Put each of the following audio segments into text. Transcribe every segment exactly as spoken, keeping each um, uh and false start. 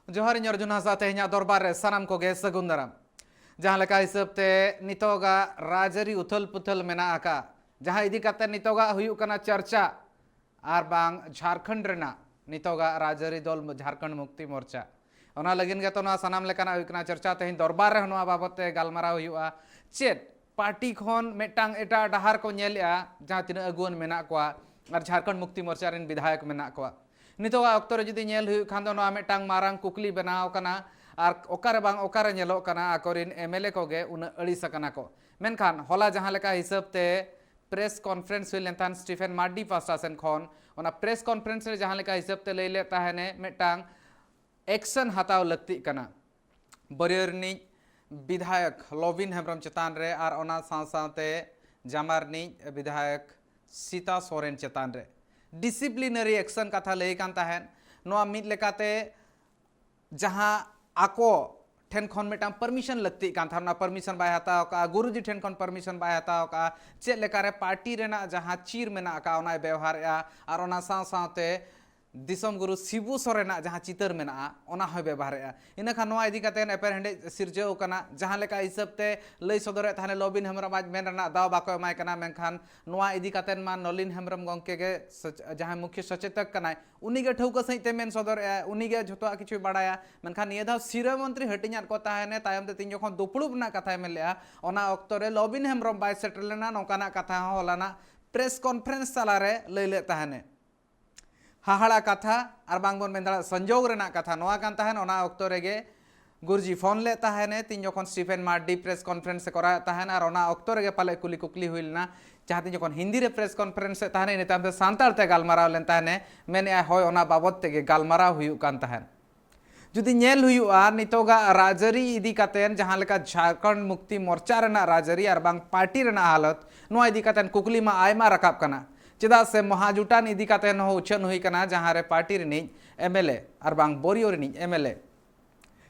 ᱡᱚᱦᱟᱨ, ᱤᱧ ᱚᱨᱡᱩᱱ ᱦᱟᱸᱥᱫᱟ᱾ ᱛᱮᱦᱮᱧᱟᱜ ᱫᱚᱨᱵᱟᱨ ᱨᱮ ᱥᱟᱱᱟᱢ ᱠᱚᱜᱮ ᱥᱟᱹᱜᱩᱱ ᱫᱟᱨᱟᱢ᱾ ᱡᱟᱦᱟᱸ ᱞᱮᱠᱟ ᱦᱤᱥᱟᱹᱵ ᱛᱮ ᱱᱤᱛᱚᱜᱟᱜ ᱨᱟᱡᱽᱟᱹᱨᱤ ᱩᱛᱷᱟᱹᱞ ᱯᱩᱛᱷᱟᱹᱞ ᱢᱮᱱᱟᱜ ᱟᱠᱟᱫ, ᱡᱟᱦᱟᱸ ᱤᱫᱤ ᱠᱟᱛᱮ ᱱᱤᱛᱚᱜᱟᱜ ᱦᱩᱭᱩᱜ ᱠᱟᱱᱟ ᱪᱟᱨᱪᱟ, ᱟᱨ ᱵᱟᱝ ᱡᱷᱟᱲᱠᱷᱚᱸᱰ ᱨᱮᱱᱟᱜ ᱱᱤᱛᱚᱜᱟᱜ ᱨᱟᱡᱽᱟᱹᱨᱤ ᱫᱚᱞ ᱡᱷᱟᱲᱠᱷᱚᱸᱰ ᱢᱩᱠᱛᱤ ᱢᱳᱨᱪᱟ, ᱚᱱᱟ ᱞᱟᱹᱜᱤᱫ ᱜᱮᱛᱚ ᱱᱚᱣᱟ ᱥᱟᱱᱟᱢ ᱞᱮᱠᱟᱱᱟᱜ ᱦᱩᱭᱩᱜ ᱠᱟᱱᱟ ᱪᱟᱨᱪᱟ᱾ ᱛᱮᱦᱮᱧ ᱫᱚᱨᱵᱟᱨ ᱨᱮᱦᱚᱸ ᱱᱚᱣᱟ ᱵᱟᱵᱚᱛ ᱛᱮ ᱜᱟᱞᱢᱟᱨᱟᱣ ᱦᱩᱭᱩᱜᱼᱟ᱾ ᱪᱮᱫ ᱯᱟᱨᱴᱤ ᱠᱷᱚᱱ ᱢᱤᱫᱴᱟᱝ ᱮᱴᱟᱜ ᱰᱟᱦᱟᱨ ᱠᱚ ᱧᱮᱞᱮᱜᱼᱟ, ᱡᱟᱦᱟᱸ ᱛᱤᱱᱟᱹᱜ ᱟᱹᱜᱩᱣᱟᱹᱱ ᱢᱮᱱᱟᱜ ᱠᱚᱣᱟ ᱟᱨ ᱡᱷᱟᱲᱠᱷᱚᱸᱰ ᱢᱩᱠᱛᱤ ᱢᱳᱨᱪᱟ ᱨᱮᱱ ᱵᱤᱫᱷᱟᱭᱚᱠ ᱢᱮᱱᱟᱜ ᱠᱚᱣᱟ? ᱱᱤᱛᱚᱜᱟᱜ ᱚᱠᱛᱚ ᱨᱮ ᱡᱩᱫᱤ ᱧᱮᱞ ᱦᱩᱭᱩᱜ ᱠᱷᱟᱱ ᱫᱚ, ᱱᱚᱣᱟ ᱢᱤᱫᱴᱟᱝ ᱢᱟᱨᱟᱝ ᱠᱩᱠᱞᱤ ᱵᱮᱱᱟᱣ ᱟᱠᱟᱱᱟ᱾ ᱟᱨ ᱚᱠᱟᱨᱮ ᱵᱟᱝ ᱚᱠᱟᱨᱮ ᱧᱮᱞᱚᱜ ᱠᱟᱱᱟ, ᱟᱠᱚᱨᱮᱱ ᱮᱢ ᱮᱞ ᱮ ᱠᱚᱜᱮ ᱩᱱᱟᱹᱜ ᱟᱹᱲᱤᱥ ᱟᱠᱟᱱᱟ ᱠᱚ᱾ ᱢᱮᱱᱠᱷᱟᱱ ᱦᱚᱞᱟ ᱡᱟᱦᱟᱸ ᱞᱮᱠᱟ ᱦᱤᱥᱟᱹᱵ ᱛᱮ ᱯᱨᱮᱥ ᱠᱚᱱᱯᱷᱟᱨᱮᱱᱥ ᱦᱩᱭ ᱞᱮᱱ ᱛᱟᱦᱮᱸᱫ ᱥᱴᱤᱯᱷᱮᱱ ᱢᱟᱨᱰᱤ ᱯᱟᱦᱴᱟ ᱥᱮᱱ ᱠᱷᱚᱱ, ᱚᱱᱟ ᱯᱨᱮᱥ ᱠᱚᱱᱯᱷᱟᱨᱮᱱᱥ ᱨᱮ ᱡᱟᱦᱟᱸ ᱞᱮᱠᱟ ᱦᱤᱥᱟᱹᱵ ᱛᱮ ᱞᱟᱹᱭ ᱞᱮᱫ ᱛᱟᱦᱮᱱᱮ, ᱢᱤᱫᱴᱟᱝ ᱮᱠᱥᱚᱱ ᱦᱟᱛᱟᱣ ᱞᱟᱹᱠᱛᱤᱜ ᱠᱟᱱᱟ ᱵᱟᱹᱨᱭᱟᱹ ᱨᱤᱱᱤᱡ ᱵᱤᱫᱷᱟᱭᱚᱠ ᱞᱚᱵᱤᱱ ᱦᱮᱢᱵᱨᱚᱢ ᱪᱮᱛᱟᱱ ᱨᱮ ᱟᱨ ᱚᱱᱟ ᱥᱟᱶ ᱥᱟᱶᱛᱮ ᱡᱟᱢᱟ ᱨᱤᱱᱤᱡ ᱵᱤᱫᱷᱟᱭᱚᱠ ᱥᱤᱛᱟ ᱥᱚᱨᱮᱱ ᱪᱮᱛᱟᱱ ᱨᱮ ᱰᱤᱥᱤᱯᱞᱤᱱᱟᱨᱤ ᱮᱠᱥᱚᱱ ᱠᱟᱛᱷᱟ ᱞᱟᱹᱭ ᱠᱟᱱ ᱛᱟᱦᱮᱸᱫ᱾ ᱱᱚᱣᱟ ᱢᱤᱫ ᱞᱮᱠᱟᱛᱮ ᱡᱟᱦᱟᱸ ᱟᱠᱚ ᱴᱷᱮᱱ ᱠᱷᱚᱱ ᱢᱤᱫᱴᱟᱝ ᱯᱟᱨᱢᱤᱥᱚᱱ ᱞᱟᱹᱠᱛᱤᱜ ᱠᱟᱱ ᱛᱟᱦᱮᱸᱫ, ᱚᱱᱟ ᱯᱟᱨᱢᱤᱥᱚᱱ ᱵᱟᱭ ᱦᱟᱛᱟᱣ ᱠᱟᱜᱼᱟ, ᱜᱩᱨᱩᱡᱤ ᱴᱷᱮᱱ ᱠᱷᱚᱱ ᱯᱟᱨᱢᱤᱥᱚᱱ ᱵᱟᱭ ᱦᱟᱛᱟᱣ ᱠᱟᱜᱼᱟ, ᱪᱮᱫ ᱞᱮᱠᱟᱨᱮ ᱯᱟᱨᱴᱤ ᱨᱮᱱᱟᱜ ᱡᱟᱦᱟᱸ ᱪᱤᱨ ᱢᱮᱱᱟᱜ ᱟᱠᱟᱫ ᱚᱱᱟᱭ ᱵᱮᱣᱦᱟᱨᱮᱜᱼᱟ, ᱟᱨ ᱚᱱᱟ ᱥᱟᱶ ᱥᱟᱶᱛᱮ ᱫᱤᱥᱚᱢ ᱜᱩᱨᱩ ᱥᱤᱵᱩ ᱥᱚᱨᱮᱱᱟᱜ ᱡᱟᱦᱟᱸ ᱪᱤᱛᱟᱹᱨ ᱢᱮᱱᱟᱜᱼᱟ ᱚᱱᱟ ᱦᱚᱸᱭ ᱵᱮᱵᱚᱦᱟᱨᱮᱜᱼᱟ᱾ ᱤᱱᱟᱹ ᱠᱷᱟᱱ ᱱᱚᱣᱟ ᱤᱫᱤ ᱠᱟᱛᱮ ᱮᱯᱮᱨᱦᱮᱸᱰᱮᱡ ᱥᱤᱨᱡᱟᱹᱣ ᱠᱟᱱᱟ᱾ ᱡᱟᱦᱟᱸ ᱞᱮᱠᱟ ᱦᱤᱥᱟᱹᱵ ᱛᱮ ᱞᱟᱹᱭ ᱥᱚᱫᱚᱨᱮᱫ ᱛᱟᱦᱮᱱ ᱞᱚᱵᱤᱱ ᱦᱮᱢᱵᱨᱚᱢ ᱟᱡ ᱢᱮᱱ ᱨᱮᱱᱟᱜ ᱫᱟᱣ ᱵᱟᱠᱚ ᱮᱢᱟᱭ ᱠᱟᱱᱟ, ᱢᱮᱱᱠᱷᱟᱱ ᱱᱚᱣᱟ ᱤᱫᱤ ᱠᱟᱛᱮ ᱢᱟ ᱱᱚᱞᱤᱱ ᱦᱮᱢᱵᱨᱚᱢ ᱜᱚᱢᱠᱮ ᱜᱮ ᱥᱚᱪ-, ᱡᱟᱦᱟᱸᱭ ᱢᱩᱠᱷᱭᱟᱹ ᱥᱚᱪᱮᱛᱚᱠ ᱠᱟᱱᱟᱭ, ᱩᱱᱤ ᱜᱮ ᱴᱷᱟᱹᱣᱠᱟᱹ ᱥᱟᱺᱦᱤᱡ ᱛᱮ ᱢᱮᱱ ᱥᱚᱫᱚᱨᱮᱜᱼᱟᱭ, ᱩᱱᱤ ᱜᱮ ᱡᱷᱚᱛᱚᱣᱟᱜ ᱠᱤᱪᱷᱩᱭ ᱵᱟᱲᱟᱭᱟ᱾ ᱢᱮᱱᱠᱷᱟᱱ ᱱᱤᱭᱟᱹ ᱫᱷᱟᱣ ᱥᱤᱨᱟᱹ ᱢᱚᱱᱛᱨᱤ ᱦᱟᱹᱴᱤᱧᱟᱫ ᱠᱚ ᱛᱟᱦᱮᱱᱮ, ᱛᱟᱭᱚᱢ ᱛᱮ ᱛᱤᱧ ᱡᱚᱠᱷᱚᱱ ᱫᱩᱯᱲᱩᱵ ᱨᱮᱱᱟᱜ ᱠᱟᱛᱷᱟᱭ ᱢᱮᱱ ᱞᱮᱜᱼᱟ, ᱚᱱᱟ ᱚᱠᱛᱚ ᱨᱮ ᱞᱚᱵᱤᱱ ᱦᱮᱢᱵᱨᱚᱢ ᱵᱟᱭ ᱥᱮᱴᱮᱨ ᱞᱮᱱᱟ, ᱱᱚᱝᱠᱟᱱᱟᱜ ᱠᱟᱛᱷᱟ ᱦᱚᱸ ᱦᱚᱞᱟᱱᱟᱜ ᱯᱨᱮᱥ ᱠᱚᱱᱯᱷᱟᱨᱮᱱᱥ ᱛᱟᱞᱟᱨᱮ ᱞᱟᱹᱭ ᱞᱮᱫ ᱛᱟᱦᱮᱱᱮ᱾ ᱦᱟᱦᱟᱲᱟ ᱠᱟᱛᱷᱟ, ᱟᱨ ᱵᱟᱝ ᱵᱚᱱ ᱢᱮᱱ ᱫᱟᱲᱮᱭᱟᱜᱼᱟ ᱥᱚᱝᱡᱳᱜᱽ ᱨᱮᱱᱟᱜ ᱠᱟᱛᱷᱟ ᱱᱚᱣᱟ ᱠᱟᱱ ᱛᱟᱦᱮᱱ᱾ ᱚᱱᱟ ᱚᱠᱛᱚ ᱨᱮᱜᱮ ᱜᱩᱨᱩᱡᱤ ᱯᱷᱳᱱ ᱞᱮᱫ ᱛᱟᱦᱮᱱᱮ, ᱛᱤᱧ ᱡᱚᱠᱷᱚᱱ ᱥᱴᱤᱯᱷᱮᱱ ᱢᱟᱨᱰᱤ ᱯᱨᱮᱥ ᱠᱚᱱᱯᱷᱟᱨᱮᱱᱥ ᱮ ᱠᱚᱨᱟᱣᱮᱫ ᱛᱟᱦᱮᱱ, ᱟᱨ ᱚᱱᱟ ᱚᱠᱛᱚ ᱨᱮᱜᱮ ᱯᱟᱞᱮ ᱠᱩᱞᱤ ᱠᱩᱠᱞᱤ ᱦᱩᱭ ᱞᱮᱱᱟ, ᱡᱟᱦᱟᱸ ᱛᱤᱧ ᱡᱚᱠᱷᱚᱱ ᱦᱤᱱᱫᱤ ᱨᱮ ᱯᱨᱮᱥ ᱠᱚᱱᱯᱷᱟᱨᱮᱱᱥ ᱮᱫ ᱛᱟᱦᱮᱱᱮ, ᱤᱱᱟᱹ ᱛᱟᱭᱚᱢ ᱛᱮ ᱥᱟᱱᱛᱟᱲ ᱛᱮ ᱜᱟᱞᱢᱟᱨᱟᱣ ᱞᱮᱱ ᱛᱟᱦᱮᱱᱮ, ᱢᱮᱱᱮᱫᱼᱟᱭ, ᱦᱳᱭ, ᱚᱱᱟ ᱵᱟᱵᱚᱛ ᱛᱮᱜᱮ ᱜᱟᱞᱢᱟᱨᱟᱣ ᱦᱩᱭᱩᱜ ᱠᱟᱱ ᱛᱟᱦᱮᱱ᱾ ᱡᱩᱫᱤ ᱧᱮᱞ ᱦᱩᱭᱩᱜᱼᱟ, ᱱᱤᱛᱚᱜᱟᱜ ᱨᱟᱡᱽᱟᱹᱨᱤ ᱤᱫᱤ ᱠᱟᱛᱮᱱ ᱡᱟᱦᱟᱸ ᱞᱮᱠᱟ ᱡᱷᱟᱲᱠᱷᱚᱸᱰ ᱢᱩᱠᱛᱤ ᱢᱳᱨᱪᱟ ᱨᱮᱱᱟᱜ ᱨᱟᱡᱽᱟᱹᱨᱤ ᱟᱨ ᱵᱟᱝ ᱯᱟᱨᱴᱤ ᱨᱮᱱᱟᱜ ᱦᱟᱞᱚᱛ, ᱱᱚᱣᱟ ᱤᱫᱤ ᱠᱟᱛᱮᱱ ᱠᱩᱠᱞᱤ ᱢᱟ ᱟᱭᱢᱟ ᱨᱟᱠᱟᱵ ᱠᱟᱱᱟ᱾ ᱪᱮᱫᱟᱜ ᱥᱮ ᱢᱚᱦᱟᱡᱩᱴᱟᱱ ᱤᱫᱤ ᱠᱟᱛᱮᱱ ᱦᱚᱸ ᱩᱪᱷᱟᱹᱱ ᱦᱩᱭ ᱠᱟᱱᱟ, ᱡᱟᱦᱟᱸ ᱨᱮ ᱯᱟᱨᱴᱤ ᱨᱤᱱᱤᱡ ᱮᱢ ᱮᱞ ᱮ ᱟᱨ ᱵᱟᱝ ᱵᱳᱨᱤᱭᱳ ᱨᱤᱱᱤᱡ M L A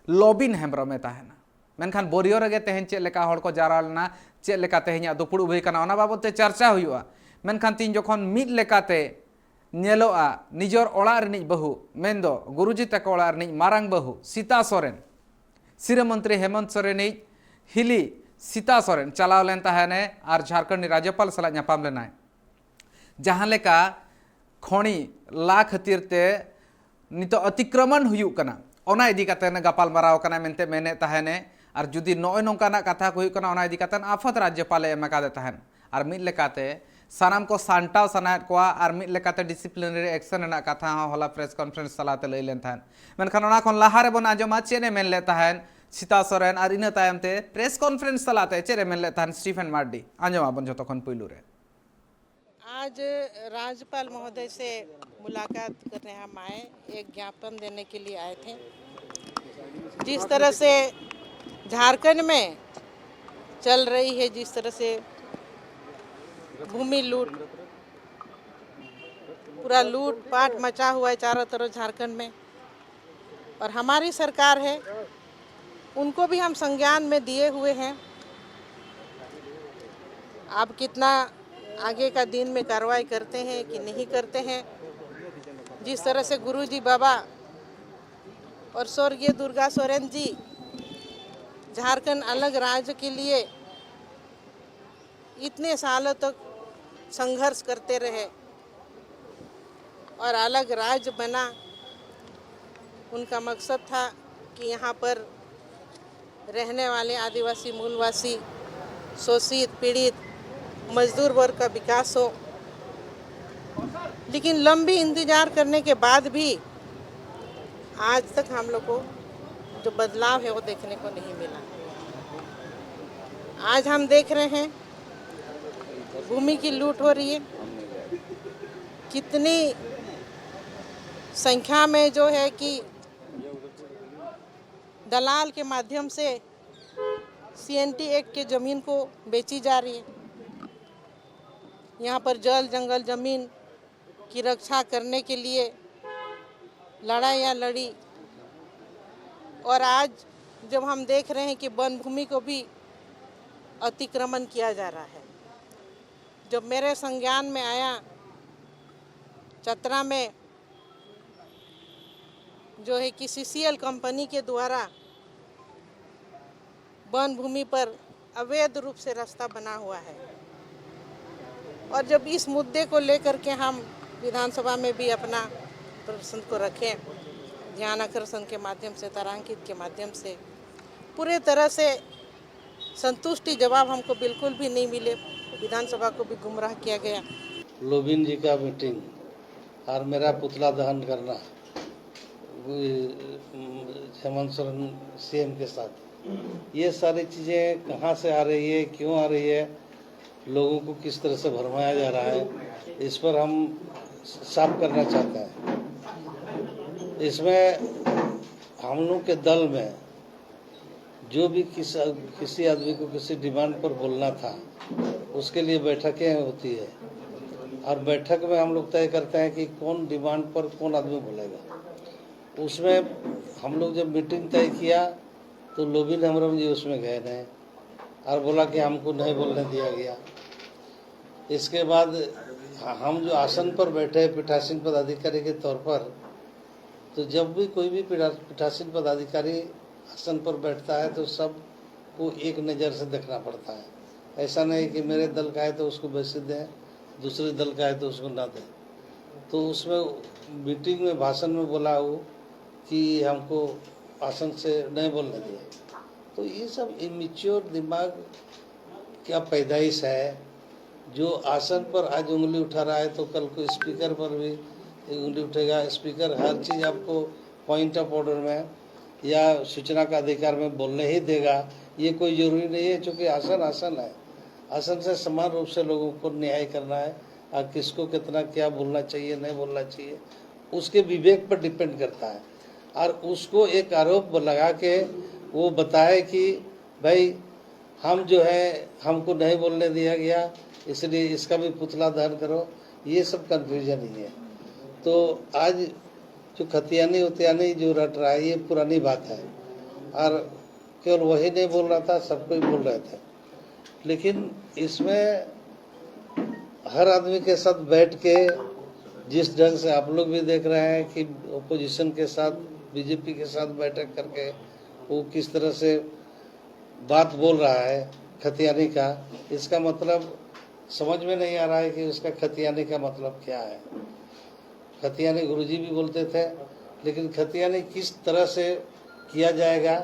Lobin Hembrom ᱮ ᱛᱟᱦᱮᱱᱟ᱾ ᱢᱮᱱᱠᱷᱟᱱ ᱵᱳᱨᱤᱭᱳ ᱨᱮᱜᱮ ᱛᱮᱦᱮᱧ ᱪᱮᱫ ᱞᱮᱠᱟ ᱦᱚᱲ ᱠᱚ ᱡᱟᱣᱨᱟ ᱞᱮᱱᱟ, ᱪᱮᱫ ᱞᱮᱠᱟ ᱛᱮᱦᱮᱧᱟᱜ ᱫᱩᱯᱲᱩᱵ ᱦᱩᱭ ᱠᱟᱱᱟ, ᱚᱱᱟ ᱵᱟᱵᱚᱛ ᱛᱮ ᱪᱟᱨᱪᱟ ᱦᱩᱭᱩᱜᱼᱟ᱾ ᱢᱮᱱᱠᱷᱟᱱ ᱛᱤᱧ ᱡᱚᱠᱷᱚᱱ ᱢᱤᱫ ᱞᱮᱠᱟᱛᱮ ᱧᱮᱞᱚᱜᱼᱟ, ᱱᱤᱡᱚᱨ ᱚᱲᱟᱜ ᱨᱤᱱᱤᱡ ᱵᱟᱹᱦᱩ, ᱢᱮᱱᱫᱚ ᱜᱩᱨᱩᱡᱤ ᱛᱟᱠᱚ ᱚᱲᱟᱜ ᱨᱤᱱᱤᱡ ᱢᱟᱨᱟᱝ ᱵᱟᱹᱦᱩ ᱥᱤᱛᱟ ᱥᱚᱨᱮᱱ, ᱥᱤᱨᱟᱹ ᱢᱚᱱᱛᱨᱤ ᱦᱮᱢᱚᱱᱛ ᱥᱚᱨᱮᱱᱤᱡ ᱦᱤᱞᱤ ᱥᱤᱛᱟ ᱥᱚᱨᱮᱱ ᱪᱟᱞᱟᱣ ᱞᱮᱱ ᱛᱟᱦᱮᱱᱮ ᱟᱨ ᱡᱷᱟᱲᱠᱷᱚᱸᱰ ᱨᱤᱱᱤᱡ ᱨᱟᱡᱽᱡᱚᱯᱟᱞ ᱥᱟᱞᱟᱜ ᱧᱟᱯᱟᱢ ᱞᱮᱱᱟᱭ᱾ ᱡᱟᱦᱟᱸ ᱞᱮᱠᱟ ᱠᱷᱚᱱᱤ ᱞᱟ ᱠᱷᱟᱹᱛᱤᱨ ᱛᱮ ᱱᱤᱛᱚᱜ ᱚᱛᱤᱠᱨᱚᱢᱚᱱ ᱦᱩᱭᱩᱜ ᱠᱟᱱᱟ, ᱚᱱᱟ ᱤᱫᱤ ᱠᱟᱛᱮ ᱜᱟᱯᱟᱞ ᱢᱟᱨᱟᱣ ᱠᱟᱱᱟᱭ ᱢᱮᱱᱛᱮ ᱢᱮᱱᱮᱫ ᱛᱟᱦᱮᱱᱮ᱾ ᱟᱨ ᱡᱩᱫᱤ ᱱᱚᱜᱼᱚᱭ ᱱᱚᱝᱠᱟᱱᱟᱜ ᱠᱟᱛᱷᱟ ᱠᱚ ᱦᱩᱭᱩᱜ ᱠᱟᱱᱟ, ᱚᱱᱟ ᱤᱫᱤ ᱠᱟᱛᱮ ᱟᱯᱷᱚᱛ ᱨᱟᱡᱽᱡᱚᱯᱟᱞᱮ ᱮᱢ ᱟᱠᱟᱫᱮ ᱛᱟᱦᱮᱸᱫ᱾ ᱟᱨ ᱢᱤᱫ ᱞᱮᱠᱟᱛᱮ ᱥᱟᱱᱟᱢ ᱠᱚ ᱥᱟᱱᱴᱟᱣ ᱥᱟᱱᱟᱭᱮᱫ ᱠᱚᱣᱟ ᱟᱨ ᱢᱤᱫ ᱞᱮᱠᱟᱛᱮ ᱰᱤᱥᱤᱯᱞᱤᱱᱟᱨᱤ ᱮᱠᱥᱚᱱ ᱨᱮᱱᱟᱜ ᱠᱟᱛᱷᱟ ᱦᱚᱸ ᱦᱚᱞᱟ ᱯᱨᱮᱥ ᱠᱚᱱᱯᱷᱟᱨᱮᱱᱥ ᱛᱟᱞᱟᱛᱮ ᱞᱟᱹᱭ ᱞᱮᱱ ᱛᱟᱦᱮᱸᱫ᱾ ᱢᱮᱱᱠᱷᱟᱱ ᱚᱱᱟ ᱠᱷᱚᱱ ᱞᱟᱦᱟ ᱨᱮᱵᱚᱱ ᱟᱸᱡᱚᱢᱟ ᱪᱮᱫ ᱮ ᱢᱮᱱ ᱞᱮᱫ ᱛᱟᱦᱮᱸᱫ ᱥᱤᱛᱟ ᱥᱚᱨᱮᱱ, ᱟᱨ ᱤᱱᱟᱹ ᱛᱟᱭᱚᱢ ᱛᱮ ᱯᱨᱮᱥ ᱠᱚᱱᱯᱷᱟᱨᱮᱱᱥ ᱛᱟᱞᱟᱛᱮ ᱪᱮᱫ ᱮ ᱢᱮᱱ ᱞᱮᱫ ᱛᱟᱦᱮᱸᱫ ᱥᱴᱤᱯᱷᱮᱱ ᱢᱟᱨᱰᱤ᱾ ᱟᱸᱡᱚᱢ ᱟᱵᱚᱱ ᱡᱚᱛᱚ ᱠᱷᱚᱱ ᱯᱩᱭᱞᱩ ᱨᱮ᱾ आज राज्यपाल महोदय से मुलाकात करने हम आए, एक ज्ञापन देने के लिए आए थे। जिस तरह से झारखंड में चल रही है, जिस तरह से भूमि लूट, पूरा लूट पाट मचा हुआ है चारों तरफ झारखंड में, और हमारी सरकार है, उनको भी हम संज्ञान में दिए हुए हैं। आप कितना आगे का दिन में कार्रवाई करते हैं कि नहीं करते हैं, जिस तरह से गुरुजी बाबा और स्वर्गीय दुर्गा सोरेन जी झारखंड अलग राज्य के लिए इतने सालों तक संघर्ष करते रहे और अलग राज्य बना, उनका मकसद था कि यहाँ पर रहने वाले आदिवासी मूलवासी, शोषित पीड़ित मजदूर वर्ग का विकास हो। लेकिन लंबी इंतजार करने के बाद भी आज तक हम लोग को जो बदलाव है, वो देखने को नहीं मिला। आज हम देख रहे हैं, भूमि की लूट हो रही है, कितनी संख्या में जो है कि दलाल के माध्यम से सीएनटी एक्ट के ज़मीन को बेची जा रही है। यहाँ पर जल, जंगल, ज़मीन की रक्षा करने के लिए लड़ाइयाँ लड़ी, और आज जब हम देख रहे हैं कि वन भूमि को भी अतिक्रमण किया जा रहा है। जब मेरे संज्ञान में आया, चतरा में जो है कि सीसीएल कंपनी के द्वारा वन भूमि पर अवैध रूप से रास्ता बना हुआ है। और जब इस मुद्दे को लेकर के हम विधानसभा में भी अपना प्रदर्शन को रखें, ध्यान आकर्षण के माध्यम से, तारांकित के माध्यम से, पूरे तरह से संतुष्टि जवाब हमको बिल्कुल भी नहीं मिले। विधानसभा को भी गुमराह किया गया। लोबिन जी का मीटिंग और मेरा पुतला दहन करना, हेमंत सोरेन सीएम के साथ, ये सारी चीज़ें कहाँ से आ रही है, क्यों आ रही है, लोगों को किस तरह से भरमाया जा रहा है, इस पर हम साफ करना चाहते हैं। इसमें हम लोग के दल में जो भी किस किसी आदमी को किसी डिमांड पर बोलना था, उसके लिए बैठकें होती है और बैठक में हम लोग तय करते हैं कि कौन डिमांड पर कौन आदमी बोलेगा। उसमें हम लोग जब मीटिंग तय किया तो लोबिन हेम्ब्रम जी उसमें गए नहीं और बोला कि हमको नहीं बोलने दिया गया। इसके बाद हम जो आसन पर बैठे पीठासीन पदाधिकारी के तौर पर, तो जब भी कोई भी पीठा- पीठासीन पदाधिकारी आसन पर बैठता है तो सबको एक नज़र से देखना पड़ता है। ऐसा नहीं कि मेरे दल का है तो उसको बेसी दें, दूसरे दल का है तो उसको ना दें। तो उसमें मीटिंग में, भाषण में बोला वो कि हमको आसन से नहीं बोलने दिया। तो ये सब इमेच्योर दिमाग क्या पैदाइश है? जो आसन पर आज उंगली उठा रहा है तो कल को स्पीकर पर भी उंगली उठेगा। स्पीकर हर चीज़ आपको पॉइंट ऑफ ऑर्डर में या सूचना का अधिकार में बोलने ही देगा। ये कोई ज़रूरी नहीं है, क्योंकि आसन आसन है। आसन से समान रूप से लोगों को न्याय करना है और किसको कितना क्या बोलना चाहिए, नहीं बोलना चाहिए, उसके विवेक पर डिपेंड करता है। और उसको एक आरोप लगा के वो बताए कि भाई, हम जो है, हमको नहीं बोलने दिया गया, इसलिए इसका भी पुतला दहन करो, ये सब कन्फ्यूजन ही है। तो आज जो खतियानी उतियानी जो रट रहा है, ये पुरानी बात है। और केवल वही नहीं बोल रहा था, सब कोई बोल रहे थे। लेकिन इसमें हर आदमी के साथ बैठ के जिस ढंग से आप लोग भी देख रहे हैं कि अपोजिशन के साथ, बीजेपी के साथ बैठक करके वो किस तरह से बात बोल रहा है खतियानी का, इसका मतलब समझ में नहीं आ रहा है कि उसका खतियानी का मतलब क्या है। खतियानी गुरुजी भी बोलते थे, लेकिन खतियानी किस तरह से किया जाएगा,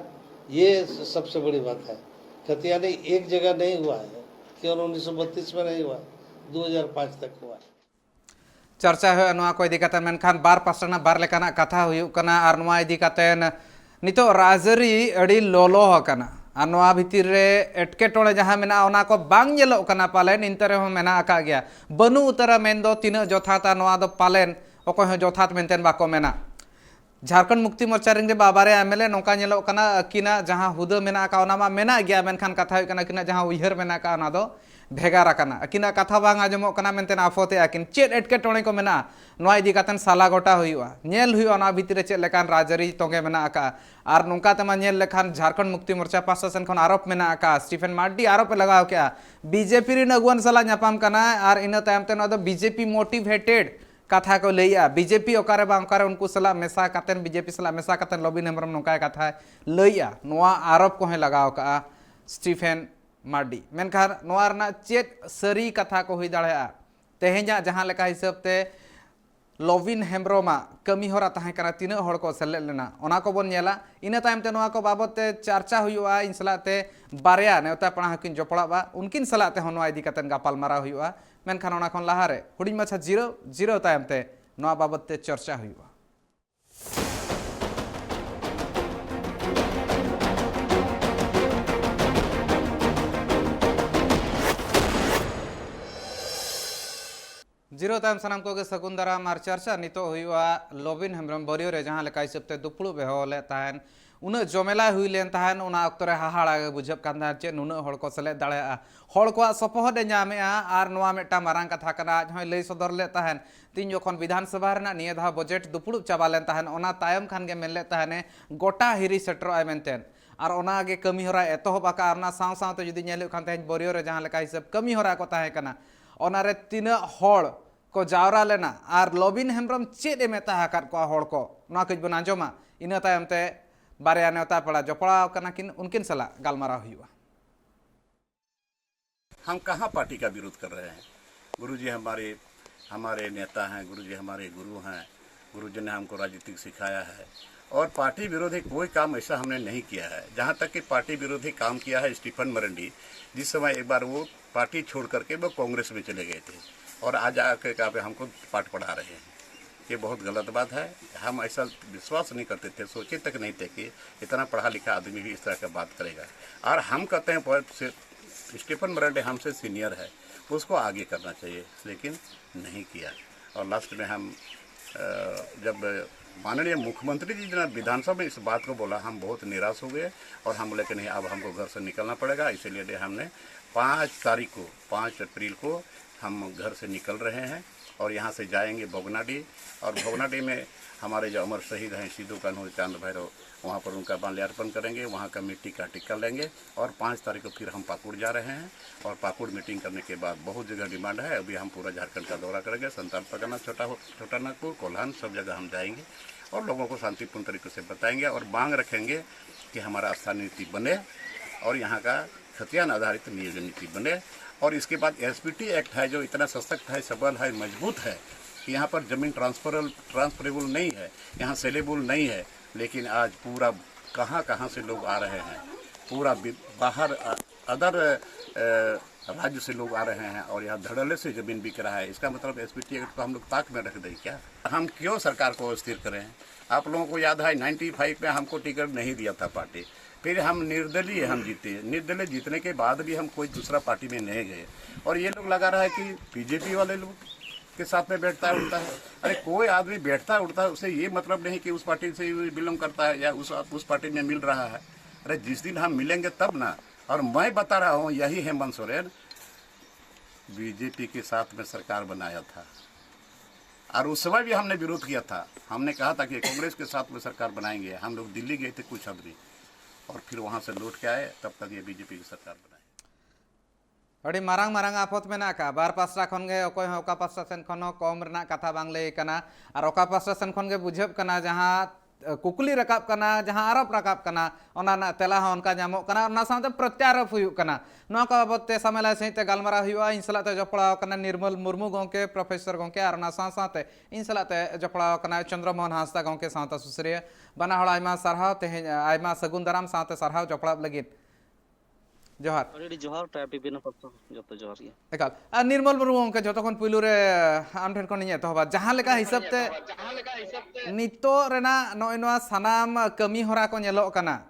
ये सबसे बड़ी बात है। खतियानी एक जगह नहीं हुआ है, केवल उन्नीस सौ बत्तीस में नहीं हुआ, दो हज़ार पाँच तक हुआ है। ᱪᱟᱨᱪᱟ ᱦᱩᱭᱩᱜᱼᱟ ᱱᱚᱣᱟ ᱠᱚ ᱤᱫᱤ ᱠᱟᱛᱮ, ᱢᱮᱱᱠᱷᱟᱱ ᱵᱟᱨ ᱯᱟᱥᱴᱟ ᱨᱮᱱᱟᱜ ᱵᱟᱨ ᱞᱮᱠᱟᱱᱟᱜ ᱠᱟᱛᱷᱟ ᱦᱩᱭᱩᱜ ᱠᱟᱱᱟ᱾ ᱟᱨ ᱱᱚᱣᱟ ᱤᱫᱤ ᱠᱟᱛᱮ ᱱᱤᱛᱚᱜ ᱨᱟᱡᱽᱟᱹᱨᱤ ᱟᱹᱰᱤ ᱞᱚᱞᱚ ᱟᱠᱟᱱᱟ᱾ ᱟᱨ ᱱᱚᱣᱟ ᱵᱷᱤᱛᱤᱨ ᱨᱮ ᱮᱴᱠᱮᱴᱚᱬᱮ ᱡᱟᱦᱟᱸ ᱢᱮᱱᱟᱜᱼᱟ, ᱚᱱᱟ ᱠᱚ ᱵᱟᱝ ᱧᱮᱞᱚᱜ ᱠᱟᱱᱟ ᱯᱟᱞᱮᱱ, ᱮᱱᱛᱮ ᱨᱮᱦᱚᱸ ᱢᱮᱱᱟᱜ ᱟᱠᱟᱫ ᱜᱮᱭᱟ᱾ ᱵᱟᱹᱱᱩᱜ ᱩᱛᱟᱹᱨᱟ ᱢᱮᱱ ᱫᱚ ᱛᱤᱱᱟᱹᱜ ᱡᱚᱛᱷᱟᱛᱟ, ᱱᱚᱣᱟ ᱫᱚ ᱯᱟᱞᱮᱱ ᱚᱠᱚᱭ ᱦᱚᱸ ᱡᱚᱛᱷᱟᱛ ᱢᱮᱱᱛᱮ ᱵᱟᱠᱚ ᱢᱮᱱᱟ᱾ ᱡᱷᱟᱲᱠᱷᱚᱸᱰ ᱢᱩᱠᱛᱤ ᱢᱳᱨᱪᱟ ᱨᱮᱱ ᱜᱮ ᱵᱟᱵᱟᱨᱮ ᱮᱢ ᱮᱞ ᱮ ᱱᱚᱝᱠᱟ ᱧᱮᱞᱚᱜ ᱠᱟᱱᱟ, ᱟᱹᱠᱤᱱᱟᱜ ᱡᱟᱦᱟᱸ ᱦᱩᱫᱟᱹ ᱢᱮᱱᱟᱜ ᱟᱠᱟᱫ ᱚᱱᱟ ᱢᱟ ᱢᱮᱱᱟᱜ ᱜᱮᱭᱟ, ᱢᱮᱱᱠᱷᱟᱱ ᱠᱟᱛᱷᱟ ᱦᱩᱭᱩᱜ ᱠᱟᱱᱟ ᱟᱹᱠᱤᱱᱟᱜ ᱡᱟᱦᱟᱸ ᱩᱭᱦᱟᱹᱨ ᱢᱮᱱᱟᱜ ᱟᱠᱟᱫ ᱚᱱᱟ ᱫᱚ ᱵᱷᱮᱜᱟᱨ ᱟᱠᱟᱱᱟ᱾ ᱟᱹᱠᱤᱱᱟᱜ ᱠᱟᱛᱷᱟ ᱵᱟᱝ ᱟᱸᱡᱚᱢᱚᱜ ᱠᱟᱱᱟ ᱢᱮᱱᱛᱮ ᱟᱯᱷᱚᱛᱮᱜᱼᱟ ᱠᱤᱱ᱾ ᱪᱮᱫ ᱮᱴᱠᱮᱴᱚᱬᱮ ᱠᱚ ᱢᱮᱱᱟᱜᱼᱟ, ᱱᱚᱣᱟ ᱤᱫᱤ ᱠᱟᱛᱮ ᱥᱟᱞᱟ ᱜᱚᱴᱟ ᱦᱩᱭᱩᱜᱼᱟ, ᱧᱮᱞ ᱦᱩᱭᱩᱜᱼᱟ ᱚᱱᱟ ᱵᱷᱤᱛᱤᱨ ᱨᱮ ᱪᱮᱫ ᱞᱮᱠᱟᱱ ᱨᱟᱡᱽᱟᱹᱨᱤ ᱛᱚᱸᱜᱮ ᱢᱮᱱᱟᱜ ᱟᱠᱟᱫᱼᱟ᱾ ᱟᱨ ᱱᱚᱝᱠᱟ ᱛᱮᱢᱟ ᱧᱮᱞ ᱞᱮᱠᱷᱟᱱ ᱡᱷᱟᱲᱠᱷᱚᱸᱰ ᱢᱩᱠᱛᱤ ᱢᱳᱨᱪᱟ ᱯᱟᱥᱴᱟ ᱥᱮᱱ ᱠᱷᱚᱱ ᱟᱨᱳᱯ ᱢᱮᱱᱟᱜ ᱟᱠᱟᱫᱼᱟ, ᱥᱴᱤᱯᱷᱮᱱ ᱢᱟᱨᱰᱤ ᱟᱨᱳᱯ ᱮ ᱞᱟᱜᱟᱣ ᱠᱮᱫᱼᱟ, ᱵᱤᱡᱮᱯᱤ ᱨᱮᱱ ᱟᱹᱜᱩᱣᱟᱹᱱ ᱥᱟᱞᱟᱜ ᱧᱟᱯᱟᱢ ᱠᱟᱱᱟ, ᱟᱨ ᱤᱱᱟᱹ ᱛᱟᱭᱚᱢ ᱛᱮ ᱱᱚᱣᱟ ᱫᱚ ᱵᱤᱡᱮᱯᱤ ᱢᱳᱴᱤᱵᱷᱮᱴᱮᱰ ᱠᱟᱛᱷᱟ ᱠᱚ ᱞᱟᱹᱭᱮᱜᱼᱟ᱾ ᱵᱤᱡᱮᱯᱤ ᱚᱠᱟᱨᱮ ᱵᱟᱝ ᱚᱠᱟᱨᱮ ᱩᱱᱠᱩ ᱥᱟᱞᱟᱜ ᱢᱮᱥᱟ ᱠᱟᱛᱮᱱ, ᱵᱤᱡᱮᱯᱤ ᱥᱟᱞᱟᱜ ᱢᱮᱥᱟ ᱠᱟᱛᱮᱱ ᱞᱚᱵᱤᱱ ᱦᱮᱢᱵᱨᱚᱢ ᱱᱚᱝᱠᱟᱭ ᱠᱟᱛᱷᱟᱭ ᱞᱟᱹᱭᱮᱜᱼᱟ, ᱱᱚᱣᱟ ᱟᱨᱳᱯ ᱠᱚᱦᱚᱸᱭ ᱞᱟᱜᱟᱣ ᱠᱟᱜᱼᱟ ᱥᱴᱤᱯᱷᱮᱱ ᱢᱟᱨᱰᱤ᱾ ᱢᱮᱱᱠᱷᱟᱱ ᱱᱚᱣᱟ ᱨᱮᱱᱟᱜ ᱪᱮᱫ ᱥᱟᱹᱨᱤ ᱠᱟᱛᱷᱟ ᱠᱚ ᱦᱩᱭ ᱫᱟᱲᱮᱭᱟᱜᱼᱟ? ᱛᱮᱦᱮᱧᱟᱜ ᱡᱟᱦᱟᱸ ᱞᱮᱠᱟ ᱦᱤᱥᱟᱹᱵ ᱛᱮ ᱞᱚᱵᱤᱱ ᱦᱮᱢᱵᱨᱚᱢᱟᱜ ᱠᱟᱹᱢᱤ ᱦᱚᱨᱟ ᱛᱟᱦᱮᱸ ᱠᱟᱱᱟ, ᱛᱤᱱᱟᱹᱜ ᱦᱚᱲ ᱠᱚ ᱥᱮᱞᱮᱫ ᱞᱮᱱᱟ, ᱚᱱᱟ ᱠᱚᱵᱚᱱ ᱧᱮᱞᱟ᱾ ᱤᱱᱟᱹ ᱛᱟᱭᱚᱢ ᱛᱮ ᱱᱚᱣᱟ ᱠᱚ ᱵᱟᱵᱚᱛ ᱛᱮ ᱪᱟᱨᱪᱟ ᱦᱩᱭᱩᱜᱼᱟ᱾ ᱤᱧ ᱥᱟᱞᱟᱜ ᱛᱮ ᱵᱟᱨᱭᱟ ᱱᱮᱣᱛᱟ ᱯᱮᱲᱟ ᱦᱚᱸᱠᱤᱱ ᱡᱚᱯᱲᱟᱜᱼᱟ, ᱩᱱᱠᱤᱱ ᱥᱟᱞᱟᱜ ᱛᱮᱦᱚᱸ ᱱᱚᱣᱟ ᱤᱫᱤ ᱠᱟᱛᱮ ᱜᱟᱯᱟᱞ ᱢᱟᱨᱟᱣ ᱦᱩᱭᱩᱜᱼᱟ᱾ ᱢᱮᱱᱠᱷᱟᱱ ᱚᱱᱟ ᱠᱷᱚᱱ ᱞᱟᱦᱟᱨᱮ ᱦᱩᱰᱤᱧ ᱢᱟᱪᱷᱟ ᱡᱤᱨᱟᱹᱣ, ᱡᱤᱨᱟᱹᱣ ᱛᱟᱭᱚᱢ ᱛᱮ ᱱᱚᱣᱟ ᱵᱟᱵᱚᱛ ᱛᱮ ᱪᱚᱨᱪᱟ ᱦᱩᱭᱩᱜᱼᱟ᱾ ᱡᱤᱨᱟᱹᱣ ᱛᱟᱭᱚᱢ ᱥᱟᱱᱟᱢ ᱠᱚᱜᱮ ᱥᱟᱹᱜᱩᱱ ᱫᱟᱨᱟᱢ ᱟᱨ ᱪᱟᱨᱪᱟ ᱱᱤᱛᱚᱜ ᱦᱩᱭᱩᱜᱼᱟ ᱞᱚᱵᱤᱱ ᱦᱮᱢᱵᱨᱚᱢ ᱵᱟᱹᱨᱭᱟᱹ ᱨᱮ ᱡᱟᱦᱟᱸ ᱞᱮᱠᱟ ᱦᱤᱥᱟᱹᱵ ᱛᱮ ᱫᱩᱯᱲᱩᱵ ᱮ ᱦᱚᱦᱚ ᱞᱮᱫ ᱛᱟᱦᱮᱱ, ᱩᱱᱟᱹᱜ ᱡᱚᱢᱮᱞᱟ ᱦᱩᱭ ᱞᱮᱱ ᱛᱟᱦᱮᱱ, ᱚᱱᱟ ᱚᱠᱛᱚ ᱨᱮ ᱦᱟᱦᱟᱲᱟ ᱜᱮ ᱵᱩᱡᱷᱟᱹᱜ ᱠᱟᱱ ᱛᱟᱦᱮᱸᱫ, ᱪᱮᱫ ᱱᱩᱱᱟᱹᱜ ᱦᱚᱲ ᱠᱚ ᱥᱮᱞᱮᱫ ᱫᱟᱲᱮᱭᱟᱜᱼᱟ᱾ ᱦᱚᱲ ᱠᱚᱣᱟᱜ ᱥᱚᱯᱚᱦᱚᱫ ᱮ ᱧᱟᱢᱮᱜᱼᱟ, ᱟᱨ ᱱᱚᱣᱟ ᱢᱤᱫᱴᱟᱝ ᱢᱟᱨᱟᱝ ᱠᱟᱛᱷᱟ ᱠᱟᱱᱟ᱾ ᱟᱡ ᱦᱚᱸᱭ ᱞᱟᱹᱭ ᱥᱚᱫᱚᱨ ᱞᱮᱫ ᱛᱟᱦᱮᱱ, ᱛᱤᱧ ᱡᱚᱠᱷᱚᱱ ᱵᱤᱫᱷᱟᱱ ᱥᱚᱵᱷᱟ ᱨᱮᱱᱟᱜ ᱱᱤᱭᱟᱹ ᱫᱷᱟᱣ ᱵᱚᱡᱮᱴ ᱫᱩᱯᱲᱩᱵ ᱪᱟᱵᱟ ᱞᱮᱱ ᱛᱟᱦᱮᱱ, ᱚᱱᱟ ᱛᱟᱭᱚᱢ ᱠᱷᱟᱱ ᱜᱮ ᱢᱮᱱ ᱞᱮᱫ ᱛᱟᱦᱮᱱᱮ, ᱜᱚᱴᱟ ᱦᱤᱨᱤ ᱥᱮᱴᱮᱨᱚᱜᱼᱟᱭ ᱢᱮᱱᱛᱮ᱾ ᱟᱨ ᱚᱱᱟ ᱜᱮ ᱠᱟᱹᱢᱤ ᱦᱚᱨᱟ ᱮᱛᱚᱦᱚᱵ ᱟᱠᱟᱫᱼᱟ᱾ ᱚᱱᱟ ᱥᱟᱶ ᱥᱟᱶᱛᱮ ᱡᱩᱫᱤ ᱧᱮᱞ ᱦᱩᱭᱩᱜ ᱠᱷᱟᱱ, ᱛᱮᱦᱮᱧ ᱵᱟᱹᱨᱭᱟᱹ ᱨᱮ ᱡᱟᱦᱟᱸ ᱞᱮᱠᱟ ᱦᱤᱥᱟᱹᱵ ᱠᱟᱹᱢᱤ ᱦᱚᱨᱟ ᱠᱚ ᱛᱟᱦᱮᱸ ᱠᱟᱱᱟ, ᱚᱱᱟᱨᱮ ᱛᱤᱱᱟᱹᱜ ᱦᱚᱲ ᱠᱚ ᱡᱟᱣᱨᱟ ᱞᱮᱱᱟ ᱟᱨ ᱞᱚᱵᱤᱱ ᱦᱮᱢᱵᱨᱚᱢ ᱪᱮᱫ ᱮ ᱢᱮᱛᱟ ᱟᱠᱟᱫ ᱠᱚᱣᱟ ᱦᱚᱲ ᱠᱚ, ᱱᱚᱣᱟ ᱠᱟᱹᱡ ᱵᱚᱱ ᱟᱸᱡᱚᱢᱟ᱾ ᱤᱱᱟᱹ ᱛᱟᱭᱚᱢ ᱛᱮ ᱵᱟᱨᱭᱟ ᱱᱮᱣᱛᱟ ᱯᱮᱲᱟ ᱡᱚᱯᱲᱟᱣ ᱠᱟᱱᱟ ᱠᱤᱱ, ᱩᱱᱠᱤᱱ ᱥᱟᱞᱟᱜ ᱜᱟᱞᱢᱟᱨᱟᱣ ᱦᱩᱭᱩᱜᱼᱟ᱾ हम कहाँ पार्टी का विरोध कर रहे हैं? गुरु जी हमारे हमारे नेता हैं, गुरु जी हमारे गुरु हैं, गुरु जी ने हमको राजनीतिक सिखाया है। और पार्टी विरोधी कोई काम ऐसा हमने नहीं किया है। जहाँ तक कि पार्टी विरोधी काम किया है स्टीफन मरंडी, जिस समय एक बार वो पार्टी छोड़ करके वो कांग्रेस में चले गए थे और आज आके कहाँ पे हमको पाठ पढ़ा रहे हैं। ये बहुत गलत बात है। हम ऐसा विश्वास नहीं करते थे, सोचे तक नहीं थे कि इतना पढ़ा लिखा आदमी भी इस तरह का बात करेगा। और हम कहते हैं पर से स्टीफन मरंडी हमसे सीनियर है, उसको आगे करना चाहिए, लेकिन नहीं किया। और लास्ट में हम अ, जब माननीय मुख्यमंत्री जी ने विधानसभा में इस बात को बोला, हम बहुत निराश हो गए और हम बोले कि नहीं, अब हमको घर से निकलना पड़ेगा। इसीलिए हमने पाँच तारीख को, पाँच अप्रैल को हम घर से निकल रहे हैं और यहाँ से जाएंगे भोगनाडीह। और भोगनाडीह में हमारे जो अमर शहीद हैं सिद्धू, कान्हू, चांद भैरव, वहाँ पर उनका माल्यार्पण करेंगे, वहाँ का मिट्टी का टिक्का लेंगे और पाँच तारीख को फिर हम पाकुड़ जा रहे हैं। और पाकुड़ मीटिंग करने के बाद बहुत जगह डिमांड है, अभी हम पूरा झारखंड का दौरा करेंगे, संताल परगना, छोटा हो, छोटा नागपुर, कोल्हान, सब जगह हम जाएंगे और लोगों को शांतिपूर्ण तरीके से बताएंगे और मांग रखेंगे कि हमारा स्थानीय नीति बने और यहाँ का खतियान आधारित नियोजन नीति बने। और इसके बाद एसपीटी एक्ट है, जो इतना सशक्त है, सबल है, मजबूत है कि यहाँ पर जमीन ट्रांसफरल ट्रांसफरेबल नहीं है, यहाँ सेलेबल नहीं है, लेकिन आज पूरा कहाँ कहाँ से लोग आ रहे हैं, पूरा बि- बाहर अ- अदर अ, राज्य से लोग आ रहे हैं और यहाँ धड़ल्ले से जमीन बिक रहा है। इसका मतलब एसपीटी एक्ट को हम लोग ताक में रख दें क्या? हम क्यों सरकार को अस्थिर करें? आप लोगों को याद है, नाइन्टी फ़ाइव में हमको टिकट नहीं दिया था पार्टी, फिर हम निर्दलीय हम जीते। निर्दलीय जीतने के बाद भी हम कोई दूसरा पार्टी में नहीं गए और ये लोग लगा रहा है कि बीजेपी वाले लोग के साथ में बैठता है उठता है। अरे, कोई आदमी बैठता है उठता है, उससे ये मतलब नहीं कि उस पार्टी से बिलोंग करता है या उस उस पार्टी में मिल रहा है। अरे, जिस दिन हम मिलेंगे तब ना। और मैं बता रहा हूँ, यही हेमंत सोरेन बीजेपी के साथ में सरकार बनाया था और उस समय भी हमने विरोध किया था। हमने कहा था कि कांग्रेस के साथ में सरकार बनाएंगे। हम लोग दिल्ली गए थे कुछ आदमी और फिर वहाँ से लौट के आए, तब तक ये बीजेपी की सरकार बनाई। ᱟᱹᱰᱤ ᱢᱟᱨᱟᱝ ᱢᱟᱨᱟᱝ ᱟᱯᱷᱚᱛ ᱢᱮᱱᱟᱜ ᱟᱠᱟᱫᱼᱟ᱾ ᱵᱟᱨ ᱯᱟᱥᱴᱟ ᱠᱷᱚᱱ ᱜᱮ ᱚᱠᱚᱭ ᱦᱚᱸ ᱚᱠᱟ ᱯᱟᱥᱴᱟ ᱥᱮᱱ ᱠᱷᱚᱱ ᱦᱚᱸ ᱠᱚᱢ ᱨᱮᱱᱟᱜ ᱠᱟᱛᱷᱟ ᱵᱟᱝ ᱞᱟᱹᱭ ᱠᱟᱱᱟ᱾ ᱟᱨ ᱚᱠᱟ ᱯᱟᱥᱴᱟ ᱥᱮᱱ ᱠᱷᱚᱱ ᱜᱮ ᱵᱩᱡᱷᱟᱹᱜ ᱠᱟᱱᱟ, ᱡᱟᱦᱟᱸ ᱠᱩᱠᱞᱤ ᱨᱟᱠᱟᱵ ᱠᱟᱱᱟ, ᱡᱟᱦᱟᱸ ᱟᱨᱚᱯ ᱨᱟᱠᱟᱵ ᱠᱟᱱᱟ, ᱚᱱᱟ ᱨᱮᱱᱟᱜ ᱛᱮᱞᱟ ᱦᱚᱸ ᱚᱱᱠᱟ ᱧᱟᱢᱚᱜ ᱠᱟᱱᱟ, ᱚᱱᱟ ᱥᱟᱶᱛᱮ ᱯᱨᱚᱛᱭᱟᱨᱳᱯ ᱦᱩᱭᱩᱜ ᱠᱟᱱᱟ᱾ ᱱᱚᱣᱟ ᱠᱚ ᱵᱟᱵᱚᱫ ᱛᱮ ᱥᱟᱢᱮᱞᱟᱭ ᱥᱟᱺᱦᱤᱡ ᱛᱮ ᱜᱟᱞᱢᱟᱨᱟᱣ ᱦᱩᱭᱩᱜᱼᱟ᱾ ᱤᱧ ᱥᱟᱞᱟᱜ ᱛᱮ ᱡᱚᱯᱲᱟᱣ ᱟᱠᱟᱱᱟ ᱱᱤᱨᱢᱚᱞ ᱢᱩᱨᱢᱩ ᱜᱚᱢᱠᱮ, ᱯᱨᱚᱯᱷᱮᱥᱚᱨ ᱜᱚᱢᱠᱮ, ᱟᱨ ᱚᱱᱟ ᱥᱟᱶ ᱥᱟᱶᱛᱮ ᱤᱧ ᱥᱟᱞᱟᱜ ᱛᱮ ᱡᱚᱯᱲᱟᱣ ᱟᱠᱟᱱᱟ ᱪᱚᱱᱫᱨᱚ ᱢᱳᱦᱚᱱ ᱦᱟᱸᱥᱫᱟ ᱜᱚᱢᱠᱮ, ᱥᱟᱶᱛᱟ ᱥᱩᱥᱟᱹᱨᱤᱭᱟᱹ᱾ ᱵᱟᱱᱟ ᱦᱚᱲ ᱟᱭᱢᱟ ᱥᱟᱨᱦᱟᱣ, ᱛᱮᱦᱮᱧ ᱟᱭᱢᱟ ᱥᱟᱹᱜᱩᱱ ᱫᱟᱨᱟᱢ ᱥᱟᱶᱛᱮ ᱥᱟᱨᱦᱟᱣ ᱡᱚᱯᱲᱟᱣ ᱞᱟᱹᱜᱤᱫ᱾ ᱡᱚᱦᱟᱨ᱾ ᱟᱹᱰᱤ ᱟᱹᱰᱤ ᱡᱚᱦᱟᱨ, ᱴᱨᱟᱭᱤᱵᱽ ᱴᱤᱵᱷᱤ ᱨᱮᱱ ᱯᱟᱥᱴᱟ ᱡᱚᱛᱚ ᱡᱚᱦᱟᱨ ᱜᱮ᱾ ᱮᱠᱟᱞ᱾ ᱟᱨ ᱱᱤᱨᱢᱚᱞ ᱢᱩᱨᱢᱩ ᱜᱚᱢᱠᱮ, ᱡᱚᱛᱚ ᱠᱷᱚᱱ ᱯᱩᱭᱞᱩ ᱨᱮ ᱟᱢ ᱴᱷᱮᱱ ᱠᱷᱚᱱᱤᱧ ᱮᱛᱚᱦᱚᱵᱟ᱾ ᱡᱟᱦᱟᱸ ᱞᱮᱠᱟ ᱦᱤᱥᱟᱹᱵ ᱛᱮ ᱱᱤᱛᱚᱜ ᱨᱮᱱᱟᱜ ᱱᱚᱜᱼᱚᱭ ᱱᱚᱣᱟ ᱥᱟᱱᱟᱢ ᱠᱟᱹᱢᱤ ᱦᱚᱨᱟ ᱠᱚ ᱧᱮᱞᱚᱜ ᱠᱟᱱᱟ,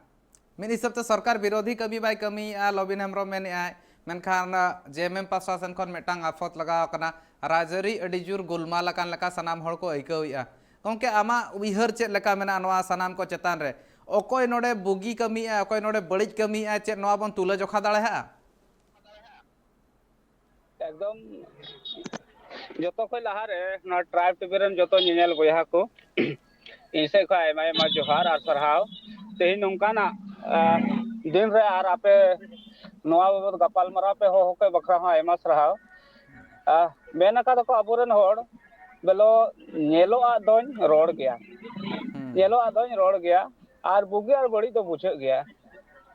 ᱢᱤᱫ ᱦᱤᱥᱟᱹᱵ ᱛᱮ ᱥᱚᱨᱠᱟᱨ ᱵᱤᱨᱳᱫᱷᱤ ᱠᱟᱹᱢᱤ ᱵᱟᱭ ᱠᱟᱹᱢᱤᱭᱮᱫᱼᱟ, ᱞᱚᱵᱤᱱ ᱦᱮᱢᱵᱨᱚᱢ ᱢᱮᱱᱮᱫᱼᱟᱭ, ᱢᱮᱱᱠᱷᱟᱱ ᱡᱮ ᱮᱢ ᱮᱢ ᱯᱟᱥᱴᱟ ᱥᱮᱱ ᱠᱷᱚᱱ ᱢᱤᱫᱴᱟᱝ ᱟᱯᱷᱚᱛ ᱞᱟᱜᱟᱣ ᱟᱠᱟᱱᱟ, ᱨᱟᱡᱽᱟᱹᱨᱤ ᱟᱹᱰᱤ ᱡᱳᱨ ᱜᱳᱞᱢᱟᱞ ᱟᱠᱟᱱ ᱞᱮᱠᱟ ᱥᱟᱱᱟᱢ ᱦᱚᱲ ᱠᱚ ᱟᱹᱭᱠᱟᱹᱣᱮᱫᱼᱟ᱾ ᱜᱚᱢᱠᱮ, ᱟᱢᱟᱜ ᱩᱭᱦᱟᱹᱨ ᱪᱮᱫ ᱞᱮᱠᱟ ᱢᱮᱱᱟᱜᱼᱟ ᱱᱚᱣᱟ ᱥᱟᱱᱟᱢ ᱠᱚ ᱪᱮᱛᱟᱱ ᱨᱮ? ᱚᱠᱚᱭ ᱱᱚᱰᱮ ᱵᱩᱜᱤ ᱠᱟᱹᱢᱤᱭᱮᱫᱼᱟ, ᱚᱠᱚᱭ ᱱᱚᱰᱮ ᱵᱟᱹᱲᱤᱡ ᱠᱟᱹᱢᱤᱭᱮᱫᱼᱟ, ᱪᱮᱫ ᱱᱚᱣᱟ ᱵᱚᱱ ᱛᱩᱞᱟᱹ ᱡᱚᱠᱷᱟ ᱫᱟᱲᱮᱭᱟᱜᱼᱟ? ᱮᱠᱫᱚᱢ ᱡᱚᱛᱚ ᱠᱷᱚᱱ ᱞᱟᱦᱟᱨᱮ ᱱᱚᱣᱟ ᱴᱨᱟᱭᱤᱵᱽ ᱴᱤᱵᱷᱤ ᱨᱮᱱ ᱡᱚᱛᱚ ᱧᱮᱧᱮᱞ ᱵᱚᱭᱦᱟ ᱠᱚ, ᱤᱧ ᱥᱮᱫ ᱠᱷᱚᱱ ᱟᱭᱢᱟ ᱟᱭᱢᱟ ᱡᱚᱦᱟᱨ ᱟᱨ ᱥᱟᱨᱦᱟᱣ᱾ ᱛᱮᱦᱮᱧ ᱱᱚᱝᱠᱟᱱᱟᱜ, ᱟᱸ, ᱫᱤᱱ ᱨᱮ ᱟᱨ ᱟᱯᱮ ᱱᱚᱣᱟ ᱵᱟᱵᱚᱫ ᱜᱟᱯᱟᱞᱢᱟᱨᱟᱣ ᱯᱮ ᱦᱚᱦᱚ ᱠᱮᱫ ᱵᱟᱠᱷᱨᱟ ᱦᱚᱸ ᱟᱭᱢᱟ ᱥᱟᱨᱦᱟᱣ᱾ ᱟᱸ, ᱢᱮᱱ ᱟᱠᱟᱫᱟ ᱠᱚ ᱟᱵᱚᱨᱮᱱ ᱦᱚᱲ, ᱵᱚᱞᱚ ᱧᱮᱞᱚᱜ ᱟᱜ ᱫᱚᱧ ᱨᱚᱲ ᱜᱮᱭᱟ, ᱦᱩᱸ᱾ ᱧᱮᱞᱚᱜ ᱟᱜ ᱫᱚᱧ ᱨᱚᱲ ᱜᱮᱭᱟ, ᱟᱨ ᱵᱩᱜᱤ ᱟᱨ ᱵᱟᱹᱲᱤᱡ ᱫᱚ ᱵᱩᱡᱷᱟᱹᱜ ᱜᱮᱭᱟ᱾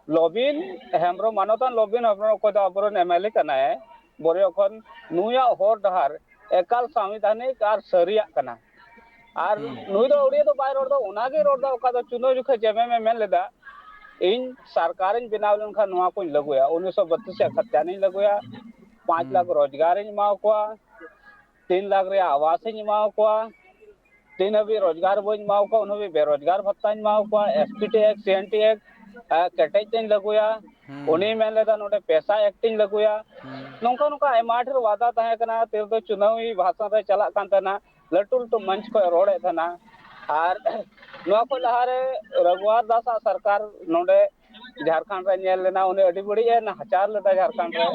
ᱞᱚᱵᱤᱱ ᱦᱮᱢᱵᱨᱚᱢ, ᱢᱟᱱᱚᱛᱟᱱ ᱞᱚᱵᱤᱱ ᱦᱮᱢᱵᱨᱚᱢ, ᱚᱠᱚᱭ ᱫᱚ ᱟᱵᱚᱨᱮᱱ ᱮᱢ ᱮᱞ ᱮ ᱠᱟᱱᱟᱭ, ᱵᱚᱨᱮ ᱚᱠᱷᱚᱱ ᱱᱩᱭᱟᱜ ᱦᱚᱨ ᱰᱟᱦᱟᱨ ᱮᱠᱟᱞ ᱥᱟᱝᱵᱤᱫᱷᱟᱱᱤᱠ ᱟᱨ ᱥᱟᱹᱨᱤᱭᱟᱜ ᱠᱟᱱᱟ᱾ ᱟᱨ ᱦᱩᱸ᱾ ᱱᱩᱭ ᱫᱚ ᱟᱹᱣᱲᱤᱭᱟᱹ ᱫᱚ ᱵᱟᱭ ᱨᱚᱲ ᱮᱫᱟ, ᱚᱱᱟᱜᱮ ᱨᱚᱲ ᱮᱫᱟ, ᱚᱠᱟ ᱫᱚ ᱪᱩᱱᱟᱹᱣ ᱡᱚᱠᱷᱚᱱ ᱡᱮ ᱮᱢ ᱮᱢ ᱮ ᱢᱮᱱ ᱞᱮᱫᱟ, "ᱤᱧ ᱥᱚᱨᱠᱟᱨᱤᱧ ᱵᱮᱱᱟᱣ ᱞᱮᱱᱠᱷᱟᱱ ᱱᱚᱣᱟ ᱠᱚᱧ ᱞᱟᱹᱜᱩᱭᱟ, ᱩᱱᱤᱥᱥᱚ ᱵᱚᱛᱤᱥ ᱨᱮᱭᱟᱜ ᱠᱷᱟᱛᱤᱭᱟᱱᱤᱧ ᱞᱟᱹᱜᱩᱭᱟ, ᱯᱟᱸᱪ ᱦᱩᱸ᱾ ᱞᱟᱠᱷ ᱨᱳᱡᱽᱜᱟᱨᱤᱧ ᱮᱢᱟ ᱠᱚᱣᱟ, ᱛᱤᱱ ᱞᱟᱠᱷ ᱨᱮᱭᱟᱜ ᱟᱵᱟᱥᱤᱧ ᱮᱢᱟ ᱠᱚᱣᱟ, ᱛᱤᱱ ᱦᱟᱹᱵᱤᱡ ᱨᱳᱡᱽᱜᱟᱨ ᱵᱟᱹᱧ ᱮᱢᱟ ᱠᱚᱣᱟ, ᱩᱱ ᱦᱟᱹᱵᱤᱡ ᱵᱮᱨᱳᱡᱽᱜᱟᱨ ᱵᱷᱟᱛᱟᱧ ᱮᱢᱟ ᱠᱚᱣᱟ, ᱮᱥ ᱴᱤ ᱮᱠᱴ, ᱥᱤ ᱮᱱ ᱴᱤ ᱮᱠᱴ, ᱟ, ᱠᱮᱴᱮᱡ ᱛᱮᱧ ᱞᱟᱹᱜᱩᱭᱟ᱾" ᱦᱩᱸ᱾ ᱩᱱᱤᱭ ᱢᱮᱱ ᱞᱮᱫᱟ, "ᱱᱚᱰᱮ ᱯᱮᱥᱟ ᱮᱠᱴ ᱤᱧ ᱞᱟᱹᱜᱩᱭᱟ᱾" ᱦᱩᱸ᱾ ᱱᱚᱝᱠᱟ ᱱᱚᱝᱠᱟ ᱟᱭᱢᱟ ᱰᱷᱮᱨ ᱣᱟᱫᱟ ᱛᱟᱦᱮᱸ ᱠᱟᱱᱟ, ᱛᱤᱨᱮᱫᱚ ᱪᱩᱱᱟᱹᱣᱤ ᱵᱷᱟᱥᱚᱱ ᱨᱮ ᱪᱟᱞᱟᱜ ᱠᱟᱱ ᱛᱟᱦᱮᱱᱟ, ᱞᱟᱹᱴᱩ ᱞᱟᱹᱴᱩ ᱢᱚᱧᱪ ᱠᱷᱚᱱ ᱨᱚᱲᱮᱫ ᱛᱟᱦᱮᱱᱟ᱾ ᱟᱨ ᱱᱚᱣᱟ ᱠᱷᱚᱱ ᱞᱟᱦᱟᱨᱮ ᱨᱟᱹᱜᱷᱩᱣᱟᱨ ᱫᱟᱥ ᱟᱜ ᱥᱚᱨᱠᱟᱨ ᱱᱚᱰᱮ ᱡᱷᱟᱲᱠᱷᱚᱸᱰ ᱨᱮ ᱧᱮᱞ ᱞᱮᱱᱟ, ᱩᱱᱤ ᱟᱹᱰᱤ ᱵᱟᱹᱲᱤᱡ ᱮ ᱱᱟᱦᱟᱪᱟᱨ ᱞᱮᱫᱟ ᱡᱷᱟᱲᱠᱷᱚᱸᱰ ᱨᱮ,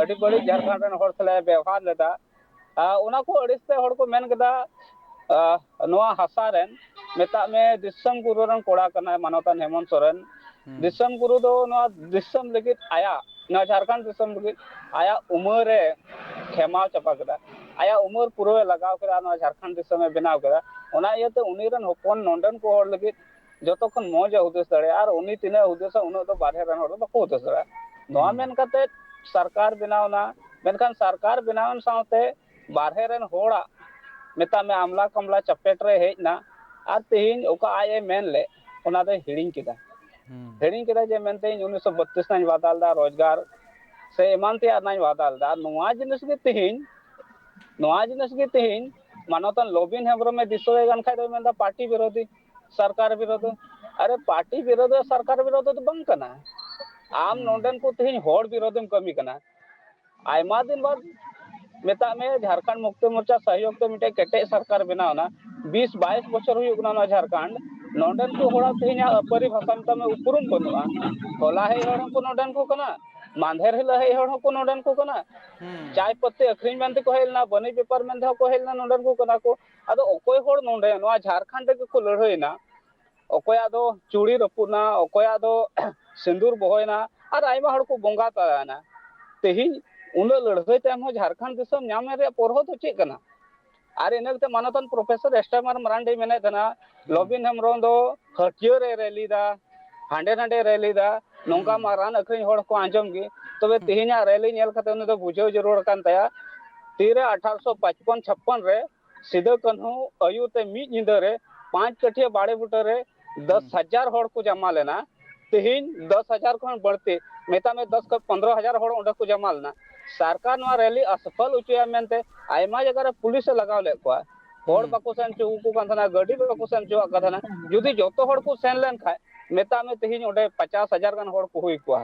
ᱟᱹᱰᱤ ᱵᱟᱹᱲᱤᱡ ᱡᱷᱟᱲᱠᱷᱚᱸᱰ ᱨᱮᱱ ᱦᱚᱲ ᱥᱟᱞᱟᱜ ᱮ ᱵᱮᱣᱦᱟᱨ ᱞᱮᱫᱟ᱾ ᱟᱨ ᱚᱱᱟ ᱠᱚ ᱟᱹᱲᱤᱥ ᱛᱮ ᱦᱚᱲ ᱠᱚ ᱢᱮᱱ ᱠᱮᱫᱟ, ᱟᱨ ᱱᱚᱣᱟ ᱦᱟᱥᱟ ᱨᱮᱱ ᱢᱮᱛᱟᱜ ᱢᱮ ᱫᱤᱥᱚᱢ ᱜᱩᱨᱩ ᱨᱮᱱ ᱠᱚᱲᱟ ᱠᱟᱱᱟᱭ ᱢᱟᱱᱚᱛᱟᱱ ᱦᱮᱢᱚᱱᱛ ᱥᱚᱨᱮᱱ᱾ ᱦᱩᱸ᱾ ᱫᱤᱥᱚᱢ ᱜᱩᱨᱩ ᱫᱚ ᱱᱚᱣᱟ ᱫᱤᱥᱚᱢ ᱞᱟᱹᱜᱤᱫ ᱟᱭᱟᱜ, ᱱᱚᱣᱟ ᱡᱷᱟᱲᱠᱷᱚᱸᱰ ᱫᱤᱥᱚᱢ ᱞᱟᱹᱜᱤᱫ ᱟᱭᱟᱜ ᱩᱢᱮᱨ ᱮ ᱠᱷᱮᱢᱟᱣ ᱪᱟᱵᱟ ᱠᱮᱫᱟ, ᱟᱭᱟᱜ ᱩᱢᱮᱨ ᱯᱩᱨᱟᱹᱣ ᱮ ᱞᱟᱜᱟᱣ ᱠᱮᱫᱟ, ᱱᱚᱣᱟ ᱡᱷᱟᱲᱠᱷᱚᱸᱰ ᱫᱤᱥᱚᱢ ᱮ ᱵᱮᱱᱟᱣ ᱠᱮᱫᱟ᱾ ᱚᱱᱟ ᱤᱭᱟᱹᱛᱮ ᱩᱱᱤ ᱨᱮᱱ ᱦᱚᱯᱚᱱ ᱱᱚᱰᱮᱱ ᱠᱚ ᱦᱚᱲ ᱞᱟᱹᱜᱤᱫ ᱡᱚᱛᱚ ᱠᱷᱚᱱ ᱢᱚᱡᱽ ᱮ ᱦᱩᱫᱤᱥ ᱫᱟᱲᱮᱭᱟᱜᱼᱟ, ᱟᱨ ᱩᱱᱤ ᱛᱤᱱᱟᱹᱜ ᱮ ᱦᱩᱫᱤᱥᱟ ᱩᱱᱟᱹᱜ ᱫᱚ ᱵᱟᱨᱦᱮ ᱨᱮᱱ ᱦᱚᱲ ᱫᱚ ᱵᱟᱠᱚ ᱦᱩᱫᱤᱥ ᱫᱟᱲᱮᱭᱟᱜᱼᱟ᱾ ᱱᱚᱣᱟ ᱦᱩᱸ᱾ ᱢᱮᱱ ᱠᱟᱛᱮ ᱥᱚᱨᱠᱟᱨ ᱵᱮᱱᱟᱣ ᱮᱱᱟ, ᱢᱮᱱᱠᱷᱟᱱ ᱥᱚᱨᱠᱟᱨ ᱵᱮᱱᱟᱣ ᱮᱱ ᱥᱟᱶᱛᱮ ᱵᱟᱨᱦᱮ ᱨᱮᱱ ᱦᱚᱲᱟᱜ, ᱢᱮᱛᱟᱜ ᱢᱮ, ᱟᱢᱞᱟ ᱠᱟᱢᱞᱟ ᱪᱟᱯᱮᱴ ᱨᱮ ᱦᱮᱡ ᱮᱱᱟ, ᱟᱨ ᱛᱮᱦᱮᱧ ᱚᱠᱟ ᱟᱡ ᱮ ᱢᱮᱱ ᱞᱮᱫ ᱚᱱᱟ ᱫᱚᱭ ᱦᱤᱲᱤᱧ ᱠᱮᱫᱟ᱾ ᱦᱩᱸ᱾ ᱦᱤᱲᱤᱧ ᱠᱮᱫᱟ ᱡᱮ ᱢᱮᱱᱛᱮ ᱤᱧ ᱩᱱᱤᱥᱥᱚ ᱵᱚᱛᱛᱨᱤᱥ ᱨᱮᱱᱟᱜ ᱤᱧ ᱣᱟᱫᱟ ᱞᱮᱫᱟ ᱨᱳᱡᱽᱜᱟᱨ ᱥᱮ ᱮᱢᱟᱱ ᱛᱮᱭᱟᱜ ᱨᱮᱱᱟᱜ ᱤᱧ ᱣᱟᱫᱟ ᱞᱮᱫᱟ᱾ ᱟᱨ ᱱᱚᱣᱟ ᱡᱤᱱᱤᱥ ᱜᱮ ᱛᱮᱦᱮᱧ, ᱱᱚᱣᱟ ᱡᱤᱱᱤᱥ ᱜᱮ ᱛᱮᱦᱮᱧ ᱢᱟᱱᱚᱛᱟᱱ ᱞᱚᱵᱤᱱ ᱦᱮᱢᱵᱨᱚᱢ ᱮ ᱫᱤᱥᱟᱹᱭ ᱠᱟᱱ ᱠᱷᱟᱡ ᱫᱚᱭ ᱢᱮᱱᱫᱟ ᱯᱟᱨᱴᱤ ᱵᱤᱨᱳᱫᱷᱤ, ᱥᱚᱨᱠᱟᱨ ᱵᱤᱨᱳᱫᱷᱤ᱾ ᱟᱨᱮ, ᱯᱟᱨᱴᱤ ᱵᱤᱨᱳᱫᱷᱤ ᱥᱚᱨᱠᱟᱨ ᱵᱤᱨᱳᱫᱷᱤ ᱫᱚ ᱵᱟᱝ ᱠᱟᱱᱟ᱾ ᱟᱢ ᱦᱩᱸ᱾ ᱱᱚᱰᱮᱱ ᱠᱚ ᱛᱮᱦᱮᱧ ᱦᱚᱲ ᱵᱤᱨᱳᱫᱷᱤᱢ ᱠᱟᱹᱢᱤ ᱠᱟᱱᱟ᱾ ᱟᱭᱢᱟ ᱫᱤᱱ ᱵᱟᱫ, ᱢᱮᱛᱟᱜ ᱢᱮ, ᱡᱷᱟᱲᱠᱷᱚᱸᱰ ᱢᱩᱠᱛᱤ ᱢᱳᱨᱪᱟ ᱥᱚᱦᱭᱳᱜᱽ ᱛᱮ ᱢᱤᱫᱴᱮᱡ ᱠᱮᱴᱮᱡ ᱥᱚᱨᱠᱟᱨ ᱵᱮᱱᱟᱣ ᱮᱱᱟ᱾ ᱵᱤᱥ ᱵᱟᱭᱤᱥ ᱵᱚᱪᱷᱚᱨ ᱦᱩᱭᱩᱜ ᱠᱟᱱᱟ ᱱᱚᱣᱟ ᱡᱷᱟᱲᱠᱷᱚᱸᱰ᱾ ᱱᱚᱰᱮᱱ ᱠᱚ ᱦᱚᱲᱟᱜ ᱛᱮᱦᱮᱧᱟᱜ ᱟᱹᱯᱟᱹᱨᱤ ᱵᱷᱟᱥᱟ ᱢᱮᱛᱟᱜ ᱢᱮ ᱩᱯᱨᱩᱢ ᱵᱟᱹᱱᱩᱜᱼᱟ᱾ ᱦᱚᱞᱟ ᱦᱮᱡ ᱦᱚᱲ ᱦᱚᱸᱠᱚ ᱱᱚᱰᱮᱱ ᱠᱚ ᱠᱟᱱᱟ, ᱢᱟᱱᱫᱷᱮᱨ ᱦᱤᱞᱳᱜ ᱦᱮᱡ ᱦᱚᱲ ᱦᱚᱸᱠᱚ ᱱᱚᱰᱮᱱ ᱠᱚ ᱠᱟᱱᱟ᱾ ᱦᱩᱸ᱾ ᱪᱟᱭ ᱯᱟᱹᱛᱤ ᱟᱹᱠᱷᱨᱤᱧ ᱢᱮᱱᱛᱮ ᱠᱚ ᱦᱮᱡ ᱞᱮᱱᱟ, ᱵᱟᱹᱱᱤᱡ ᱵᱮᱯᱟᱨ ᱢᱮᱱᱛᱮ ᱦᱚᱸ ᱠᱚ ᱦᱮᱡ ᱞᱮᱱᱟ, ᱱᱚᱰᱮᱱ ᱠᱚ ᱠᱟᱱᱟ ᱠᱚ᱾ ᱟᱫᱚ ᱚᱠᱚᱭ ᱦᱚᱲ ᱱᱚᱰᱮ ᱱᱚᱣᱟ ᱡᱷᱟᱲᱠᱷᱚᱸᱰ ᱨᱮᱜᱮ ᱠᱚ ᱞᱟᱹᱲᱦᱟᱹᱭᱮᱱᱟ? ᱚᱠᱚᱭᱟᱜ ᱫᱚ ᱪᱩᱲᱤ ᱨᱟᱹᱯᱩᱫ ᱮᱱᱟ, ᱚᱠᱚᱭᱟᱜ ᱫᱚ ᱥᱤᱸᱫᱩᱨ ᱵᱚᱦᱚᱭᱮᱱᱟ, ᱟᱨ ᱟᱭᱢᱟ ᱦᱚᱲ ᱠᱚ ᱵᱚᱸᱜᱟ ᱛᱟᱞᱟᱭᱮᱱᱟ᱾ ᱛᱮᱦᱮᱧ ᱩᱱᱟᱹᱜ ᱞᱟᱹᱲᱦᱟᱹᱭ ᱛᱟᱭᱚᱢ ᱦᱚᱸ ᱡᱷᱟᱲᱠᱷᱚᱸᱰ ᱫᱤᱥᱚᱢ ᱧᱟᱢ ᱨᱮᱭᱟᱜ ᱯᱚᱨᱦᱚ ᱫᱚ ᱪᱮᱫ ᱠᱟᱱᱟ? ᱟᱨ ᱤᱱᱟᱹ ᱠᱟᱛᱮ ᱢᱟᱱᱚᱛᱟᱱ ᱯᱨᱚᱯᱷᱮᱥᱚᱨ ᱮᱥ ᱴᱤ ᱟᱨ ᱢᱟᱨᱟᱱᱰᱤ ᱢᱮᱱᱮᱫ ᱛᱟᱦᱮᱱᱟ, ᱦᱩᱸ᱾ ᱞᱚᱵᱤᱱ ᱦᱮᱢᱵᱨᱚᱢ ᱫᱚ ᱦᱟᱹᱴᱭᱟᱹ ᱨᱮ ᱨᱮᱞᱤ ᱫᱟ, ᱦᱟᱸᱰᱮ ᱱᱟᱰᱮ ᱨᱮᱞᱤ ᱫᱟ, ᱱᱚᱝᱠᱟ ᱦᱩᱸ᱾ ᱢᱟ ᱨᱟᱱ ᱟᱹᱠᱷᱨᱤᱧ ᱦᱚᱲ ᱠᱚ ᱟᱸᱡᱚᱢ ᱜᱮ᱾ ᱛᱚᱵᱮ ᱦᱩᱸ᱾ ᱛᱮᱦᱮᱧᱟᱜ ᱨᱮᱞᱤ ᱧᱮᱞ ᱠᱟᱛᱮ ᱩᱱᱤ ᱫᱚ ᱵᱩᱡᱷᱟᱹᱣ ᱡᱟᱹᱨᱩᱲ ᱠᱟᱱ ᱛᱟᱭᱟ, ᱛᱤᱨᱮ ᱟᱴᱷᱟᱨᱚᱥᱚ ᱯᱟᱸᱪᱯᱚᱱ ᱪᱷᱟᱯᱯᱚᱱ ᱨᱮ ᱥᱤᱫᱟᱹ ᱠᱟᱹᱱᱦᱩ ᱟᱹᱭᱩᱨ ᱛᱮ ᱢᱤᱫ ᱧᱤᱫᱟᱹ ᱨᱮ ᱯᱟᱸᱪ ᱠᱟᱹᱴᱷᱤᱭᱟᱹ ᱵᱟᱲᱮ ᱵᱩᱴᱟᱹ ᱨᱮ ᱫᱚᱥ ᱦᱩᱸ᱾ ᱦᱟᱡᱟᱨ ᱦᱚᱲ ᱠᱚ ᱡᱟᱢᱟ ᱞᱮᱱᱟ᱾ ᱛᱮᱦᱮᱧ ᱫᱚᱥ ᱦᱟᱡᱟᱨ ᱠᱷᱚᱱ ᱵᱟᱹᱲᱛᱤ, ᱢᱮᱛᱟᱜ ᱢᱮ ᱫᱚᱥ ᱠᱷᱚᱱ ᱯᱚᱱᱫᱽᱨᱚ ᱦᱟᱡᱟᱨ ᱦᱚᱲ ᱚᱸᱰᱮ ᱠᱚ ᱡᱟᱢᱟ ᱞᱮᱱᱟ᱾ ᱥᱚᱨᱠᱟᱨ ᱱᱚᱣᱟ ᱨᱮᱞᱤ ᱟᱥᱯᱷᱟᱞ ᱦᱚᱪᱚᱭᱟ ᱢᱮᱱᱛᱮ ᱟᱭᱢᱟ ᱡᱟᱭᱜᱟ ᱨᱮ ᱯᱩᱞᱤᱥ ᱮ ᱞᱟᱜᱟᱣ ᱞᱮᱫ ᱠᱚᱣᱟ᱾ ᱦᱚᱲ ᱦᱩᱸ᱾ ᱵᱟᱠᱚ ᱥᱮᱱ ᱦᱚᱪᱚ ᱟᱠᱚ ᱠᱟᱱ ᱛᱟᱦᱮᱱᱟ, ᱜᱟᱹᱰᱤ ᱵᱟᱠᱚ ᱥᱮᱱ ᱦᱚᱪᱚᱣᱟᱜ ᱠᱟᱱ ᱛᱟᱦᱮᱱᱟ᱾ ᱡᱩᱫᱤ ᱡᱚᱛᱚ ᱦᱚᱲ ᱠᱚ ᱥᱮᱱ ᱞᱮᱱ ᱠᱷᱟᱡ, ᱢᱮᱛᱟᱜ ᱢᱮ ᱛᱮᱦᱮᱧ ᱚᱸᱰᱮ ᱯᱚᱪᱟᱥ ᱦᱟᱡᱟᱨ ᱜᱟᱱ ᱦᱚᱲ ᱠᱚ ᱦᱩᱭ ᱠᱚᱜᱼᱟ᱾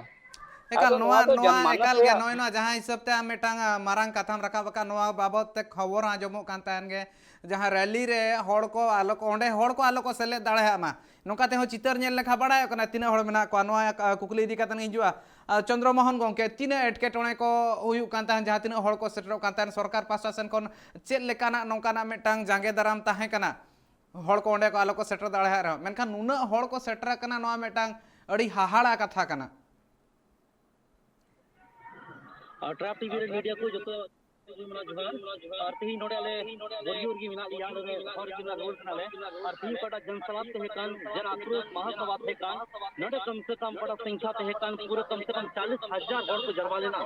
ᱮᱠᱟᱞ, ᱟᱫᱚ ᱱᱚᱣᱟ, ᱱᱚᱣᱟ ᱫᱚ ᱱᱚᱣᱟ ᱡᱟᱱᱢᱟᱱᱚᱥ ᱮᱠᱟᱞ ᱜᱮ ᱨᱮᱭᱟᱜ ᱱᱚᱜᱼᱚᱭ ᱱᱚᱣᱟ ᱡᱟᱦᱟᱸ ᱦᱤᱥᱟᱹᱵ ᱛᱮ ᱟᱢ ᱢᱤᱫᱴᱟᱝ, ᱟ, ᱢᱟᱨᱟᱝ ᱠᱟᱛᱷᱟᱢ ᱨᱟᱠᱟᱵ ᱟᱠᱟᱫ, ᱱᱚᱣᱟ ᱵᱟᱵᱚᱛ ᱛᱮ ᱠᱷᱚᱵᱚᱨ ᱟᱸᱡᱚᱢᱚᱜ ᱠᱟᱱ ᱛᱟᱦᱮᱱ ᱜᱮ, ᱡᱟᱦᱟᱸ ᱨᱮᱞᱤ ᱨᱮ ᱦᱚᱲ ᱠᱚ ᱟᱞᱚ ᱠᱚ, ᱚᱸᱰᱮ ᱦᱚᱲ ᱠᱚ ᱟᱞᱚ ᱠᱚ ᱥᱮᱞᱮᱫ ᱫᱟᱲᱮᱭᱟᱜ ᱢᱟ, ᱱᱚᱝᱠᱟ ᱛᱮᱦᱚᱸ ᱪᱤᱛᱟᱹᱨ ᱧᱮᱞ ᱞᱮᱠᱷᱟᱱ ᱵᱟᱲᱟᱭᱚᱜ ᱠᱟᱱᱟ ᱛᱤᱱᱟᱹᱜ ᱦᱚᱲ ᱢᱮᱱᱟᱜ ᱠᱚᱣᱟ᱾ ᱱᱚᱣᱟ, ᱟ, ᱠᱩᱠᱞᱤ ᱤᱫᱤ ᱠᱟᱛᱮ ᱤᱧ ᱦᱤᱡᱩᱜᱼᱟ᱾ ᱟ, ᱪᱚᱱᱫᱨᱚ ᱢᱳᱦᱚᱱ ᱜᱚᱢᱠᱮ, ᱛᱤᱱᱟᱹᱜ ᱮᱴᱠᱮᱴᱚᱬᱮ ᱠᱚ ᱦᱩᱭᱩᱜ ᱠᱟᱱ ᱛᱟᱦᱮᱸᱫ, ᱡᱟᱦᱟᱸ ᱛᱤᱱᱟᱹᱜ ᱦᱚᱲ ᱠᱚ ᱥᱮᱴᱮᱨᱚᱜ ᱠᱟᱱ ᱛᱟᱦᱮᱸᱫ, ᱥᱚᱨᱠᱟᱨ ᱯᱟᱦᱴᱟ ᱥᱮᱱ ᱠᱷᱚᱱ ᱪᱮᱫ ᱞᱮᱠᱟᱱᱟᱜ ᱱᱚᱝᱠᱟᱱᱟᱜ ᱢᱤᱫᱴᱟᱝ ᱡᱟᱸᱜᱮ ᱫᱟᱨᱟᱢ ᱛᱟᱦᱮᱸ ᱠᱟᱱᱟ? ᱦᱚᱲ ᱠᱚ ᱚᱸᱰᱮ ᱠᱚ ᱟᱞᱚ ᱠᱚ ᱥᱮᱴᱮᱨ ᱫᱟᱲᱮᱭᱟᱜ ᱨᱮᱦᱚᱸ, ᱢᱮᱱᱠᱷᱟᱱ ᱱᱩᱱᱟᱹᱜ ᱦᱚᱲ ᱠᱚ ᱥᱮᱴᱮᱨ ᱟᱠᱟᱱᱟ, ᱱᱚᱣᱟ ᱢᱤᱫᱴᱟᱝ ᱟᱹᱰᱤ ᱦᱟᱦᱟᱲᱟ ᱠᱟᱛᱷᱟ ᱠᱟᱱᱟ᱾ ᱟᱨ ᱴᱨᱟᱯ ᱴᱤᱵᱷᱤ ᱨᱮ ᱢᱤᱰᱤᱭᱟ ᱠᱚ ᱡᱚᱛᱚ ᱡᱚᱦᱟᱨ᱾ ᱟᱨ ᱛᱮᱦᱮᱧ ᱱᱚᱰᱮ ᱟᱞᱮ ᱵᱚᱨᱤᱭᱩᱨ ᱜᱮ ᱢᱮᱱᱟᱜ ᱞᱮᱭᱟ, ᱱᱚᱰᱮ ᱦᱚᱨ ᱨᱮ ᱨᱩᱣᱟᱹᱲ ᱠᱟᱱᱟᱞᱮ᱾ ᱟᱨ ᱛᱮᱦᱮᱧ ᱚᱠᱟᱴᱟᱜ ᱡᱚᱱᱥᱚᱞᱟᱯ ᱛᱟᱦᱮᱸ ᱠᱟᱱ, ᱡᱚᱱ ᱟᱠᱨᱳᱥ ᱢᱟᱦᱟᱥᱚᱵᱷᱟ ᱛᱟᱦᱮᱸ ᱠᱟᱱ, ᱱᱚᱰᱮ ᱠᱚᱢ ᱥᱮ ᱠᱚᱢ ᱚᱠᱟᱴᱟᱜ ᱥᱚᱝᱠᱷᱟ ᱛᱟᱦᱮᱸ ᱠᱟᱱ, ᱯᱩᱨᱟᱹ ᱠᱚᱢ ᱥᱮ ᱠᱚᱢ ᱪᱟᱞᱤᱥ ᱦᱟᱡᱟᱨ ᱦᱚᱲ ᱠᱚ ᱡᱟᱨᱣᱟ ᱞᱮᱱᱟ᱾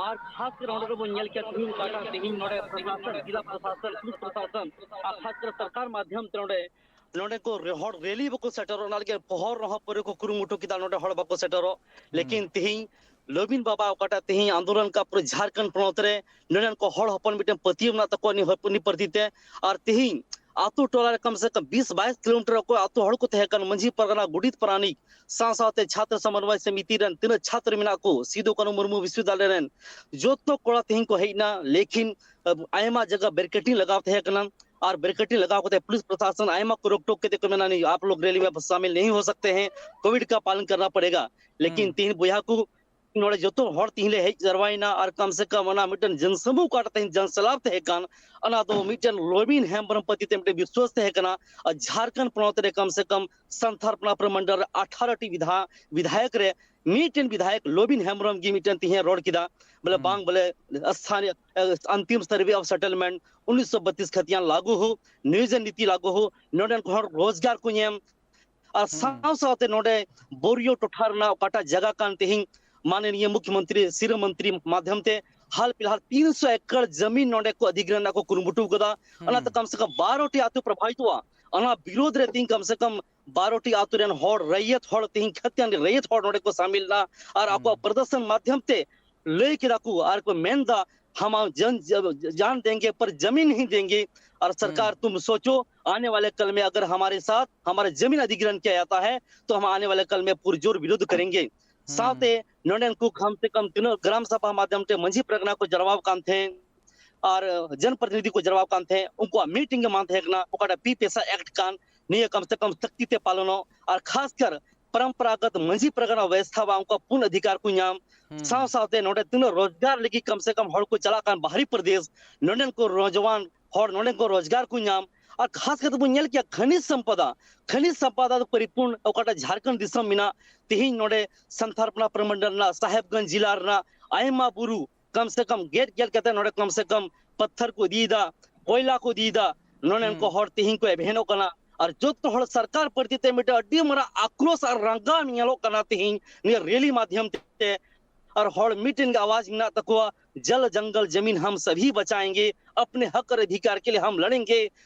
ᱟᱨ ᱠᱷᱟᱥ ᱠᱟᱨ ᱚᱸᱰᱮ ᱫᱚᱵᱚᱱ ᱧᱮᱞ ᱠᱮᱫ ᱛᱮᱦᱮᱧ ᱚᱠᱟᱴᱟᱜ ᱛᱮᱦᱮᱧ ᱱᱚᱰᱮ ᱯᱨᱚᱥᱟᱥᱚᱱ, ᱡᱮᱞᱟ ᱯᱨᱚᱥᱟᱥᱚᱱ, ᱯᱩᱞᱤᱥ ᱯᱨᱚᱥᱟᱥᱚᱱ, ᱟᱨ ᱠᱷᱟᱥ ᱠᱟᱨ ᱥᱚᱨᱠᱟᱨ ᱢᱟᱫᱷᱭᱚᱢ ᱛᱮ ᱱᱚᱰᱮ ᱱᱚᱰᱮ ᱠᱚ ᱨᱮ-, ᱦᱚᱲ ᱨᱮᱞᱤ ᱵᱟᱠᱚ ᱥᱮᱴᱮᱨᱚᱜ, ᱚᱱᱟ ᱞᱟᱹᱜᱤᱫ ᱯᱚᱦᱚᱨ ᱨᱮᱦᱚᱸ ᱯᱩᱨᱟᱹ ᱠᱚ ᱠᱩᱨᱩᱢᱩᱴᱩ ᱠᱮᱫᱟ ᱱᱚᱰᱮ ᱦᱚᱲ ᱵᱟᱠᱚ ᱥᱮᱴᱮᱨᱚᱜ᱾ ᱦᱩᱸ᱾ ᱞᱮᱠᱤᱱ ᱛᱤᱦᱤᱧ ᱞᱚᱵᱤᱱ ᱵᱟᱵᱟ ᱚᱠᱟᱴᱟᱜ ᱛᱤᱦᱤᱧ ᱟᱱᱫᱳᱞᱚᱱ ᱠᱟ ᱯᱩᱨᱟᱹ ᱡᱷᱟᱲᱠᱷᱚᱸᱰ ᱯᱚᱱᱚᱛ ᱨᱮ ᱱᱚᱰᱮᱱ ᱠᱚ ᱦᱚᱲ ᱦᱚᱯᱚᱱ ᱢᱤᱫᱴᱮᱱ ᱯᱟᱹᱛᱭᱟᱹᱣ ᱢᱮᱱᱟᱜ ᱛᱟᱠᱚᱣᱟ ᱩᱱᱤ ᱦᱚᱯ-, ᱩᱱᱤ ᱯᱨᱚᱛᱤ ᱛᱮ᱾ ᱟᱨ ᱛᱤᱦᱤᱧ ᱟᱛᱳ ᱴᱚᱞᱟ ᱨᱮ ᱠᱚᱢ ᱥᱮ ᱠᱚᱢ ᱵᱤᱥ ᱵᱟᱭᱤᱥ ᱠᱤᱞᱳᱢᱤᱴᱟᱨ ᱚᱠᱚᱭ ᱟᱛᱳ ᱦᱚᱲ ᱠᱚ ᱛᱟᱦᱮᱸ ᱠᱟᱱ, ᱢᱟᱹᱡᱷᱤ ᱯᱟᱨᱜᱟᱱᱟ, ᱜᱚᱰᱮᱛ ᱯᱟᱨᱟᱱᱤᱠ, ᱥᱟᱶ ᱥᱟᱶᱛᱮ ᱪᱷᱟᱛᱨᱚ ᱥᱚᱢᱚᱱᱵᱚᱭ ᱥᱚᱢᱤᱛᱤ ᱨᱮᱱ ᱛᱤᱱᱟᱹᱜ ᱪᱷᱟᱛᱨᱚ ᱢᱮᱱᱟᱜ ᱠᱚ, ᱥᱤᱫᱩ ᱠᱟᱹᱱᱩ ᱢᱩᱨᱢᱩ ᱵᱤᱥᱣᱚᱵᱤᱫᱽᱫᱟᱞᱚᱭ ᱨᱮᱱ ᱡᱚᱛᱚ ᱠᱚᱲᱟ ᱛᱤᱦᱤᱧ ᱠᱚ ᱦᱮᱡ ᱮᱱᱟ᱾ ᱞᱮᱠᱤᱱ ᱟᱭᱢᱟ ᱡᱟᱭᱜᱟ ᱵᱮᱨᱤᱠᱮᱰᱤᱝ ᱞᱟᱜᱟᱣ ᱛᱟᱦᱮᱸ ᱠᱟᱱᱟ, ᱟᱨ ᱵᱮᱨᱤᱠᱮᱰᱤᱝ ᱞᱟᱜᱟᱣ ᱠᱟᱛᱮ ᱯᱩᱞᱤᱥ ᱯᱨᱚᱥᱟᱥᱚᱱ ᱟᱭᱢᱟ ᱠᱚ ᱨᱳᱠ ᱴᱳᱠ ᱠᱟᱛᱮ ᱠᱚ ᱢᱮᱱᱟ, "ᱱᱤ ᱟᱯ ᱞᱳᱜ ᱨᱮᱞᱤ ᱢᱮ ᱥᱟᱢᱤᱞ ᱱᱤᱦᱤ ᱦᱳ ᱥᱟᱠᱛᱮ ᱦᱮᱸ, ᱠᱳᱵᱷᱤᱰ ᱠᱟ ᱯᱟᱞᱚᱱ ᱠᱟᱨᱱᱟ ᱯᱟᱲᱮᱜᱟ।" ᱞᱮᱠᱤᱱ ᱦᱩᱸ᱾ ᱛᱤᱦᱤᱧ ᱵᱚᱭᱦᱟ ᱠᱚ ᱱᱚᱰᱮ ᱡᱚᱛᱚ ᱦᱚᱲ ᱛᱤᱦᱤᱧ ᱞᱮ ᱦᱮᱡ ᱡᱟᱨᱣᱟᱭᱮᱱᱟ, ᱟᱨ ᱠᱟᱢ ᱥᱮ ᱠᱟᱢ ᱚᱱᱟ ᱢᱤᱫᱴᱮᱱ ᱡᱚᱱᱥᱚᱢᱩᱦ ᱚᱠᱟᱴᱟᱜ ᱛᱮᱦᱮᱧ ᱡᱚᱱᱥᱚᱞᱟᱯ ᱛᱟᱦᱮᱸ ᱠᱟᱱ, ᱚᱱᱟ ᱫᱚ ᱢᱤᱫᱴᱮᱱ ᱞᱚᱵᱤᱱ ᱦᱮᱢᱵᱨᱚᱢ ᱯᱨᱚᱛᱤ ᱛᱮ ᱢᱤᱫᱴᱮᱱ ᱵᱤᱥᱣᱟᱥ ᱛᱟᱦᱮᱸ ᱠᱟᱱᱟ᱾ ᱟᱨ ᱡᱷᱟᱲᱠᱷᱚᱸᱰ ᱯᱚᱱᱚᱛ ᱨᱮ ᱠᱟᱢ ᱥᱮ ᱠᱟᱢ ᱥᱟᱱᱛᱷᱟᱞ ᱯᱟᱨᱜᱟᱱᱟ ᱢᱚᱱᱰᱚᱞ ᱨᱮ ᱟᱴᱷᱟᱨᱚ ᱴᱤ ᱵᱤᱫᱷᱟ-, ᱵᱤᱫᱷᱟᱭᱚᱠ ᱨᱮ ᱢᱤᱫᱴᱮᱱ ᱵᱤᱫᱷᱟᱭᱚᱠ ᱞᱚᱵᱤᱱ ᱦᱮᱢᱵᱨᱚᱢ ᱜᱮ ᱢᱤᱫᱴᱮᱱ ᱛᱤᱦᱤᱧ ᱮ ᱨᱚᱲ ᱠᱮᱫᱟ, ᱵᱚᱞᱮ ᱦᱩᱸ᱾ ᱵᱟᱝ, ᱵᱚᱞᱮ ᱥᱛᱷᱟᱱᱤᱭᱚ, ᱮ, ᱟᱱᱛᱤᱢ ᱥᱟᱨᱵᱷᱮ ᱚᱯᱷ ᱥᱮᱴᱮᱞᱢᱮᱱᱴ ᱩᱱᱤᱥᱥᱚ ᱵᱟᱛᱤᱥ ᱠᱷᱟᱛᱤᱭᱟᱱ ᱞᱟᱜᱩ ᱦᱳ, ᱱᱤᱭᱳᱡᱚᱱ ᱱᱤᱛᱤ ᱞᱟᱜᱩ ᱦᱳ, ᱱᱚᱰᱮᱱ ᱠᱚ ᱦᱚᱲ ᱨᱳᱡᱽᱜᱟᱨ ᱠᱚ ᱧᱟᱢ, ᱟᱨ ᱦᱩᱸ᱾ ᱥᱟᱶ ᱥᱟᱶᱛᱮ ᱱᱚᱰᱮ ᱵᱳᱨᱤᱭᱳ ᱴᱚᱴᱷᱟ ᱨᱮᱱᱟᱜ ᱚᱠᱟᱴᱟᱜ ᱡᱟᱭᱜᱟ ᱠᱟᱱ ᱛᱮᱦᱮᱧ ᱢᱟᱱᱱᱤᱭᱚ ᱢᱩᱠᱷᱭᱚᱢᱚᱱᱛᱨᱤ, ᱥᱤᱨᱟᱹ ᱢᱚᱱᱛᱨᱤ ᱢᱟᱫᱷᱭᱚᱢ ᱛᱮ ᱦᱟᱞ ᱯᱷᱤᱞᱦᱟᱞ ᱛᱤᱱᱥᱚ ᱮᱠᱚᱨ ᱡᱟᱢᱤᱱ ᱱᱚᱰᱮ ᱠᱚ ᱚᱫᱷᱤᱜᱨᱚᱦᱚᱱ ᱨᱮᱱᱟᱜ ᱠᱚ ᱠᱩᱨᱩᱢᱩᱴᱩ ᱠᱟᱫᱟ᱾ ᱚᱱᱟᱛᱮ ᱦᱩᱸ᱾ ᱠᱟᱢ ᱥᱮ ᱠᱟᱢ ᱵᱟᱨᱚ ᱴᱤ ᱟᱹᱛᱩ ᱯᱨᱚᱵᱷᱟᱵᱤᱛᱚᱜᱼᱟ᱾ ᱚᱱᱟ ᱵᱤᱨᱳᱫᱷ ᱨᱮ ᱛᱮᱦᱮᱧ ᱠᱟᱢ ᱥᱮ ᱠᱟᱢ ᱵᱟᱨᱚ ᱴᱤ ᱟᱹᱛᱩ ᱨᱮᱱ ᱦᱚᱲ, ᱨᱟᱹᱭᱭᱟᱹᱛ ᱦᱚᱲ, ᱛᱮᱦᱮᱧ ᱠᱷᱟᱛᱤᱭᱟᱱ ᱨᱟᱹᱭᱭᱟᱹᱛ ᱦᱚᱲ ᱱᱚᱰᱮ ᱠᱚ ᱥᱟᱢᱤᱞ ᱮᱱᱟ ᱟᱨ ᱟᱠᱚᱣᱟᱜ ᱦᱩᱸ᱾ ᱯᱨᱚᱫᱚᱨᱥᱚᱱ ᱢᱟᱫᱷᱭᱚᱢ ᱛᱮ ᱞᱟᱹᱭ ᱠᱮᱫᱟ ᱠᱚ ᱟᱨ ᱠᱚ ᱢᱮᱱ ᱮᱫᱟ, "ᱦᱟᱢ ᱡᱟᱱ, ᱡᱟᱱ ᱫᱮᱝᱜᱮ ᱯᱟᱨ ᱡᱟᱢᱤᱱ ᱱᱟᱦᱤ ᱫᱮᱝᱜᱮ, ᱟᱨ ᱥᱚᱨᱠᱟᱨ ᱦᱩᱸ᱾ ᱛᱩᱢ ᱥᱳᱪᱳ, ᱟᱱᱮ ᱣᱟᱞᱮ ᱠᱟᱞ ᱢᱮ ᱟᱜᱟᱨ ᱦᱟᱢᱟᱨᱮ ᱥᱟᱛᱷ ᱦᱟᱢᱟᱨᱟ ᱡᱟᱢᱤᱱ ᱚᱫᱷᱤᱜᱨᱚᱦᱚᱱ ᱠᱤᱭᱟ ᱡᱟᱛᱟ ᱦᱟᱭ, ᱛᱚ ᱦᱟᱢ ᱟᱱᱮ ᱣᱟᱞᱮ ᱠᱟᱞ ᱢᱮ ᱯᱩᱨᱡᱳᱨ ᱵᱤᱨᱳᱫᱷ ᱠᱟᱨᱮᱝᱜᱮ᱾" ᱦᱩᱸ᱾ ᱥᱟᱶᱛᱮ ᱱᱚᱰᱮᱱ ᱠᱚ ᱠᱟᱢ ᱥᱮ ᱠᱟᱢ ᱛᱤᱱᱟᱹᱜ ᱜᱨᱟᱢ ᱥᱟᱵᱷᱟ ᱢᱟᱫᱷᱭᱚᱢ ᱛᱮ ᱢᱟᱹᱡᱷᱤ ᱯᱟᱨᱜᱟᱱᱟ ᱠᱚ ᱡᱟᱨᱣᱟ ᱟᱠᱟᱱ ᱛᱟᱦᱮᱸᱫ, ᱟᱨ ᱡᱚᱱ ᱯᱨᱚᱛᱤᱱᱤᱫᱷᱤ ᱠᱚ ᱡᱟᱨᱣᱟ ᱟᱠᱟᱱ ᱛᱟᱦᱮᱸᱫ, ᱩᱱᱠᱩᱣᱟᱜ ᱢᱤᱫᱴᱮᱱ ᱜᱮ ᱢᱟᱝ ᱛᱟᱦᱮᱸ ᱠᱟᱱᱟ, ᱚᱠᱟᱴᱟᱜ ᱯᱤ ᱯᱮᱥᱟ ᱮᱠᱴ ᱠᱟᱱ, ᱱᱤᱭᱟᱹ ᱠᱟᱢ ᱥᱮ ᱠᱟᱢ ᱥᱚᱠᱛᱤ ᱛᱮ ᱯᱟᱞᱚᱱᱚᱜ, ᱟᱨ ᱠᱷᱟᱥ ᱠᱟᱨ ᱯᱚᱨᱚᱢᱯᱚᱨᱟᱜᱚᱛ ᱢᱟᱹᱡᱷᱤ ᱯᱟᱨᱜᱟᱱᱟ ᱵᱮᱵᱚᱥᱛᱷᱟ ᱵᱟ ᱩᱱᱠᱩᱣᱟᱜ ᱯᱩᱱ ᱚᱫᱷᱤᱠᱟᱨ ᱠᱚ ᱧᱟᱢ, ᱦᱩᱸ᱾ ᱥᱟᱶ ᱥᱟᱶᱛᱮ ᱱᱚᱰᱮ ᱛᱤᱱᱟᱹᱜ ᱨᱳᱡᱽᱜᱟᱨ ᱞᱟᱹᱜᱤᱫ ᱠᱟᱢ ᱥᱮ ᱠᱟᱢ ᱦᱚᱲ ᱠᱚ ᱪᱟᱞᱟᱜ ᱠᱟᱱ ᱵᱟᱦᱨᱮ ᱯᱨᱚᱫᱮᱥ, ᱱᱚᱰᱮᱱ ᱠᱚ ᱱᱚᱡᱣᱟᱱ ᱦᱚᱲ ᱱᱚᱰᱮᱱ ᱠᱚ ᱨᱳᱡᱽᱜᱟᱨ ᱠᱚ ᱧᱟᱢ, ᱟᱨ ᱠᱷᱟᱥ ᱠᱟᱛᱮ ᱵᱚᱱ ᱧᱮᱞ ᱠᱮᱭᱟ ᱠᱷᱟᱱᱤᱡᱽ ᱥᱚᱢᱯᱚᱫᱟ, ᱠᱷᱟᱱᱤᱡᱽ ᱥᱚᱢᱯᱚᱫᱟ ᱫᱚ ᱯᱚᱨᱤᱯᱩᱨᱱ ᱚᱠᱟᱴᱟᱜ ᱡᱷᱟᱲᱠᱷᱚᱸᱰ ᱫᱤᱥᱚᱢ ᱢᱮᱱᱟᱜ, ᱛᱮᱦᱮᱧ ᱱᱚᱰᱮ ᱥᱟᱱᱛᱷᱟᱨᱯᱟᱲᱟ ᱯᱨᱚᱢᱚᱱᱰᱚᱞ ᱨᱮᱱᱟᱜ ᱥᱟᱦᱮᱵᱽᱜᱚᱸᱡᱽ ᱡᱤᱞᱟ ᱨᱮᱱᱟᱜ ᱟᱭᱢᱟ ᱵᱩᱨᱩ, ᱠᱚᱢ ᱥᱮ ᱠᱚᱢ ᱜᱮᱫ ᱜᱮᱫ ᱠᱟᱛᱮ ᱱᱚᱰᱮ ᱠᱚᱢ ᱥᱮ ᱠᱚᱢ ᱯᱟᱛᱷᱟᱨ ᱠᱚ ᱤᱫᱤᱭᱮᱫᱟ, ᱠᱚᱭᱞᱟ ᱠᱚ ᱤᱫᱤᱭᱮᱫᱟ, ᱱᱚᱰᱮᱱ ᱠᱚ ᱦᱚᱲ ᱛᱮᱦᱮᱧ ᱠᱚ ᱮᱵᱷᱮᱱᱚᱜ ᱠᱟᱱᱟ᱾ ᱟᱨ ᱡᱚᱛᱚ ᱦᱚᱲ ᱥᱚᱨᱠᱟᱨ ᱯᱨᱚᱛᱤ ᱛᱮ ᱢᱤᱫᱴᱮᱱ ᱟᱹᱰᱤ ᱢᱟᱨᱟᱝ ᱟᱠᱨᱳᱥ ᱟᱨ ᱨᱟᱸᱜᱟᱣ ᱧᱮᱞᱚᱜ ᱠᱟᱱᱟ ᱛᱮᱦᱮᱧ ᱱᱤᱭᱟᱹ ᱨᱮᱞᱤ ᱢᱟᱫᱷᱭᱚᱢ ᱛᱮ᱾ ᱟᱨ ᱦᱚᱲ ᱢᱤᱫᱴᱮᱱ ᱜᱮ ᱟᱣᱟᱡ ᱢᱮᱱᱟᱜ ᱛᱟᱠᱚᱣᱟ, "ᱡᱚᱞ ᱡᱚᱝᱜᱚᱞ ᱡᱚᱢᱤᱱ ᱦᱟᱢ ᱥᱟᱵᱷᱤ ᱵᱟᱪᱟᱭᱮᱸᱜᱮ, ᱟᱯᱱᱮ ᱦᱚᱠ ᱟᱨ ᱚᱫᱷᱤᱠᱟᱨ ᱠᱮ ᱞᱤᱭᱮ ᱦᱟᱢ ᱞᱟᱲᱮᱸᱜᱮ,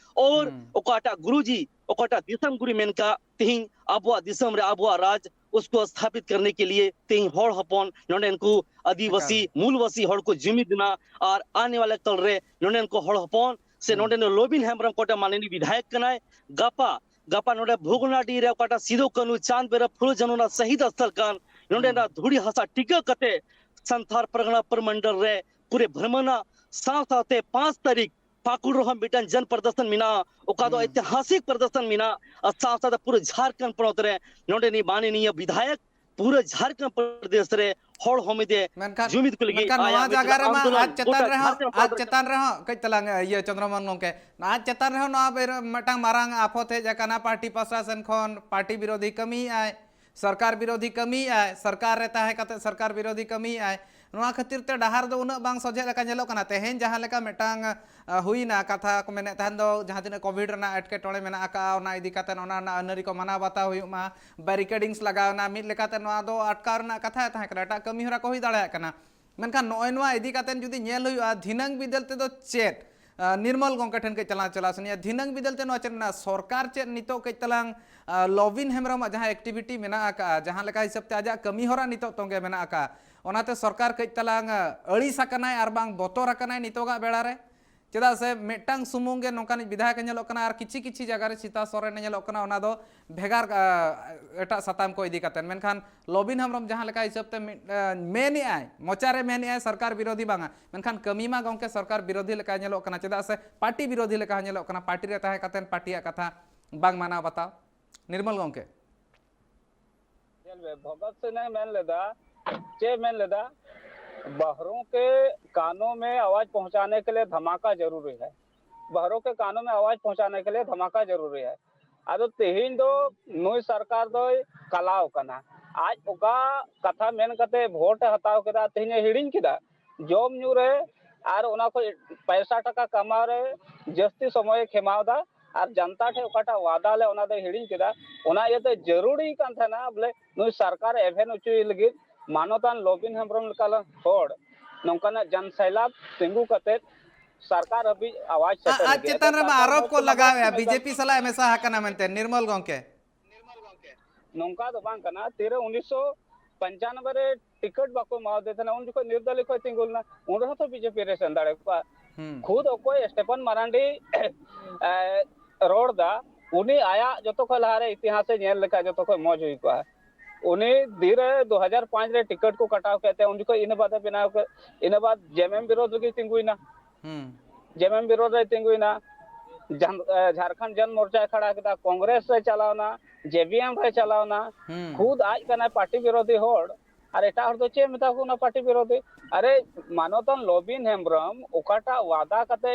ᱟᱨ ᱚᱠᱟᱴᱟᱜ ᱜᱩᱨᱩᱡᱤ, ᱚᱠᱟᱴᱟᱜ ᱫᱤᱥᱚᱢ ᱜᱩᱨᱩ ᱢᱮᱱ ᱠᱟᱜ, ᱛᱮᱦᱮᱧ ᱟᱵᱚᱣᱟᱜ ᱫᱤᱥᱚᱢ ᱨᱮ ᱟᱵᱚᱣᱟᱜ ᱨᱟᱡᱽ, ᱩᱥᱠᱚ ᱥᱛᱷᱟᱯᱤᱛ ᱠᱟᱨᱱᱮ ᱠᱮ ᱞᱤᱭᱮ ᱛᱮᱦᱮᱧ ᱦᱚᱲ ᱦᱚᱯᱚᱱ ᱱᱚᱰᱮᱱ ᱠᱚ ᱟᱹᱫᱤᱵᱟᱹᱥᱤ ᱮᱠᱟᱞ᱾ ᱢᱩᱞᱵᱟᱹᱥᱤ ᱦᱚᱲ ᱠᱚ ᱡᱩᱢᱤᱫ ᱮᱱᱟ, ᱟᱨ ᱟᱱᱮ ᱣᱟᱞᱟ ᱠᱟᱞ ᱨᱮ ᱱᱚᱰᱮᱱ ᱠᱚ ᱦᱚᱲ ᱦᱚᱯᱚᱱ ᱥᱮ ᱱᱚᱰᱮᱱ ᱞᱚᱵᱤᱱ ᱦᱮᱢᱵᱨᱚᱢ ᱚᱠᱟᱴᱟᱜ ᱢᱟᱱᱚᱱᱤᱭ ᱵᱤᱫᱷᱟᱭᱚᱠ ᱠᱟᱱᱟᱭ, ᱜᱟᱯᱟ, ᱜᱟᱯᱟ ᱱᱚᱰᱮ ᱵᱷᱚᱜᱽᱱᱟᱰᱤ ᱨᱮ ᱚᱠᱟᱴᱟᱜ ᱥᱤᱫᱩ ᱠᱟᱹᱱᱦᱩ ᱪᱟᱸᱫᱽ ᱵᱷᱟᱭᱨᱚ ᱯᱷᱩᱞᱳ ᱡᱷᱟᱱᱚ ᱨᱮᱱᱟᱜ ᱥᱟᱹᱦᱤᱫ ᱥᱛᱷᱚᱞ ᱠᱟᱱ, ᱱᱚᱰᱮᱱᱟᱜ ᱫᱷᱩᱲᱤ ᱦᱟᱥᱟ ᱴᱤᱠᱟᱹ ᱠᱟᱛᱮ ᱥᱟᱱᱛᱷᱟᱞ ᱯᱟᱨᱜᱟᱱᱟ ᱯᱨᱚᱢᱚᱱᱰᱚᱞ ᱨᱮ ᱯᱩᱨᱟᱹ ᱵᱷᱨᱚᱢᱚᱱᱟ ᱥᱟᱶ ᱥᱟᱶᱛᱮ ᱯᱟᱸᱪ ᱛᱟᱹᱨᱤᱠᱷ ᱯᱟᱹᱠᱩᱲ ᱨᱮᱦᱚᱸ ᱢᱤᱫᱴᱟᱝ ᱡᱚᱱ ᱯᱨᱚᱫᱚᱨᱥᱚᱱ ᱢᱮᱱᱟᱜᱼᱟ, ᱚᱠᱟ ᱫᱚ ᱦᱩᱸ᱾ ᱮᱛᱤᱦᱟᱥᱤᱠ ᱯᱨᱚᱫᱚᱨᱥᱚᱱ ᱢᱮᱱᱟᱜᱼᱟ᱾ ᱟᱨ ᱥᱟᱶ ᱥᱟᱶᱛᱮ ᱯᱩᱨᱟᱹ ᱡᱷᱟᱲᱠᱷᱚᱸᱰ ᱯᱚᱱᱚᱛ ᱨᱮ ᱱᱚᱰᱮᱱᱤᱡ ᱢᱟᱱᱚᱱᱤᱭᱚ ᱵᱤᱫᱷᱟᱭᱚᱠ ᱯᱩᱨᱟᱹ ᱡᱷᱟᱲᱠᱷᱚᱸᱰ ᱯᱨᱚᱫᱮᱥ ᱨᱮ ᱦᱚᱲ ᱦᱚᱢᱤᱫᱮ ᱢᱮᱱᱠᱷᱟᱱ, ᱡᱩᱢᱤᱫ ᱠᱚ ᱞᱟᱹᱜᱤᱫ ᱢᱮᱱᱠᱷᱟᱱ ᱱᱚᱣᱟ ᱟᱭᱟᱜ ᱡᱟᱭᱜᱟ ᱢᱤᱫᱴᱟᱝ ᱨᱮᱢᱟ ᱟᱱᱫᱳᱞᱚᱱ ᱟᱡ ᱪᱮᱛᱟᱱ ᱜᱚᱴᱟ ᱨᱮᱦᱚᱸ, ᱡᱷᱟᱲᱠᱷᱚᱸᱰ ᱟᱡ ᱯᱚᱱᱚᱛ ᱨᱮ ᱪᱮᱛᱟᱱ ᱨᱮᱦᱚᱸ ᱠᱟᱹᱡ ᱛᱟᱞᱟᱝ ᱤᱭᱟᱹ ᱪᱚᱸᱫᱽᱨᱚᱢᱳᱦᱚᱱ ᱜᱚᱢᱠᱮ, ᱟᱡ ᱪᱮᱛᱟᱱ ᱨᱮᱦᱚᱸ ᱱᱚᱣᱟ ᱵᱮᱨ-, ᱢᱤᱫᱴᱟᱝ ᱢᱟᱨᱟᱝ ᱟᱯᱷᱚᱛ ᱦᱮᱡ ᱟᱠᱟᱱᱟ᱾ ᱯᱟᱨᱴᱤ ᱯᱟᱥᱴᱟ ᱥᱮᱱ ᱠᱷᱚᱱ ᱯᱟᱨᱴᱤ ᱵᱤᱨᱳᱫᱷᱤ ᱠᱟᱹᱢᱤᱭᱮᱫᱼᱟᱭ, ᱥᱚᱨᱠᱟᱨ ᱵᱤᱨᱳᱫᱷᱤ ᱠᱟᱹᱢᱤᱭᱮᱫᱼᱟᱭ, ᱥᱚᱨᱠᱟᱨ ᱨᱮ ᱛᱟᱦᱮᱸ ᱠᱟᱛᱮ ᱥᱚᱨᱠᱟᱨ ᱵᱤᱨᱳᱫᱷᱤ ᱠᱟᱹᱢᱤᱭᱮᱫᱼᱟᱭ᱾ ᱱᱚᱣᱟ ᱠᱷᱟᱹᱛᱤᱨ ᱛᱮ ᱰᱟᱦᱟᱨ ᱫᱚ ᱩᱱᱟᱹᱜ ᱵᱟᱝ ᱥᱚᱡᱷᱮ ᱞᱮᱠᱟ ᱧᱮᱞᱚᱜ ᱠᱟᱱᱟ᱾ ᱛᱮᱦᱮᱧ ᱡᱟᱦᱟᱸ ᱞᱮᱠᱟ ᱢᱤᱫᱴᱟᱝ, ᱟ, ᱦᱩᱭᱱᱟ, ᱠᱟᱛᱷᱟ ᱠᱚ ᱢᱮᱱᱮᱫ ᱛᱟᱦᱮᱱ ᱫᱚ, ᱡᱟᱦᱟᱸ ᱛᱤᱱᱟᱹᱜ ᱠᱳᱵᱷᱤᱰ ᱨᱮᱱᱟᱜ ᱮᱴᱠᱮᱴᱚᱬᱮ ᱢᱮᱱᱟᱜ ᱟᱠᱟᱫᱼᱟ, ᱚᱱᱟ ᱤᱫᱤ ᱠᱟᱛᱮ ᱚᱱᱟ ᱨᱮᱱᱟᱜ ᱟᱹᱱᱟᱹᱨᱤ ᱠᱚ ᱢᱟᱱᱟᱣ ᱵᱟᱛᱟᱣ ᱦᱩᱭᱩᱜ ᱢᱟ, ᱵᱮᱨᱤᱠᱮᱰᱤᱝᱥ ᱞᱟᱜᱟᱣ ᱮᱱᱟ, ᱢᱤᱫ ᱞᱮᱠᱟᱛᱮ ᱱᱚᱣᱟ ᱫᱚ ᱟᱴᱠᱟᱣ ᱨᱮᱱᱟᱜ ᱠᱟᱛᱷᱟ ᱛᱟᱦᱮᱸ ᱠᱟᱱᱟ, ᱮᱴᱟᱜ ᱠᱟᱹᱢᱤ ᱦᱚᱨᱟ ᱠᱚ ᱦᱩᱭ ᱫᱟᱲᱮᱭᱟᱜ ᱠᱟᱱᱟ᱾ ᱢᱮᱱᱠᱷᱟᱱ ᱱᱚᱜᱼᱚᱭ ᱱᱚᱣᱟ ᱤᱫᱤ ᱠᱟᱛᱮ ᱡᱩᱫᱤ ᱧᱮᱞ ᱦᱩᱭᱩᱜᱼᱟ, ᱫᱷᱤᱱᱟᱹᱝ ᱵᱤᱫᱟᱹᱞ ᱛᱮᱫᱚ ᱪᱮᱫ, ᱟ, ᱱᱤᱨᱢᱚᱞ ᱜᱚᱢᱠᱮ ᱴᱷᱮᱱ ᱠᱟᱹᱡ ᱪᱟᱞᱟᱣ, ᱪᱟᱞᱟᱣ ᱥᱟᱱᱟᱧᱟ, ᱫᱷᱤᱱᱟᱹᱝ ᱵᱤᱫᱟᱹᱞ ᱛᱮ ᱱᱚᱣᱟ ᱪᱮᱫ ᱢᱮᱱᱟᱜᱼᱟ? ᱥᱚᱨᱠᱟᱨ ᱪᱮᱫ ᱱᱤᱛᱚᱜ ᱠᱟᱹᱡ ᱛᱟᱞᱟᱝ, ᱟ, ᱞᱚᱵᱤᱱ ᱦᱮᱢᱵᱨᱚᱢᱟᱜ ᱡᱟᱦᱟᱸ ᱮᱠᱴᱤᱵᱷᱤᱴᱤ ᱢᱮᱱᱟᱜ ᱟᱠᱟᱫᱼᱟ, ᱡᱟᱦᱟᱸ ᱞᱮᱠᱟ ᱦᱤᱥᱟᱹᱵ ᱛᱮ ᱟᱡᱟᱜ ᱠᱟᱹᱢᱤ ᱦᱚᱨᱟ ᱱᱤᱛᱚᱜ ᱛᱚᱸᱜᱮ ᱢᱮᱱᱟᱜ ᱟᱠᱟᱫᱼᱟ, ᱚᱱᱟᱛᱮ ᱥᱚᱨᱠᱟᱨ ᱠᱟᱹᱡ ᱛᱟᱞᱟᱝ, ᱟ, ᱟᱹᱲᱤᱥ ᱟᱠᱟᱱᱟᱭ ᱟᱨ ᱵᱟᱝ ᱵᱚᱛᱚᱨ ᱟᱠᱟᱱᱟᱭ ᱱᱤᱛᱚᱜᱟᱜ ᱵᱮᱲᱟ ᱨᱮ? ᱪᱮᱫᱟᱜ ᱥᱮ ᱢᱤᱫᱴᱟᱝ ᱥᱩᱢᱩᱝ ᱜᱮ ᱱᱚᱝᱠᱟᱱᱤᱡ ᱵᱤᱫᱷᱟᱭᱚᱠ ᱮ ᱧᱮᱞᱚᱜ ᱠᱟᱱᱟ ᱟᱨ ᱠᱤᱪᱷᱤ ᱠᱤᱪᱷᱤ ᱡᱟᱭᱜᱟ ᱨᱮ ᱥᱤᱛᱟ ᱥᱚᱨᱮᱱ ᱮ ᱧᱮᱞᱚᱜ ᱠᱟᱱᱟ, ᱚᱱᱟ ᱫᱚ ᱵᱷᱮᱜᱟᱨ, ᱟ, ᱮᱴᱟᱜ ᱥᱟᱛᱟᱢ ᱠᱚ ᱤᱫᱤ ᱠᱟᱛᱮ᱾ ᱢᱮᱱᱠᱷᱟᱱ ᱞᱚᱵᱤᱱ ᱦᱮᱢᱵᱨᱚᱢ ᱡᱟᱦᱟᱸ ᱞᱮᱠᱟ ᱦᱤᱥᱟᱹᱵ ᱛᱮ ᱢᱤᱫ, ᱟ, ᱢᱮᱱᱮᱜᱼᱟᱭ, ᱢᱚᱪᱟ ᱨᱮ ᱢᱮᱱᱮᱜᱼᱟᱭ ᱥᱚᱨᱠᱟᱨ ᱵᱤᱨᱳᱫᱷᱤ ᱵᱟᱝᱟ, ᱢᱮᱱᱠᱷᱟᱱ ᱠᱟᱹᱢᱤ ᱢᱟ ᱜᱚᱢᱠᱮ ᱥᱚᱨᱠᱟᱨ ᱵᱤᱨᱳᱫᱷᱤ ᱞᱮᱠᱟ ᱧᱮᱞᱚᱜ ᱠᱟᱱᱟ, ᱪᱮᱫᱟᱜ ᱥᱮ ᱯᱟᱨᱴᱤ ᱵᱤᱨᱳᱫᱷᱤ ᱞᱮᱠᱟ ᱦᱚᱸ ᱧᱮᱞᱚᱜ ᱠᱟᱱᱟ, ᱯᱟᱨᱴᱤ ᱨᱮ ᱛᱟᱦᱮᱸ ᱠᱟᱛᱮ ᱯᱟᱨᱴᱤᱭᱟᱜ ᱠᱟᱛᱷᱟ ᱵᱟᱝ ᱢᱟᱱᱟᱣ ᱵᱟᱛᱟᱣ᱾ ᱱᱤᱨᱢᱚᱞ ᱜᱚᱢᱠᱮ᱾ ᱧᱮᱞ ᱢᱮ, ᱵᱷᱚᱜᱚᱛ ᱥᱤᱝ ᱮ ᱢᱮᱱ ᱞᱮᱫᱟ, ᱪᱮᱫ ᱮ ᱢᱮᱱ ᱞᱮᱫᱟ? ᱵᱟᱦᱨᱳ ᱠᱮ ᱠᱟᱱᱳ ᱢᱮ ᱟᱣᱟᱡ ᱯᱚᱦᱪᱟᱱᱮ ᱠᱮ ᱞᱤᱭᱮ ᱫᱷᱟᱢᱟᱠᱟ ᱡᱟᱨᱩᱨᱤ ᱦᱟᱭ᱾ ᱵᱟᱦᱨᱳ ᱠᱮ ᱠᱟᱱᱳ ᱢᱮ ᱟᱣᱟᱡᱽ ᱯᱚᱦᱚᱸᱪᱟᱱᱮ ᱠᱮ ᱞᱤᱭᱮ ᱫᱷᱟᱢᱟᱠᱟ ᱡᱟᱨᱩᱨᱤ ᱦᱟᱭ᱾ ᱟᱫᱚ ᱛᱮᱦᱮᱧ ᱫᱚ ᱱᱩᱭ ᱥᱚᱨᱠᱟᱨ ᱫᱚᱭ ᱠᱟᱞᱟᱣ ᱠᱟᱱᱟ᱾ ᱟᱡ ᱚᱠᱟ ᱠᱟᱛᱷᱟ ᱢᱮᱱ ᱠᱟᱛᱮ ᱵᱷᱳᱴ ᱮ ᱦᱟᱛᱟᱣ ᱠᱮᱫᱟ, ᱛᱮᱦᱮᱧ ᱮ ᱦᱤᱲᱤᱧ ᱠᱮᱫᱟ᱾ ᱡᱚᱢ ᱧᱩ ᱨᱮ ᱟᱨ ᱚᱱᱟ ᱠᱷᱚᱱ ᱯᱚᱭᱥᱟ ᱴᱟᱠᱟ ᱠᱟᱢᱟᱣ ᱨᱮ ᱡᱟᱹᱥᱛᱤ ᱥᱚᱢᱚᱭᱮ ᱠᱷᱮᱢᱟᱣ ᱮᱫᱟ, ᱟᱨ ᱡᱟᱱᱛᱟ ᱴᱷᱮᱱ ᱚᱠᱟᱴᱟᱜ ᱣᱟᱫᱟ ᱞᱮ ᱚᱱᱟ ᱫᱚᱭ ᱦᱤᱲᱤᱧ ᱠᱮᱫᱟ᱾ ᱚᱱᱟ ᱤᱭᱟᱹᱛᱮ ᱡᱟᱹᱨᱩᱲᱤ ᱠᱟᱱ ᱛᱟᱦᱮᱱᱟ ᱵᱚᱞᱮ ᱱᱩᱭ ᱥᱚᱨᱠᱟᱨ ᱮᱵᱷᱮᱱ ᱦᱚᱪᱚᱭᱮ ᱞᱟᱹᱜᱤᱫ ᱢᱟᱱᱚᱛᱟᱱ ᱞᱚᱵᱤᱱ ᱦᱮᱢᱵᱨᱚᱢ ᱞᱮᱠᱟᱱ ᱦᱚᱲ ᱱᱚᱝᱠᱟᱱᱟᱜ ᱡᱟᱱ ᱥᱟᱭᱞᱟᱵ ᱛᱤᱸᱜᱩ ᱠᱟᱛᱮ ᱥᱚᱨᱠᱟᱨ ᱦᱟᱹᱵᱤᱡ ᱟᱣᱟᱡ ᱟ-, ᱥᱮᱴᱮᱨ ᱟᱡ ᱞᱟᱹᱜᱤᱫ᱾ ᱪᱮᱛᱟᱱ ᱮᱴᱟᱜ ᱨᱮᱢᱟ ᱥᱚᱨᱠᱟᱨ ᱟᱨᱳᱯ ᱦᱚᱲ ᱠᱚ ᱠᱚ ᱞᱟᱜᱟᱣ ᱞᱟᱜᱟᱣᱮᱫᱼᱟ, ᱢᱮᱥᱟ ᱵᱤᱡᱮᱯᱤ ᱥᱟᱞᱟᱜ ᱮ ᱢᱮᱥᱟ ᱟᱠᱟᱱᱟ ᱢᱮᱱᱛᱮ, ᱱᱤᱨᱢᱚᱞ ᱜᱚᱢᱠᱮ᱾ ᱱᱚᱝᱠᱟ ᱫᱚ ᱵᱟᱝ ᱠᱟᱱᱟ᱾ ᱛᱤᱨᱮ ᱩᱱᱤᱥᱥᱚ ᱯᱚᱧᱪᱟᱱᱚᱵᱵᱳᱭ ᱨᱮ ᱴᱤᱠᱤᱴ ᱵᱟᱠᱚ ᱮᱢᱟᱣᱟᱫᱮ ᱛᱟᱦᱮᱱᱟ, ᱩᱱ ᱡᱚᱠᱷᱚᱱ ᱱᱤᱨᱫᱟᱞᱤ ᱠᱷᱚᱱ ᱛᱤᱸᱜᱩ ᱞᱮᱱᱟ, ᱩᱱ ᱨᱮᱦᱚᱸ ᱛᱚ ᱵᱤᱡᱮᱯᱤ ᱨᱮ ᱥᱮᱱ ᱫᱟᱲᱮ ᱠᱚᱣᱟ᱾ ᱦᱩᱸ᱾ ᱠᱷᱩᱫ ᱚᱠᱚᱭ ᱥᱴᱮᱯᱷᱟᱱ ᱢᱟᱨᱟᱱᱰᱤ ᱮ, ᱨᱚᱲ ᱫᱟ, ᱩᱱᱤ ᱟᱭᱟᱜ ᱡᱚᱛᱚ ᱠᱷᱚᱱ ᱞᱟᱦᱟᱨᱮ ᱤᱛᱤᱦᱟᱥᱮ ᱧᱮᱞ ᱞᱮᱠᱷᱟᱱ ᱡᱚᱛᱚ ᱠᱷᱚᱱ ᱢᱚᱡᱽ ᱦᱩᱭ ᱠᱚᱜᱼᱟ᱾ ᱩᱱᱤ ᱫᱤᱱ ᱨᱮ ᱫᱩ ᱦᱟᱡᱟᱨ ᱯᱟᱸᱪ ᱨᱮ ᱴᱤᱠᱤᱴ ᱠᱚ ᱠᱟᱴᱟᱣ ᱠᱮᱫ ᱛᱮ, ᱩᱱ ᱡᱚᱠᱷᱚᱱ ᱤᱱᱟᱹ ᱵᱟᱫ ᱮ ᱵᱮᱱᱟᱣ ᱠᱮᱫ, ᱤᱱᱟᱹ ᱵᱟᱫ ᱡᱮᱢᱮᱢ ᱵᱤᱨᱳᱫᱷ ᱨᱮᱜᱮᱭ ᱛᱤᱸᱜᱩᱭᱮᱱᱟ᱾ ᱦᱩᱸ᱾ ᱡᱮᱢᱮᱢ ᱵᱤᱨᱳᱫᱷ ᱨᱮᱭ ᱛᱤᱸᱜᱩᱭᱮᱱᱟ, ᱡᱷᱟᱱ-, ᱮ, ᱡᱷᱟᱨᱠᱷᱚᱸᱰ ᱡᱚᱱ ᱢᱳᱨᱪᱟᱭ ᱠᱷᱟᱲᱟ ᱠᱮᱫᱟ, ᱠᱚᱝᱜᱨᱮᱥ ᱨᱮ ᱪᱟᱞᱟᱣᱱᱟ, ᱡᱮᱵᱤᱮᱢ ᱨᱮ ᱪᱟᱞᱟᱣᱱᱟ᱾ ᱦᱩᱸ᱾ ᱠᱷᱩᱫ ᱟᱡ ᱠᱟᱱᱟᱭ ᱯᱟᱨᱴᱤ ᱵᱤᱨᱳᱫᱷᱤ ᱦᱚᱲ, ᱟᱨ ᱮᱴᱟᱜ ᱦᱚᱲ ᱫᱚ ᱪᱮᱫ ᱮ ᱢᱮᱛᱟ ᱠᱚ ᱠᱟᱱᱟ ᱯᱟᱨᱴᱤ ᱵᱤᱨᱳᱫᱷᱤ? ᱟᱨᱮ, ᱢᱟᱱᱚᱛᱟᱱ ᱞᱚᱵᱤᱱ ᱦᱮᱢᱵᱨᱚᱢ ᱚᱠᱟᱴᱟᱜ ᱣᱟᱫᱟ ᱠᱟᱛᱮ,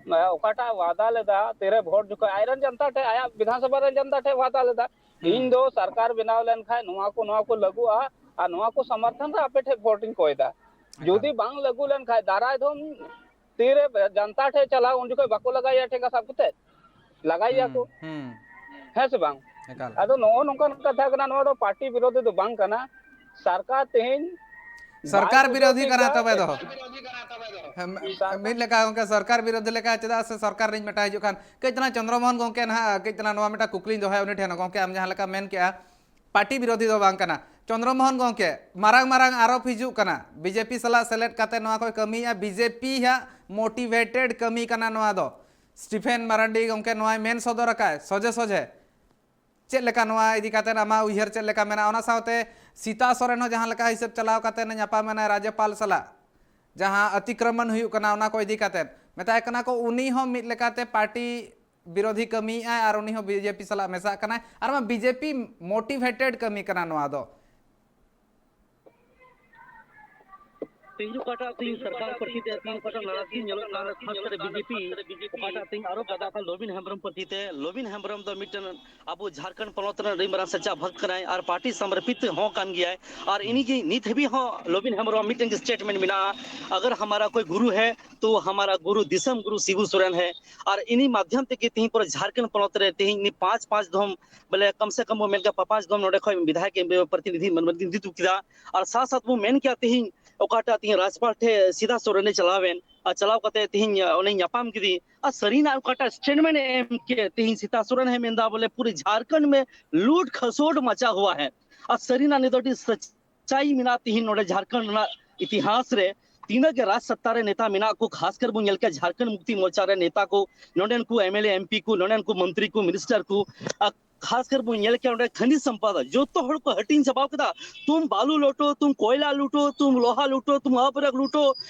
ᱮ, ᱚᱠᱟᱴᱟᱜ ᱣᱟᱫᱟ ᱞᱮᱫᱟ ᱛᱤᱨᱮ ᱵᱷᱳᱴ ᱡᱚᱠᱷᱚᱱ ᱟᱡᱨᱮᱱ ᱡᱚᱱᱛᱟ ᱴᱷᱮᱱ, ᱟᱭᱟᱜ ᱵᱤᱫᱷᱟᱱ ᱥᱚᱵᱷᱟ ᱨᱮᱱ ᱡᱚᱱᱛᱟ ᱴᱷᱮᱱ ᱣᱟᱫᱟ ᱞᱮᱫᱟ, ᱦᱩᱸ᱾ ᱤᱧ ᱫᱚ ᱥᱚᱨᱠᱟᱨ ᱵᱮᱱᱟᱣ ᱞᱮᱱᱠᱷᱟᱱ ᱱᱚᱣᱟ ᱠᱚ, ᱱᱚᱣᱟ ᱠᱚ ᱞᱟᱹᱜᱩᱜᱼᱟ ᱟᱨ ᱱᱚᱣᱟ ᱠᱚ ᱥᱚᱢᱚᱨᱛᱷᱚᱱ ᱨᱮ ᱟᱯᱮ ᱴᱷᱮᱱ ᱵᱷᱳᱴ ᱤᱧ ᱠᱚᱭ ᱫᱟ᱾ ᱮᱠᱟᱞ᱾ ᱡᱩᱫᱤ ᱵᱟᱝ ᱞᱟᱹᱜᱩ ᱞᱮᱱᱠᱷᱟᱱ ᱫᱟᱨᱟᱭ ᱫᱷᱚᱢ ᱛᱤᱨᱮ ᱡᱟᱱᱛᱟ ᱴᱷᱮᱱ ᱪᱟᱞᱟᱣ, ᱩᱱ ᱡᱚᱠᱷᱚᱱ ᱵᱟᱠᱚ ᱞᱟᱜᱟᱭᱟ ᱴᱷᱮᱸᱜᱟ ᱥᱟᱵ ᱠᱟᱛᱮ? ᱞᱟᱜᱟᱭᱮᱭᱟ ᱠᱚ᱾ ᱦᱩᱸ, ᱦᱩᱸ᱾ ᱦᱮᱸ ᱥᱮ ᱵᱟᱝ? ᱮᱠᱟᱞ᱾ ᱟᱫᱚ ᱱᱚᱜᱼᱚ ᱱᱚᱝᱠᱟᱱ ᱠᱟᱛᱷᱟ ᱠᱟᱱᱟ, ᱱᱚᱣᱟ ᱫᱚ ᱯᱟᱨᱴᱤ ᱵᱤᱨᱳᱫᱷᱤ ᱫᱚ ᱵᱟᱝ ᱠᱟᱱᱟ᱾ ᱥᱚᱨᱠᱟᱨ ᱛᱮᱦᱮᱧ ᱥᱚᱨᱠᱟᱨ ᱵᱟᱭ ᱵᱤᱨᱳᱫᱷᱤ ᱠᱟᱱᱟ ᱵᱩᱡᱷᱟᱹᱣ ᱛᱚᱵᱮ ᱫᱚ᱾ ᱴᱷᱤᱠ ᱫᱟ᱾ ᱦᱮᱸ, ᱢᱤ-, ᱥᱚᱨᱠᱟᱨ ᱢᱤᱫ ᱞᱮᱠᱟ ᱜᱚᱝᱠᱮ ᱥᱚᱨᱠᱟᱨ ᱵᱤᱨᱳᱫᱷᱤ ᱞᱮᱠᱟ ᱪᱮᱫᱟᱜ ᱥᱮ ᱥᱚᱨᱠᱟᱨ ᱨᱤᱧ ᱢᱮᱴᱟᱣ ᱦᱤᱡᱩᱜ ᱠᱷᱟᱱ ᱠᱟᱹᱡ ᱛᱟᱞᱟᱝ ᱪᱚᱱᱫᱨᱚ ᱢᱳᱦᱚᱱ ᱜᱚᱝᱠᱮ ᱱᱟᱦᱟᱜ ᱠᱟᱹᱡ ᱛᱟᱞᱟᱝ ᱱᱚᱣᱟ ᱢᱤᱫᱴᱟᱝ ᱠᱩᱠᱞᱤᱧ ᱫᱚᱦᱚᱭᱟ ᱩᱱᱤ ᱴᱷᱮᱱ᱾ ᱜᱚᱝᱠᱮ ᱟᱢ ᱡᱟᱦᱟᱸ ᱞᱮᱠᱟᱢ ᱢᱮᱱ ᱠᱮᱜᱼᱟ ᱯᱟᱨᱴᱤ ᱵᱤᱨᱳᱫᱷᱤ ᱫᱚ ᱵᱟᱝ ᱠᱟᱱᱟ᱾ ᱪᱚᱱᱫᱨᱚ ᱢᱳᱦᱚᱱ ᱜᱚᱝᱠᱮ, ᱢᱟᱨᱟᱝ ᱢᱟᱨᱟᱝ ᱟᱨᱳᱯ ᱦᱤᱡᱩᱜ ᱠᱟᱱᱟ, ᱵᱤᱡᱮᱯᱤ ᱥᱟᱞᱟᱜ ᱥᱮᱞᱮᱫ ᱠᱟᱛᱮ ᱱᱚᱣᱟ ᱠᱚᱭ ᱠᱟᱹᱢᱤᱭᱮᱜᱼᱟ, ᱵᱤᱡᱮᱯᱤ ᱦᱟᱜ motivated ᱠᱟᱹᱢᱤ ᱠᱟᱱᱟ ᱱᱚᱣᱟ ᱫᱚ᱾ ᱥᱴᱤᱯᱷᱮᱱ ᱢᱟᱨᱟᱱᱰᱤ ᱜᱚᱝᱠᱮ ᱱᱚᱣᱟᱭ ᱢᱮᱱ ᱥᱚᱫᱚᱨ ᱟᱠᱟᱫ ᱥᱚᱡᱷᱮ ᱥᱚᱡᱷᱮ᱾ ᱪᱮᱫ ᱞᱮᱠᱟ ᱱᱚᱣᱟ ᱤᱫᱤ ᱠᱟᱛᱮ ᱟᱢᱟᱜ ᱩᱭᱦᱟᱹᱨ ᱪᱮᱫ ᱞᱮᱠᱟ ᱢᱮᱱᱟᱜᱼᱟ? ᱚᱱᱟ ᱥᱟᱶᱛᱮ ᱥᱤᱛᱟ ᱥᱚᱨᱮᱱ ᱦᱚᱸ ᱡᱟᱦᱟᱸ ᱞᱮᱠᱟ ᱦᱤᱥᱟᱹᱵ ᱪᱟᱞᱟᱣ ᱠᱟᱛᱮ ᱧᱟᱯᱟᱢ ᱮᱱᱟᱭ ᱨᱟᱡᱽᱡᱚᱯᱟᱞ ᱥᱟᱞᱟᱜ, ᱡᱟᱦᱟᱸ ᱚᱛᱤᱠᱨᱚᱢᱚᱱ ᱦᱩᱭᱩᱜ ᱠᱟᱱᱟ ᱚᱱᱟ ᱠᱚ ᱤᱫᱤ ᱠᱟᱛᱮ ᱢᱮᱛᱟᱭ ᱠᱟᱱᱟ ᱠᱚ, ᱩᱱᱤ ᱦᱚᱸ ᱢᱤᱫ ᱞᱮᱠᱟᱛᱮ ᱯᱟᱨᱴᱤ ᱵᱤᱨᱳᱫᱷᱤ ᱠᱟᱹᱢᱤᱭᱮᱫᱼᱟᱭ ᱟᱨ ᱩᱱᱤ ᱦᱚᱸ ᱵᱤᱡᱮᱯᱤ ᱥᱟᱞᱟᱜ ᱢᱮᱥᱟᱜ ᱠᱟᱱᱟᱭ᱾ ᱟᱨ ᱢᱟ ᱵᱤᱡᱮᱯᱤ motivated ᱠᱟᱹᱢᱤ ᱠᱟᱱᱟ ᱱᱚᱣᱟ ᱫᱚ᱾ ᱛᱮᱦᱮᱧ ᱚᱠᱟᱴᱟᱜ ᱛᱮᱦᱮᱧ ᱥᱚᱨᱠᱟᱨ ᱯᱨᱚᱛᱤ ᱛᱮ ᱛᱮᱦᱮᱧ ᱚᱠᱟᱴᱟᱜ ᱱᱟᱨᱟᱡᱽᱜᱤ ᱧᱮᱞᱚᱜ ᱠᱟᱱ, ᱠᱷᱟᱥ ᱠᱟᱛᱮ ᱵᱤᱡᱮᱯᱤ ᱚᱠᱟᱴᱟᱜ ᱛᱮᱦᱮᱧ ᱟᱨᱚ ᱜᱟᱫᱟ ᱠᱟᱱ ᱞᱚᱵᱤᱱ ᱦᱮᱢᱵᱨᱚᱢ ᱯᱨᱚᱛᱤ ᱛᱮ, ᱞᱚᱵᱤᱱ ᱦᱮᱢᱵᱨᱚᱢ ᱫᱚ ᱢᱤᱫᱴᱮᱱ ᱟᱵᱚ ᱡᱷᱟᱲᱠᱷᱚᱸᱰ ᱯᱚᱱᱚᱛ ᱨᱮᱱ ᱟᱹᱰᱤ ᱢᱟᱨᱟᱝ ᱥᱟᱪᱟ ᱵᱷᱚᱠᱛ ᱠᱟᱱᱟᱭ ᱟᱨ ᱯᱟᱨᱴᱤ ᱥᱚᱢᱚᱨᱯᱤᱛ ᱦᱚᱸ ᱠᱟᱱ ᱜᱮᱭᱟᱭ᱾ ᱟᱨ ᱤᱱᱤ ᱜᱮ ᱱᱤᱛ ᱦᱟᱹᱵᱤᱡ ᱦᱚᱸ ᱞᱚᱵᱤᱱ ᱦᱮᱢᱵᱨᱚᱢ ᱢᱤᱫᱴᱮᱱ ᱜᱮ ᱥᱴᱮᱴᱢᱮᱱᱴ ᱢᱮᱱᱟᱜᱼᱟ, "ᱟᱜᱟᱨ ᱦᱟᱢᱟᱨᱟ ᱠᱳᱭ ᱜᱩᱨᱩ ᱦᱮ ᱛᱚ ᱦᱟᱢᱟᱨᱟ ᱜᱩᱨᱩ ᱫᱤᱥᱚᱢ ᱜᱩᱨᱩ ᱥᱤᱵᱩ ᱥᱚᱨᱮᱱ ᱦᱮ᱾" ᱟᱨ ᱤᱱᱤ ᱢᱟᱫᱷᱭᱚᱢ ᱛᱮᱜᱮ ᱛᱮᱦᱮᱧ ᱯᱩᱨᱟᱹ ᱡᱷᱟᱲᱠᱷᱚᱸᱰ ᱯᱚᱱᱚᱛ ᱨᱮ ᱛᱮᱦᱮᱧ ᱱᱤ ᱯᱟᱸᱪ ᱯᱟᱸᱪ ᱫᱷᱚᱢ, ᱵᱚᱞᱮ ᱠᱚᱢ ᱥᱮ ᱠᱚᱢ ᱵᱚ ᱢᱮᱱ ᱠᱮᱭᱟ ᱯᱟᱸᱪ ᱫᱷᱚᱢ ᱱᱚᱰᱮ ᱠᱷᱚᱱ ᱵᱤᱫᱷᱟᱭᱚᱠ ᱯᱨᱚᱛᱤᱱᱤᱫᱷᱤ ᱢᱚᱱᱫᱤᱨ ᱠᱮᱫᱟ᱾ ᱟᱨ ᱥᱟᱶ ᱥᱟᱶ ᱵᱚ ᱢᱮᱱ ᱠᱮᱭᱟ ᱛᱮᱦᱮᱧ ᱚᱠᱟᱴᱟᱜ ᱛᱮᱦᱮᱧ ᱨᱟᱡᱽᱯᱟᱴ ᱴᱷᱮᱱ ᱥᱤᱫᱷᱟ ᱥᱚᱨᱮᱱ ᱮ ᱪᱟᱞᱟᱣᱮᱱ ᱟᱨ ᱪᱟᱞᱟᱣ ᱠᱟᱛᱮ ᱛᱮᱦᱮᱧ ᱚᱱᱮ ᱧᱟᱯᱟᱢ ᱠᱮᱫᱮ ᱟᱨ ᱥᱟᱹᱨᱤᱱᱟᱜ ᱚᱠᱟᱴᱟᱜ ᱥᱴᱮᱴᱢᱮᱱᱴ ᱮ ᱮᱢ ᱠᱮᱫ ᱛᱮᱦᱮᱧ ᱥᱤᱫᱷᱟ ᱥᱚᱨᱮᱱ ᱦᱮ ᱢᱮᱱᱫᱟ ᱵᱚᱞᱮ ᱯᱩᱨᱟᱹ ᱡᱷᱟᱲᱠᱷᱚᱸᱰ ᱢᱮ ᱞᱩᱴ ᱠᱷᱟᱥᱳᱴ ᱢᱟᱪᱟ ᱦᱩᱣᱟ ᱦᱮ᱾ ᱟᱨ ᱥᱟᱹᱨᱤᱱᱟᱜ ᱱᱤᱭᱟᱹ ᱫᱚ ᱟᱹᱰᱤ ᱥᱟᱪᱟᱭ ᱢᱮᱱᱟᱜᱼᱟ ᱛᱮᱦᱮᱧ ᱱᱚᱰᱮ ᱡᱷᱟᱲᱠᱷᱚᱸᱰ ᱨᱮᱱᱟᱜ ᱤᱛᱤᱦᱟᱥ ᱨᱮ ᱛᱤᱱᱟᱹᱜ ᱜᱮ ᱨᱟᱡᱽ ᱥᱚᱛᱛᱟ ᱨᱮ ᱱᱮᱛᱟ ᱢᱮᱱᱟᱜ ᱠᱚ, ᱠᱷᱟᱥ ᱠᱟᱨ ᱵᱚᱱ ᱧᱮᱞ ᱠᱮᱭᱟ ᱡᱷᱟᱲᱠᱷᱚᱸᱰ ᱢᱩᱠᱛᱤ ᱢᱳᱨᱪᱟ ᱨᱮ ᱱᱮᱛᱟ ᱠᱚ, ᱱᱚᱰᱮᱱ ᱠᱚ M L A, M P ᱠᱚ, ᱱᱚᱰᱮᱱ ᱠᱚ ᱢᱚᱱᱛᱨᱤ ᱠᱚ, ᱢᱤᱱᱤᱥᱴᱟᱨ ᱠᱚ, ᱟᱨ ᱠᱷᱟᱥ ᱠᱟᱨ ᱵᱚᱱ ᱧᱮᱞ ᱠᱮᱭᱟ ᱚᱸᱰᱮ ᱠᱷᱟᱱᱤᱡᱽ ᱥᱚᱢᱯᱚᱫ ᱡᱚᱛᱚ ᱦᱚᱲ ᱠᱚ ᱦᱟᱹᱴᱤᱧ ᱪᱟᱵᱟᱣ ᱠᱮᱫᱟ᱾ ᱛᱩᱢ ᱵᱟᱞᱩ ᱞᱩᱴᱚ, ᱛᱩᱢ ᱠᱚᱭᱞᱟ ᱞᱩᱴᱚ, ᱛᱩᱢ ᱞᱳᱦᱟ ᱞᱩᱴᱚ, ᱛᱩᱢ ᱟᱵᱨᱚᱠ ᱞᱩᱴᱚ,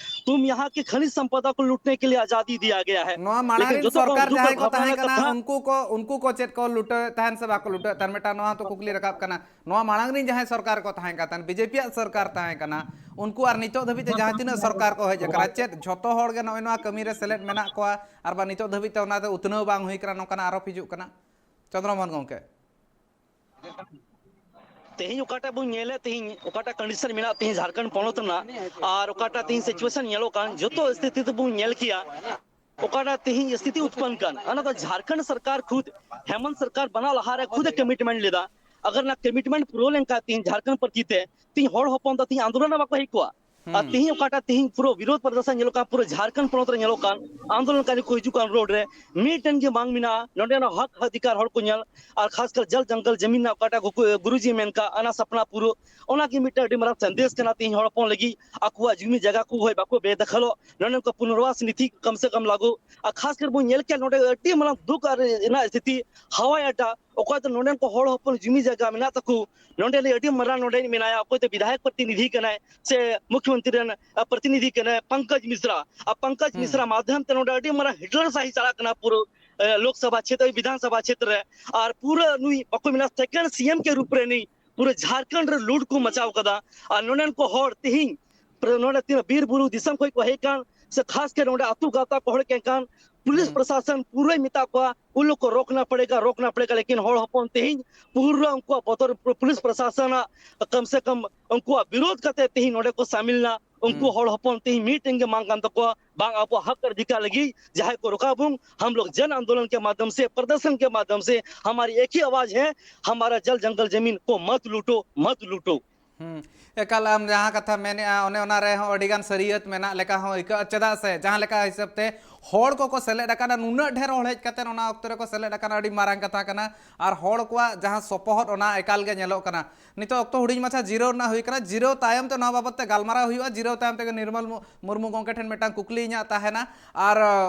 ᱛᱩᱢ ᱭᱟᱦᱟᱸ ᱠᱤ ᱠᱷᱟᱱᱤᱡᱽ ᱥᱚᱢᱯᱚᱫ ᱠᱚ ᱞᱩᱴᱱᱮ ᱠᱮ ᱞᱤᱭᱮ ᱟᱡᱟᱫᱤ ᱫᱤᱭᱟ ᱜᱟᱭᱟ ᱦᱮ᱾ ᱱᱚᱣᱟ ᱢᱟᱲᱟᱝ ᱞᱮᱠᱤᱱ ᱨᱤᱱ ᱡᱚᱛᱚ ᱠᱷᱚᱱ ᱥᱚᱨᱠᱟᱨ ᱫᱩᱠ ᱡᱟᱦᱟᱸᱭ ᱠᱚ ᱵᱷᱟᱵᱽᱱᱟ ᱛᱟᱦᱮᱸ ᱨᱮᱱᱟᱜ ᱠᱟᱱᱟ, ᱠᱟᱛᱷᱟ ᱩᱱᱠᱩ ᱠᱚ, ᱩᱱᱠᱩ ᱠᱚ ᱪᱮᱫ ᱠᱚ ᱞᱩᱴᱟᱹᱣᱮᱫ ᱛᱟᱦᱮᱱ ᱥᱮ ᱵᱟᱠᱚ ᱞᱩᱴᱟᱹᱣᱮᱫ ᱛᱟᱦᱮᱱ, ᱢᱤᱫᱴᱟᱝ ᱱᱚᱣᱟ ᱦᱚᱸᱛᱚ ᱠᱩᱠᱞᱤ ᱨᱟᱠᱟᱵ ᱠᱟᱱᱟ᱾ ᱱᱚᱣᱟ ᱢᱟᱲᱟᱝ ᱨᱤᱱ ᱡᱟᱦᱟᱸᱭ ᱥᱚᱨᱠᱟᱨ ᱠᱚ ᱛᱟᱦᱮᱸ ᱠᱟᱱ ᱛᱟᱦᱮᱱ, ᱵᱤᱡᱮᱯᱤᱭᱟᱜ ᱥᱚᱨᱠᱟᱨ ᱛᱟᱦᱮᱸ ᱠᱟᱱᱟ, ᱩᱱᱠᱩ ᱟᱨ ᱱᱤᱛᱚᱜ ᱫᱷᱟᱹᱵᱤᱡ ᱛᱮ ᱡᱟᱦᱟᱸ ᱛᱤᱱᱟᱹᱜ ᱥᱚᱨᱠᱟᱨ ᱠᱚ ᱦᱮᱡ ᱟᱠᱟᱱᱟ, ᱪᱮᱫ ᱡᱷᱚᱛᱚ ᱦᱚᱲ ᱜᱮ ᱱᱚᱜᱼᱚᱭ ᱱᱚᱣᱟ ᱠᱟᱹᱢᱤ ᱨᱮ ᱥᱮᱞᱮᱫ ᱢᱮᱱᱟᱜ ᱠᱚᱣᱟ? ᱟᱨ ᱵᱟ ᱱᱤᱛᱚᱜ ᱫᱷᱟᱹᱵᱤᱡ ᱛᱮ ᱚᱱᱟ ᱫᱚ ᱩᱛᱱᱟᱹᱣ ᱵᱟᱝ ᱦᱩᱭ ᱠᱟᱱᱟ, ᱱᱚᱝᱠᱟᱱᱟᱜ ᱟᱨᱚᱯ ᱦᱤᱡᱩᱜ ᱠᱟᱱᱟ? ᱪᱚᱱᱫᱨᱚ ᱢᱳᱦᱚᱱ ᱜᱚᱢᱠᱮ᱾ ᱛᱮᱦᱮᱧ ᱚᱠᱟᱴᱟᱜ ᱵᱚᱱ ᱧᱮᱞᱮᱫ, ᱛᱮᱦᱮᱧ ᱚᱠᱟᱴᱟᱜ ᱠᱚᱱᱰᱤᱥᱚᱱ ᱢᱮᱱᱟᱜ ᱛᱮᱦᱮᱧ ᱡᱷᱟᱲᱠᱷᱚᱸᱰ ᱯᱚᱱᱚᱛ ᱨᱮᱱᱟᱜ, ᱟᱨ ᱚᱠᱟᱴᱟᱜ ᱛᱮᱦᱮᱧ ᱥᱤᱪᱩᱭᱮᱥᱚᱱ ᱧᱮᱞᱚᱜ ᱠᱟᱱ, ᱡᱚᱛᱚ ᱥᱛᱷᱤᱛᱤ ᱛᱮᱵᱚᱱ ᱧᱮᱞ ᱠᱮᱭᱟ, ᱚᱠᱟᱴᱟᱜ ᱛᱮᱦᱮᱧ ᱥᱛᱷᱤᱛᱤ ᱩᱛᱯᱚᱱᱱ ᱠᱟᱱ, ᱚᱱᱟ ᱫᱚ ᱡᱷᱟᱲᱠᱷᱚᱸᱰ ᱥᱚᱨᱠᱟᱨ ᱠᱷᱩᱫ ᱦᱮᱢᱚᱱᱛ ᱥᱚᱨᱠᱟᱨ ᱵᱮᱱᱟᱣ ᱞᱟᱦᱟᱨᱮ ᱠᱷᱩᱫ ᱮ ᱠᱚᱢᱤᱴᱢᱮᱱᱴ ᱞᱮᱫᱟ᱾ ᱟᱜᱟᱨ ᱚᱱᱟ ᱠᱚᱢᱤᱴᱢᱮᱱᱴ ᱯᱩᱨᱟᱹᱣ ᱞᱮᱱᱠᱷᱟᱱ ᱛᱮᱦᱮᱧ ᱡᱷᱟᱲᱠᱷᱚᱸᱰ ᱯᱨᱚᱛᱤ ᱛᱮ ᱛᱮᱦᱮᱧ ᱦᱚᱲ ᱦᱚᱯᱚᱱ ᱫᱚ ᱛᱮᱦᱮᱧ ᱟᱱᱫᱳᱞᱚᱱ ᱨᱮ ᱵᱟᱠᱚ ᱦᱮᱡ ᱠᱚᱜᱼᱟ᱾ ᱟᱨ ᱦᱩᱸ᱾ ᱛᱮᱦᱮᱧ ᱚᱠᱟᱴᱟᱜ ᱛᱮᱦᱮᱧ ᱯᱩᱨᱟᱹ ᱵᱤᱨᱳᱫᱷ ᱯᱨᱚᱫᱚᱨᱥᱚᱱ ᱧᱮᱞᱚᱜ ᱠᱟᱱ, ᱯᱩᱨᱟᱹ ᱡᱷᱟᱲᱠᱷᱚᱸᱰ ᱯᱚᱱᱚᱛ ᱨᱮ ᱧᱮᱞᱚᱜ ᱠᱟᱱ, ᱟᱱᱫᱳᱞᱚᱱᱠᱟᱨᱤ ᱠᱚ ᱦᱤᱡᱩᱜ ᱠᱟᱱ ᱨᱳᱰ ᱨᱮ, ᱢᱤᱫᱴᱮᱱ ᱜᱮ ᱵᱟᱝ ᱢᱮᱱᱟᱜᱼᱟ ᱱᱚᱰᱮᱱᱟᱜ ᱦᱚᱠ ᱚᱫᱷᱤᱠᱟᱨ ᱦᱚᱲ ᱠᱚ ᱧᱮᱞ᱾ ᱟᱨ ᱠᱷᱟᱥ ᱠᱟᱨ ᱡᱚᱞ ᱡᱚᱝᱜᱚᱞ ᱡᱟᱢᱤᱱ ᱨᱮᱱᱟᱜ ᱚᱠᱟᱴᱟᱜ ᱜᱩᱠᱩ-, ᱜᱩᱨᱩᱡᱤ ᱢᱮᱱ ᱠᱟᱜ, ᱚᱱᱟ ᱥᱟᱯᱱᱟ ᱯᱩᱨᱟᱹ, ᱚᱱᱟ ᱜᱮ ᱢᱤᱫᱴᱮᱱ ᱟᱹᱰᱤ ᱢᱟᱨᱟᱝ ᱥᱟᱸᱫᱮᱥ ᱠᱟᱱᱟ ᱛᱮᱦᱮᱧ ᱦᱚᱲ ᱦᱚᱯᱚᱱ ᱞᱟᱹᱜᱤᱫ᱾ ᱟᱠᱚᱣᱟᱜ ᱡᱩᱢᱤ ᱡᱟᱭᱜᱟ ᱠᱚ ᱦᱚᱭ ᱵᱟᱠᱚ ᱵᱮᱫᱟᱠᱷᱟᱞᱚᱜ, ᱱᱚᱰᱮᱱ ᱠᱚ ᱯᱩᱱᱚᱨᱵᱟᱥ ᱱᱤᱛᱤ ᱠᱚᱢ ᱥᱮ ᱠᱚᱢ ᱞᱟᱜᱩ᱾ ᱟᱨ ᱠᱷᱟᱥ ᱠᱟᱨ ᱵᱚᱱ ᱧᱮᱞ ᱠᱮᱭᱟ ᱱᱚᱰᱮ ᱟᱹᱰᱤ ᱢᱟᱨᱟᱝ ᱫᱩᱠ ᱟᱨ ᱨᱮᱱᱟᱜ ᱥᱛᱷᱤᱛᱤ, ᱦᱟᱣᱟᱭ ᱟᱰᱰᱟ, ᱚᱠᱚᱭ ᱫᱚ ᱱᱚᱰᱮᱱ ᱠᱚ ᱦᱚᱲ ᱦᱚᱯᱚᱱ ᱡᱩᱢᱤ ᱡᱟᱭᱜᱟ ᱢᱮᱱᱟᱜ ᱛᱟᱠᱚ, ᱱᱚᱰᱮ ᱱᱤᱡ ᱟᱹᱰᱤ ᱢᱟᱨᱟᱝ ᱱᱚᱰᱮ ᱢᱮᱱᱟᱭᱟ, ᱚᱠᱚᱭ ᱫᱚ ᱵᱤᱫᱷᱟᱭᱚᱠ ᱯᱨᱚᱛᱤᱱᱤᱫᱷᱤ ᱠᱟᱱᱟᱭ ᱥᱮ ᱢᱩᱠᱷᱭᱚᱢᱚᱱᱛᱨᱤ ᱨᱮᱱ, ᱟ, ᱯᱨᱚᱛᱤᱱᱤᱫᱷᱤ ᱠᱟᱱᱟᱭ ᱯᱚᱝᱠᱚᱡᱽ ᱢᱤᱥᱨᱟ᱾ ᱟᱨ ᱯᱚᱝᱠᱚᱡᱽ ᱦᱩᱸ᱾ ᱢᱤᱥᱨᱟ ᱢᱟᱫᱷᱭᱚᱢ ᱛᱮ ᱱᱚᱰᱮ ᱟᱹᱰᱤ ᱢᱟᱨᱟᱝ ᱦᱤᱴᱞᱟᱨ ᱥᱟᱦᱤ ᱪᱟᱞᱟᱜ ᱠᱟᱱᱟ ᱯᱩᱨᱟᱹ, ᱮ, ᱞᱳᱠᱥᱚᱵᱷᱟ ᱪᱷᱮᱛᱨᱚ, ᱵᱤᱫᱷᱟᱱ ᱥᱚᱵᱷᱟ ᱪᱷᱮᱛᱨᱚ ᱨᱮ᱾ ᱟᱨ ᱯᱩᱨᱟᱹ ᱱᱩᱭ ᱵᱟᱠᱚ ᱢᱮᱱᱟ ᱥᱮᱠᱮᱱᱰ ᱥᱤ ᱮᱢ ᱠᱮ ᱨᱩᱯ ᱨᱮ ᱱᱩᱭ ᱯᱩᱨᱟᱹ ᱡᱷᱟᱲᱠᱷᱚᱸᱰ ᱨᱮ ᱞᱩᱴ ᱠᱚ ᱢᱟᱪᱟᱣ ᱠᱟᱫᱟ᱾ ᱟᱨ ᱱᱚᱰᱮᱱ ᱠᱚ ᱦᱚᱲ ᱛᱮᱦᱮᱧ ᱱᱚᱰᱮ ᱛᱤᱱᱟᱹᱜ ᱵᱤᱨ ᱵᱩᱨᱩ ᱫᱤᱥᱚᱢ ᱠᱷᱚᱱ ᱠᱚ ᱦᱮᱡ ᱠᱟᱱ, ᱥᱮ ᱠᱷᱟᱥ ᱠᱟᱨ ᱱᱚᱰᱮ ᱟᱹᱛᱩ ᱜᱟᱶᱛᱟ ᱠᱚ ᱦᱚᱲ ᱠᱮᱱ ᱠᱟᱱ, ᱯᱩᱞᱤᱥ ᱦᱩᱸ᱾ ᱯᱨᱚᱥᱟᱥᱚᱱ ᱯᱩᱨᱟᱹᱭ ᱢᱮᱛᱟ ᱠᱚᱣᱟ, ᱩᱱ ᱞᱳᱜ ᱠᱚ ᱨᱳᱠᱱᱟ ᱯᱚᱲᱮᱜᱟ, ᱨᱳᱠᱱᱟ ᱯᱚᱲᱮᱜᱟ, ᱞᱮᱠᱤᱱ ᱦᱚᱲ ᱦᱚᱯᱚᱱ ᱛᱮᱦᱮᱧ ᱯᱩᱨᱟᱹ ᱩᱱᱠᱩᱣᱟᱜ ᱵᱚᱛᱚᱨ, ᱯᱩᱞᱤᱥ ᱯᱨᱚᱥᱟᱥᱚᱱᱟᱜ ᱠᱚᱢ ᱥᱮ ᱠᱚᱢ ᱩᱱᱠᱩᱣᱟᱜ ᱵᱤᱨᱳᱫᱷ ᱠᱟᱛᱮ ᱛᱮᱦᱮᱧ ᱱᱚᱰᱮ ᱠᱚ ᱥᱟᱢᱤᱞ ᱱᱟ᱾ ᱩᱱᱠᱩ ᱦᱩᱸ᱾ ᱦᱚᱲ ᱦᱚᱯᱚᱱ ᱛᱮᱦᱮᱧ ᱢᱤᱫᱴᱮᱱ ᱜᱮ ᱢᱟᱝ ᱠᱟᱱ ᱛᱟᱠᱚᱣᱟ, ᱵᱟᱝ ᱟᱵᱚᱣᱟᱜ ᱦᱚᱠ ᱚᱫᱷᱤᱠᱟᱨ ᱞᱟᱹᱜᱤᱫ ᱡᱟᱦᱟᱸᱭ ᱠᱚ ᱨᱚᱠᱟᱣ ᱵᱚᱱ, ᱦᱟᱢ ᱞᱳᱜ ᱡᱚᱱ ᱟᱱᱫᱳᱞᱚᱱ ᱠᱮ ᱢᱟᱫᱽᱫᱷᱚᱢ ᱥᱮ, ᱯᱨᱚᱫᱚᱨᱥᱚᱱ ᱠᱮ ᱢᱟᱫᱽᱫᱷᱚᱢ ᱥᱮ, ᱦᱟᱢᱟᱨᱤ ᱮᱠ ᱦᱤ ᱟᱣᱟᱡᱽ ᱦᱮ, ᱦᱟᱢᱟᱨᱟ ᱡᱚᱞ ᱡᱚᱝᱜᱚᱞ ᱡᱚᱢᱤᱱ ᱠᱚ ᱢᱚᱛ ᱞᱩᱴᱳ, ᱢᱚᱛ ᱞᱩᱴᱳ᱾ ᱦᱩᱸ, ᱮᱠᱟᱞ ᱟᱢ ᱡᱟᱦᱟᱸ ᱠᱟᱛᱷᱟ ᱢᱮᱱᱮᱜᱼᱟ, ᱚᱱᱮ ᱚᱱᱟ ᱨᱮᱦᱚᱸ ᱟᱹᱰᱤᱜᱟᱱ ᱥᱟᱹᱨᱤᱭᱟᱹᱛ ᱢᱮᱱᱟᱜ ᱞᱮᱠᱟ ᱦᱚᱸ ᱟᱹᱭᱠᱟᱹᱜᱼᱟ᱾ ᱪᱮᱫᱟᱜ ᱥᱮ ᱡᱟᱦᱟᱸ ᱞᱮᱠᱟ ᱦᱤᱥᱟᱹᱵ ᱛᱮ ᱦᱚᱲ ᱠᱚᱠᱚ ᱥᱮᱞᱮᱫ ᱟᱠᱟᱱᱟ, ᱱᱩᱱᱟᱹᱜ ᱰᱷᱮᱨ ᱦᱚᱲ ᱦᱮᱡ ᱠᱟᱛᱮ ᱚᱱᱟ ᱚᱠᱛᱚ ᱨᱮᱠᱚ ᱥᱮᱞᱮᱫ ᱟᱠᱟᱱᱟ, ᱟᱹᱰᱤ ᱢᱟᱨᱟᱝ ᱠᱟᱛᱷᱟ ᱠᱟᱱᱟ᱾ ᱟᱨ ᱦᱚᱲ ᱠᱚᱣᱟᱜ ᱡᱟᱦᱟᱸ ᱥᱚᱯᱚᱦᱚᱫ, ᱚᱱᱟ ᱮᱠᱟᱞ ᱜᱮ ᱧᱮᱞᱚᱜ ᱠᱟᱱᱟ᱾ ᱱᱤᱛᱚᱜ ᱚᱠᱛᱚ ᱦᱩᱰᱤᱧ ᱢᱟᱪᱷᱟ ᱡᱤᱨᱟᱹᱣ ᱨᱮᱱᱟᱜ ᱦᱩᱭ ᱠᱟᱱᱟ, ᱡᱤᱨᱟᱹᱣ ᱛᱟᱭᱚᱢ ᱛᱮ ᱱᱚᱣᱟ ᱵᱟᱵᱚᱫ ᱛᱮ ᱜᱟᱞᱢᱟᱨᱟᱣ ᱦᱩᱭᱩᱜᱼᱟ᱾ ᱡᱤᱨᱟᱹᱣ ᱛᱟᱭᱚᱢ ᱛᱮᱜᱮ ᱱᱤᱨᱢᱚᱞ ᱢᱩ-, ᱢᱩᱨᱢᱩ ᱜᱚᱢᱠᱮ ᱴᱷᱮᱱ ᱢᱤᱫᱴᱟᱝ ᱠᱩᱠᱞᱤ ᱤᱧᱟᱹᱜ ᱛᱟᱦᱮᱱᱟ, ᱟᱨ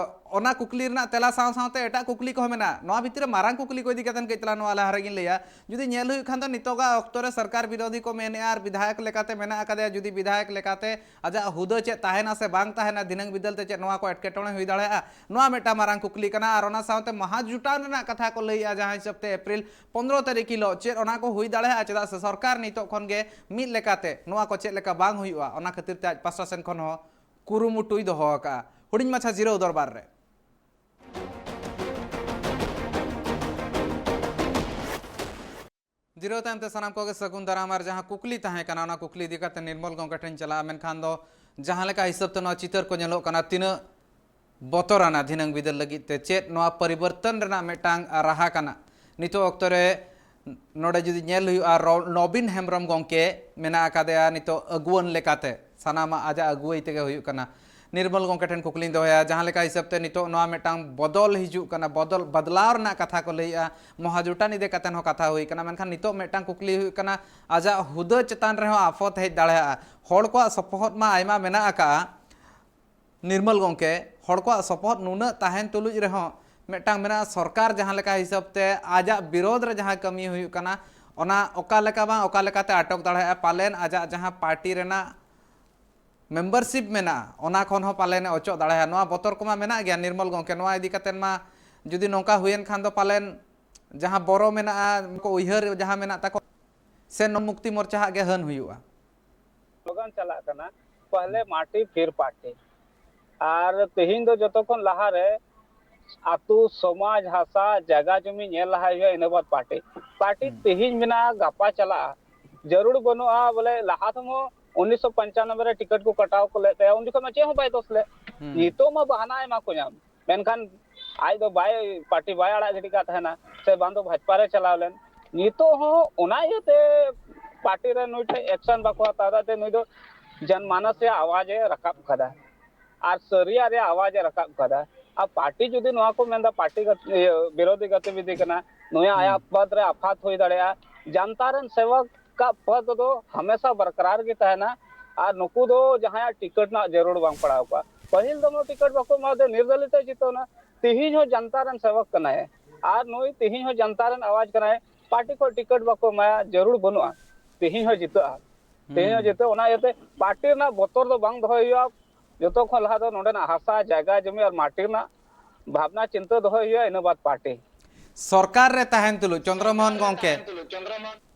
ᱚᱱᱟ ᱠᱩᱠᱞᱤ ᱨᱮᱱᱟᱜ ᱛᱮᱞᱟ ᱥᱟᱶ ᱥᱟᱶᱛᱮ ᱮᱴᱟᱜ ᱠᱩᱠᱞᱤ ᱠᱚᱦᱚᱸ ᱢᱮᱱᱟᱜᱼᱟ᱾ ᱱᱚᱣᱟ ᱵᱷᱤᱛᱤᱨ ᱨᱮ ᱢᱟᱨᱟᱝ ᱠᱩᱠᱞᱤ ᱠᱚ ᱤᱫᱤ ᱠᱟᱛᱮ ᱠᱟᱹᱡ ᱛᱟᱞᱟᱝ ᱱᱚᱣᱟ ᱞᱟᱦᱟ ᱨᱮᱜᱤᱧ ᱞᱟᱹᱭᱟ, ᱡᱩᱫᱤ ᱧᱮᱞ ᱦᱩᱭᱩᱜ ᱠᱷᱟᱱ ᱫᱚ ᱱᱤᱛᱚᱜᱟᱜ ᱚᱠᱛᱚ ᱨᱮ ᱥᱚᱨᱠᱟᱨ ᱵᱤᱨᱳᱫᱷᱤ ᱠᱚ ᱢᱮᱱᱮᱜᱼᱟ ᱟᱨ ᱵᱤᱫᱷᱟᱭᱚᱠ ᱞᱮᱠᱟᱛᱮ ᱢᱮᱱᱟᱜ ᱟᱠᱟᱫᱮᱭᱟ, ᱡᱩᱫᱤ ᱵᱤᱫᱷᱟᱭᱚᱠ ᱞᱮᱠᱟᱛᱮ ᱟᱡᱟᱜ ᱦᱩᱫᱟᱹ ᱪᱮᱫ ᱛᱟᱦᱮᱱᱟ ᱥᱮ ᱵᱟᱝ ᱛᱟᱦᱮᱱᱟ, ᱫᱷᱤᱱᱟᱹᱝ ᱵᱤᱫᱟᱹᱞ ᱛᱮ ᱪᱮᱫ ᱱᱚᱣᱟ ᱠᱚ ᱮᱴᱠᱮᱴᱚᱬᱮ ᱦᱩᱭ ᱫᱟᱲᱮᱭᱟᱜᱼᱟ, ᱱᱚᱣᱟ ᱢᱤᱫᱴᱟᱝ ᱢᱟᱨᱟᱝ ᱠᱩᱠᱞᱤ ᱠᱟᱱᱟ᱾ ᱟᱨ ᱚᱱᱟ ᱥᱟᱶᱛᱮ ᱢᱟᱦᱟ ᱡᱩᱴᱟᱱ ᱨᱮᱱᱟᱜ ᱠᱟᱛᱷᱟ ᱠᱚ ᱞᱟᱹᱭᱮᱜᱼᱟ, ᱡᱟᱦᱟᱸ ᱦᱤᱥᱟᱹᱵ ᱛᱮ ᱮᱯᱨᱤᱞ ᱯᱚᱱᱫᱽᱨᱚ ᱛᱟᱹᱨᱤᱠᱷ ᱦᱤᱞᱳᱜ ᱪᱮᱫ ᱚᱱᱟ ᱠᱚ ᱦᱩᱭ ᱫᱟᱲᱮᱭᱟᱜᱼᱟ? ᱪᱮᱫᱟᱜ ᱥᱮ ᱥᱚᱨᱠᱟᱨ ᱱᱤᱛᱚᱜ ᱠᱷᱚᱱ ᱜᱮ ᱢᱤᱫ ᱞᱮᱠᱟᱛᱮ ᱱᱚᱣᱟ ᱠᱚ ᱪᱮᱫ ᱞᱮᱠᱟ ᱵᱟᱝ ᱦᱩᱭᱩᱜᱼᱟ, ᱚᱱᱟ ᱠᱷᱟᱹᱛᱤᱨ ᱛᱮ ᱟᱡ ᱯᱟᱥᱴᱟ ᱥᱮᱱ ᱠᱷᱚᱱ ᱦᱚᱸ ᱠᱩᱨᱩᱢᱩᱴᱩᱭ ᱫᱚᱦᱚ ᱟᱠᱟᱫᱼᱟ᱾ ᱦᱩᱰᱤᱧ ᱢᱟᱪᱷᱟ ᱡᱤᱨᱟᱹᱣ ᱫᱚᱨᱵᱟᱨ ᱨᱮ᱾ ᱡᱤᱨᱟᱹᱣ ᱛᱟᱭᱚᱢ ᱛᱮ ᱥᱟᱱᱟᱢ ᱠᱚᱜᱮ ᱥᱟᱹᱜᱩᱱ ᱫᱟᱨᱟᱢ᱾ ᱟᱨ ᱡᱟᱦᱟᱸ ᱠᱩᱠᱞᱤ ᱛᱟᱦᱮᱸ ᱠᱟᱱᱟ, ᱚᱱᱟ ᱠᱩᱠᱞᱤ ᱤᱫᱤ ᱠᱟᱛᱮ ᱱᱤᱨᱢᱚᱞ ᱜᱚᱢᱠᱮ ᱴᱷᱮᱱ ᱪᱟᱞᱟᱜᱼᱟ, ᱢᱮᱱᱠᱷᱟᱱ ᱫᱚ ᱡᱟᱦᱟᱸ ᱞᱮᱠᱟ ᱦᱤᱥᱟᱹᱵ ᱛᱮ ᱱᱚᱣᱟ ᱪᱤᱛᱟᱹᱨ ᱠᱚ ᱧᱮᱞᱚᱜ ᱠᱟᱱᱟ, ᱛᱤᱱᱟᱹᱜ ᱵᱚᱛᱚᱨᱟᱱᱟ ᱫᱷᱤᱱᱟᱹᱝ ᱵᱤᱫᱟᱹᱞ ᱞᱟᱹᱜᱤᱫ ᱛᱮ, ᱪᱮᱫ ᱱᱚᱣᱟ ᱯᱚᱨᱤᱵᱚᱨᱛᱚᱱ ᱨᱮᱱᱟᱜ ᱢᱤᱫᱴᱟᱝ ᱨᱟᱦᱟ ᱠᱟᱱᱟ? ᱱᱤᱛᱚᱜ ᱚᱠᱛᱚ ᱨᱮ ᱱᱚᱰᱮ ᱡᱩᱫᱤ ᱧᱮᱞ ᱦᱩᱭᱩᱜᱼᱟ, ᱨᱚ-, ᱱᱚᱵᱤᱱ ᱦᱮᱢᱵᱨᱚᱢ ᱜᱚᱢᱠᱮ ᱢᱮᱱᱟᱜ ᱟᱠᱟᱫᱮᱭᱟ ᱱᱤᱛᱚᱜ ᱟᱹᱜᱩᱣᱟᱹᱱ ᱞᱮᱠᱟᱛᱮ, ᱥᱟᱱᱟᱢᱟᱜ ᱟᱡᱟᱜ ᱟᱹᱜᱩᱣᱟᱹᱭ ᱛᱮᱜᱮ ᱦᱩᱭᱩᱜ ᱠᱟᱱᱟ᱾ ᱱᱤᱨᱢᱚᱞ ᱜᱚᱢᱠᱮ ᱴᱷᱮᱱ ᱠᱩᱠᱞᱤᱧ ᱫᱚᱦᱚᱭᱟ, ᱡᱟᱦᱟᱸ ᱞᱮᱠᱟ ᱦᱤᱥᱟᱹᱵ ᱛᱮ ᱱᱤᱛᱚᱜ ᱱᱚᱣᱟ ᱢᱤᱫᱴᱟᱝ ᱵᱚᱫᱚᱞ ᱦᱤᱡᱩᱜ ᱠᱟᱱᱟ, ᱵᱚᱫᱚᱞ, ᱵᱟᱫᱞᱟᱣ ᱨᱮᱱᱟᱜ ᱠᱟᱛᱷᱟ ᱠᱚ ᱞᱟᱹᱭᱮᱜᱼᱟ, ᱢᱚᱦᱟᱡᱩᱴᱟᱱ ᱤᱫᱤ ᱠᱟᱛᱮ ᱦᱚᱸ ᱠᱟᱛᱷᱟ ᱦᱩᱭ ᱠᱟᱱᱟ, ᱢᱮᱱᱠᱷᱟᱱ ᱱᱤᱛᱚᱜ ᱢᱤᱫᱴᱟᱝ ᱠᱩᱠᱞᱤ ᱦᱩᱭᱩᱜ ᱠᱟᱱᱟ, ᱟᱡᱟᱜ ᱦᱩᱫᱟᱹ ᱪᱮᱛᱟᱱ ᱨᱮᱦᱚᱸ ᱟᱯᱷᱚᱛ ᱦᱮᱡ ᱫᱟᱲᱮᱭᱟᱜᱼᱟ᱾ ᱦᱚᱲ ᱠᱚᱣᱟᱜ ᱥᱚᱯᱚᱦᱚᱫ ᱢᱟ ᱟᱭᱢᱟ ᱢᱮᱱᱟᱜ ᱟᱠᱟᱜᱼᱟ, ᱱᱤᱨᱢᱚᱞ ᱜᱚᱢᱠᱮ, ᱦᱚᱲ ᱠᱚᱣᱟᱜ ᱥᱚᱯᱚᱦᱚᱫ ᱱᱩᱱᱟᱹᱜ ᱛᱟᱦᱮᱱ ᱛᱩᱞᱩᱡ ᱨᱮᱦᱚᱸ ᱢᱤᱫᱴᱟᱝ ᱢᱮᱱᱟᱜᱼᱟ, ᱥᱚᱨᱠᱟᱨ ᱡᱟᱦᱟᱸ ᱞᱮᱠᱟ ᱦᱤᱥᱟᱹᱵ ᱛᱮ ᱟᱡᱟᱜ ᱵᱤᱨᱳᱫᱷ ᱨᱮ ᱡᱟᱦᱟᱸ ᱠᱟᱹᱢᱤ ᱦᱩᱭᱩᱜ ᱠᱟᱱᱟ, ᱚᱱᱟ ᱚᱠᱟ ᱞᱮᱠᱟ ᱵᱟᱝ ᱚᱠᱟ ᱞᱮᱠᱟᱛᱮ ᱟᱴᱚᱠ ᱫᱟᱲᱮᱭᱟᱜᱼᱟ, ᱯᱟᱞᱮᱱ ᱟᱡᱟᱜ ᱡᱟᱦᱟᱸ ᱯᱟᱨᱴᱤ ᱨᱮᱱᱟᱜ ᱢᱮᱢᱵᱟᱨᱥᱤᱯ ᱢᱮᱱᱟᱜᱼᱟ, ᱚᱱᱟ ᱠᱷᱚᱱ ᱦᱚᱸ ᱯᱟᱞᱮᱱ ᱮ ᱚᱪᱚᱜ ᱫᱟᱲᱮᱭᱟᱜᱼᱟ᱾ ᱱᱚᱣᱟ ᱵᱚᱛᱚᱨ ᱠᱚᱢᱟ ᱢᱮᱱᱟᱜ ᱜᱮᱭᱟ᱾ ᱱᱤᱨᱢᱚᱞ ᱜᱚᱢᱠᱮ, ᱱᱚᱣᱟ ᱤᱫᱤ ᱠᱟᱛᱮ ᱢᱟ ᱡᱩᱫᱤ ᱱᱚᱝᱠᱟ ᱦᱩᱭᱮᱱ ᱠᱷᱟᱱ ᱫᱚ ᱯᱟᱞᱮᱱ ᱡᱟᱦᱟᱸ ᱵᱚᱨᱚ ᱢᱮᱱᱟᱜᱼᱟ, ᱠᱚ ᱩᱭᱦᱟᱹᱨ ᱡᱟᱦᱟᱸ ᱢᱮᱱᱟᱜ ᱛᱟᱠᱚ, ᱥᱮ ᱱᱚᱱ ᱢᱩᱠᱛᱤ ᱢᱳᱨᱪᱟ ᱦᱟᱜ ᱜᱮ ᱦᱟᱹᱱ ᱦᱩᱭᱩᱜᱼᱟ᱾ ᱥᱞᱳᱜᱟᱱ ᱪᱟᱞᱟᱜ ᱠᱟᱱᱟ, ᱯᱟᱦᱞᱮ ᱢᱟᱴᱤ ᱯᱷᱤᱨ ᱯᱟᱨᱴᱤ᱾ ᱟᱨ ᱛᱮᱦᱮᱧ ᱫᱚ ᱡᱚᱛᱚ ᱠᱷᱚᱱ ᱞᱟᱦᱟᱨᱮ ᱟᱹᱛᱩ, ᱥᱚᱢᱟᱡᱽ, ᱦᱟᱥᱟ, ᱡᱟᱭᱜᱟ ᱡᱚᱢᱤ ᱧᱮᱞ ᱞᱟᱦᱟᱭ ᱦᱩᱭᱩᱜᱼᱟ, ᱤᱱᱟᱹ ᱵᱟᱫ ᱯᱟᱨᱴᱤ᱾ ᱯᱟᱨᱴᱤ ᱛᱮᱦᱮᱧ ᱢᱮᱱᱟᱜᱼᱟ, ᱜᱟᱯᱟ ᱪᱟᱞᱟᱜᱼᱟ, ᱡᱟᱹᱨᱩᱲ ᱵᱟᱹᱱᱩᱜᱼᱟ᱾ ᱵᱚᱞᱮ ᱞᱟᱦᱟ ᱛᱮᱦᱚᱸ ᱩᱱᱤᱥᱥᱚ ᱯᱚᱧᱪᱟᱱᱚᱵᱵᱳᱭ ᱨᱮ ᱴᱤᱠᱤᱴ ᱠᱚ ᱠᱟᱴᱟᱣ ᱠᱚ ᱞᱮᱫ ᱛᱟᱭᱟ, ᱩᱱ ᱡᱚᱠᱷᱚᱱ ᱢᱟ ᱪᱮᱫ ᱦᱚᱸ ᱵᱟᱭ ᱫᱳᱥ ᱞᱮᱫ᱾ ᱱᱤᱛᱚᱜ ᱢᱟ ᱵᱟᱦᱟᱱᱟ ᱟᱭᱢᱟ ᱠᱚ ᱧᱟᱢ, ᱢᱮᱱᱠᱷᱟᱱ ᱟᱡ ᱫᱚ ᱵᱟᱭ, ᱯᱟᱨᱴᱤ ᱵᱟᱭ ᱟᱲᱟᱜ ᱜᱤᱰᱤ ᱠᱟᱜ ᱛᱟᱦᱮᱱᱟ, ᱥᱮ ᱵᱟᱝ ᱫᱚ ᱵᱷᱟᱡᱽᱯᱟ ᱨᱮ ᱪᱟᱞᱟᱣ ᱞᱮᱱ᱾ ᱱᱤᱛᱚᱜ ᱦᱚᱸ ᱚᱱᱟ ᱤᱭᱟᱹᱛᱮ ᱯᱟᱨᱴᱤ ᱨᱮ ᱱᱩᱭ ᱴᱷᱮᱱ ᱮᱠᱥᱚᱱ ᱵᱟᱠᱚ ᱦᱟᱛᱟᱣ ᱮᱫᱟ, ᱡᱮ ᱱᱩᱭ ᱫᱚ ᱡᱚᱱᱢᱟᱱᱚᱥ ᱨᱮᱭᱟᱜ ᱟᱣᱟᱡ ᱮ ᱨᱟᱠᱟᱵ ᱠᱟᱫᱟ ᱟᱨ ᱥᱟᱹᱨᱤᱭᱟᱜ ᱨᱮᱭᱟᱜ ᱟᱣᱟᱡ ᱮ ᱨᱟᱠᱟᱵ ᱠᱟᱫᱟ᱾ ᱟᱨ ᱯᱟᱨᱴᱤ ᱡᱩᱫᱤ ᱱᱚᱣᱟ ᱠᱚ ᱢᱮᱱᱫᱟ ᱯᱟᱨᱴᱤ ᱜᱟᱛ-, ᱤᱭᱟᱹ, ᱵᱤᱨᱳᱫᱷᱤ ᱜᱟᱛᱤᱵᱤᱫᱷᱤ ᱠᱟᱱᱟ, ᱱᱩᱭᱟᱜ ᱟᱭᱟᱜ ᱯᱚᱫ ᱨᱮ ᱟᱯᱷᱟᱛ ᱦᱩᱭ ᱫᱟᱲᱮᱭᱟᱜᱼᱟ᱾ ᱡᱟᱱᱛᱟ ᱨᱮᱱ ᱥᱮᱵᱚᱠ ᱠᱟᱜ ᱯᱚᱫ ᱫᱚ ᱦᱟᱢᱮᱥᱟ ᱵᱚᱨᱠᱟᱨᱟᱨ ᱜᱮ ᱛᱟᱦᱮᱱᱟ᱾ ᱟᱨ ᱱᱩᱠᱩ ᱫᱚ ᱡᱟᱦᱟᱸᱭᱟᱜ ᱴᱤᱠᱤᱴ ᱨᱮᱱᱟᱜ ᱡᱟᱹᱨᱩᱲ ᱵᱟᱝ ᱯᱟᱲᱟᱣ ᱠᱚᱣᱟ᱾ ᱯᱟᱹᱦᱤᱞ ᱫᱚ ᱱᱚᱣᱟ ᱴᱤᱠᱤᱴ ᱵᱟᱠᱚ ᱮᱢᱟᱣᱟᱫᱮᱭᱟ, ᱱᱤᱨᱫᱚᱞᱤᱛ ᱮ ᱡᱤᱛᱟᱹᱣ ᱮᱱᱟ᱾ ᱛᱤᱦᱤᱧ ᱦᱚᱸ ᱡᱟᱱᱛᱟ ᱨᱮᱱ ᱥᱮᱵᱚᱠ ᱠᱟᱱᱟᱭ, ᱟᱨ ᱱᱩᱭ ᱛᱤᱦᱤᱧ ᱦᱚᱸ ᱡᱟᱱᱛᱟ ᱨᱮᱱ ᱟᱣᱟᱡ ᱠᱟᱱᱟᱭ᱾ ᱯᱟᱨᱴᱤ ᱠᱷᱚᱱ ᱴᱤᱠᱤᱴ ᱵᱟᱠᱚ ᱮᱢᱟᱭᱟ, ᱡᱟᱹᱨᱩᱲ ᱵᱟᱹᱱᱩᱜᱼᱟ, ᱛᱤᱦᱤᱧ ᱦᱚᱸ ᱡᱤᱛᱟᱹᱜᱼᱟ, ᱛᱤᱦᱤᱧ ᱦᱚᱸ ᱡᱤᱛᱟᱹᱜᱼᱟ᱾ ᱚᱱᱟ ᱤᱭᱟᱹᱛᱮ ᱯᱟᱨᱴᱤ ᱨᱮᱱᱟᱜ ᱵᱚᱛᱚᱨ ᱫᱚ ᱵᱟᱝ ᱫᱚᱦᱚᱭ ᱦᱩᱭᱩᱜᱼᱟ᱾ ᱡᱚᱛᱚ ᱠᱷᱚᱱ ᱞᱟᱦᱟ ᱫᱚ ᱱᱚᱰᱮᱱᱟᱜ ᱦᱟᱥᱟ, ᱡᱟᱭᱜᱟ, ᱡᱚᱢᱤ ᱟᱨ ᱢᱟᱴᱤ ᱨᱮᱱᱟᱜ ᱵᱷᱟᱵᱽᱱᱟ ᱪᱤᱱᱛᱟᱹ ᱫᱚᱦᱚᱭ ᱦᱩᱭᱩᱜᱼᱟ, ᱤᱱᱟᱹ ᱵᱟᱫ ᱯᱟᱨᱴᱤ᱾ ᱥᱚᱨᱠᱟᱨ ᱨᱮ ᱛᱟᱦᱮᱱ ᱛᱩᱞᱩᱡ ᱪᱚᱱᱫᱨᱚ ᱢᱳᱦᱚᱱ ᱜᱚᱢᱠᱮ,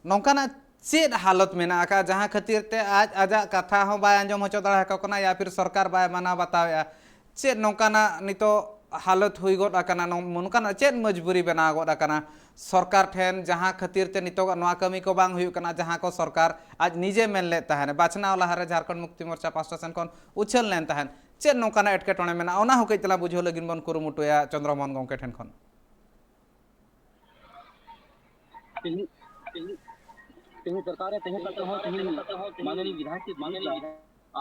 ᱱᱚᱝᱠᱟᱱᱟᱜ ᱪᱮᱫ ᱦᱟᱞᱚᱛ ᱢᱮᱱᱟᱜ ᱟᱠᱟᱫᱼᱟ, ᱡᱟᱦᱟᱸ ᱠᱷᱟᱹᱛᱤᱨ ᱛᱮ ᱟᱡ ᱟᱡᱟᱜ ᱠᱟᱛᱷᱟ ᱦᱚᱸ ᱵᱟᱭ ᱟᱸᱡᱚᱢ ᱦᱚᱪᱚ ᱫᱟᱲᱮ ᱟᱠᱚ ᱠᱟᱱᱟ, ᱭᱟ ᱯᱷᱤᱨ ᱥᱚᱨᱠᱟᱨ ᱵᱟᱭ ᱢᱟᱱᱟᱣ ᱵᱟᱛᱟᱣᱮᱫᱼᱟ? ᱪᱮᱫ ᱱᱚᱝᱠᱟᱱᱟᱜ ᱱᱤᱛᱚᱜ ᱦᱟᱞᱚᱛ ᱦᱩᱭ ᱜᱚᱫ ᱟᱠᱟᱱᱟ, ᱱᱚᱝ-, ᱱᱚᱝᱠᱟᱱᱟᱜ ᱪᱮᱫ ᱢᱚᱡᱽᱵᱩᱨᱤ ᱵᱮᱱᱟᱣ ᱜᱚᱫ ᱟᱠᱟᱱᱟ ᱥᱚᱨᱠᱟᱨ ᱴᱷᱮᱱ, ᱡᱟᱦᱟᱸ ᱠᱷᱟᱹᱛᱤᱨ ᱛᱮ ᱱᱤᱛᱚᱜ ᱱᱚᱣᱟ ᱠᱟᱹᱢᱤ ᱠᱚ ᱵᱟᱝ ᱦᱩᱭᱩᱜ ᱠᱟᱱᱟ, ᱡᱟᱦᱟᱸ ᱠᱚ ᱥᱚᱨᱠᱟᱨ ᱟᱡ ᱱᱤᱡᱮ ᱢᱮᱱ ᱞᱮᱫ ᱛᱟᱦᱮᱱ? ᱵᱟᱪᱷᱱᱟᱣ ᱞᱟᱦᱟᱨᱮ ᱡᱷᱟᱨᱠᱷᱚᱸᱰ ᱢᱩᱠᱛᱤ ᱢᱳᱨᱪᱟ ᱯᱟᱥᱴᱟ ᱥᱮᱱ ᱠᱷᱚᱱ ᱩᱪᱷᱟᱹᱱ ᱞᱮᱱ ᱛᱟᱦᱮᱸᱫ᱾ ᱪᱮᱫ ᱱᱚᱝᱠᱟᱱᱟᱜ ᱮᱴᱠᱮᱴᱚᱬᱮ ᱢᱮᱱᱟᱜᱼᱟ, ᱚᱱᱟ ᱦᱚᱸ ᱠᱟᱹᱡ ᱛᱟᱞᱟᱝ ᱵᱩᱡᱷᱟᱹᱣ ᱞᱟᱹᱜᱤᱫ ᱵᱚᱱ ᱠᱩᱨᱩᱢᱩᱴᱩᱭᱟ ᱪᱚᱱᱫᱨᱚ ᱢᱳᱦᱚᱱ ᱜᱚᱢᱠᱮ ᱴᱷᱮᱱ ᱠᱷᱚᱱ᱾ ᱛᱮᱦᱮᱧ, ᱛᱮᱦᱮᱧ, ᱛᱮᱦᱮᱧ ᱥᱚᱨᱠᱟᱨ ᱨᱮ ᱛᱟᱦᱮᱸ ᱠᱟᱛᱮ ᱦᱚᱸ ᱛᱮᱦᱮᱧ ᱢᱟᱱᱚᱱᱤᱭ ᱵᱤᱫᱷᱟᱭᱚᱠ ᱠᱚ ᱵᱷᱩᱞ ᱮᱫᱟ᱾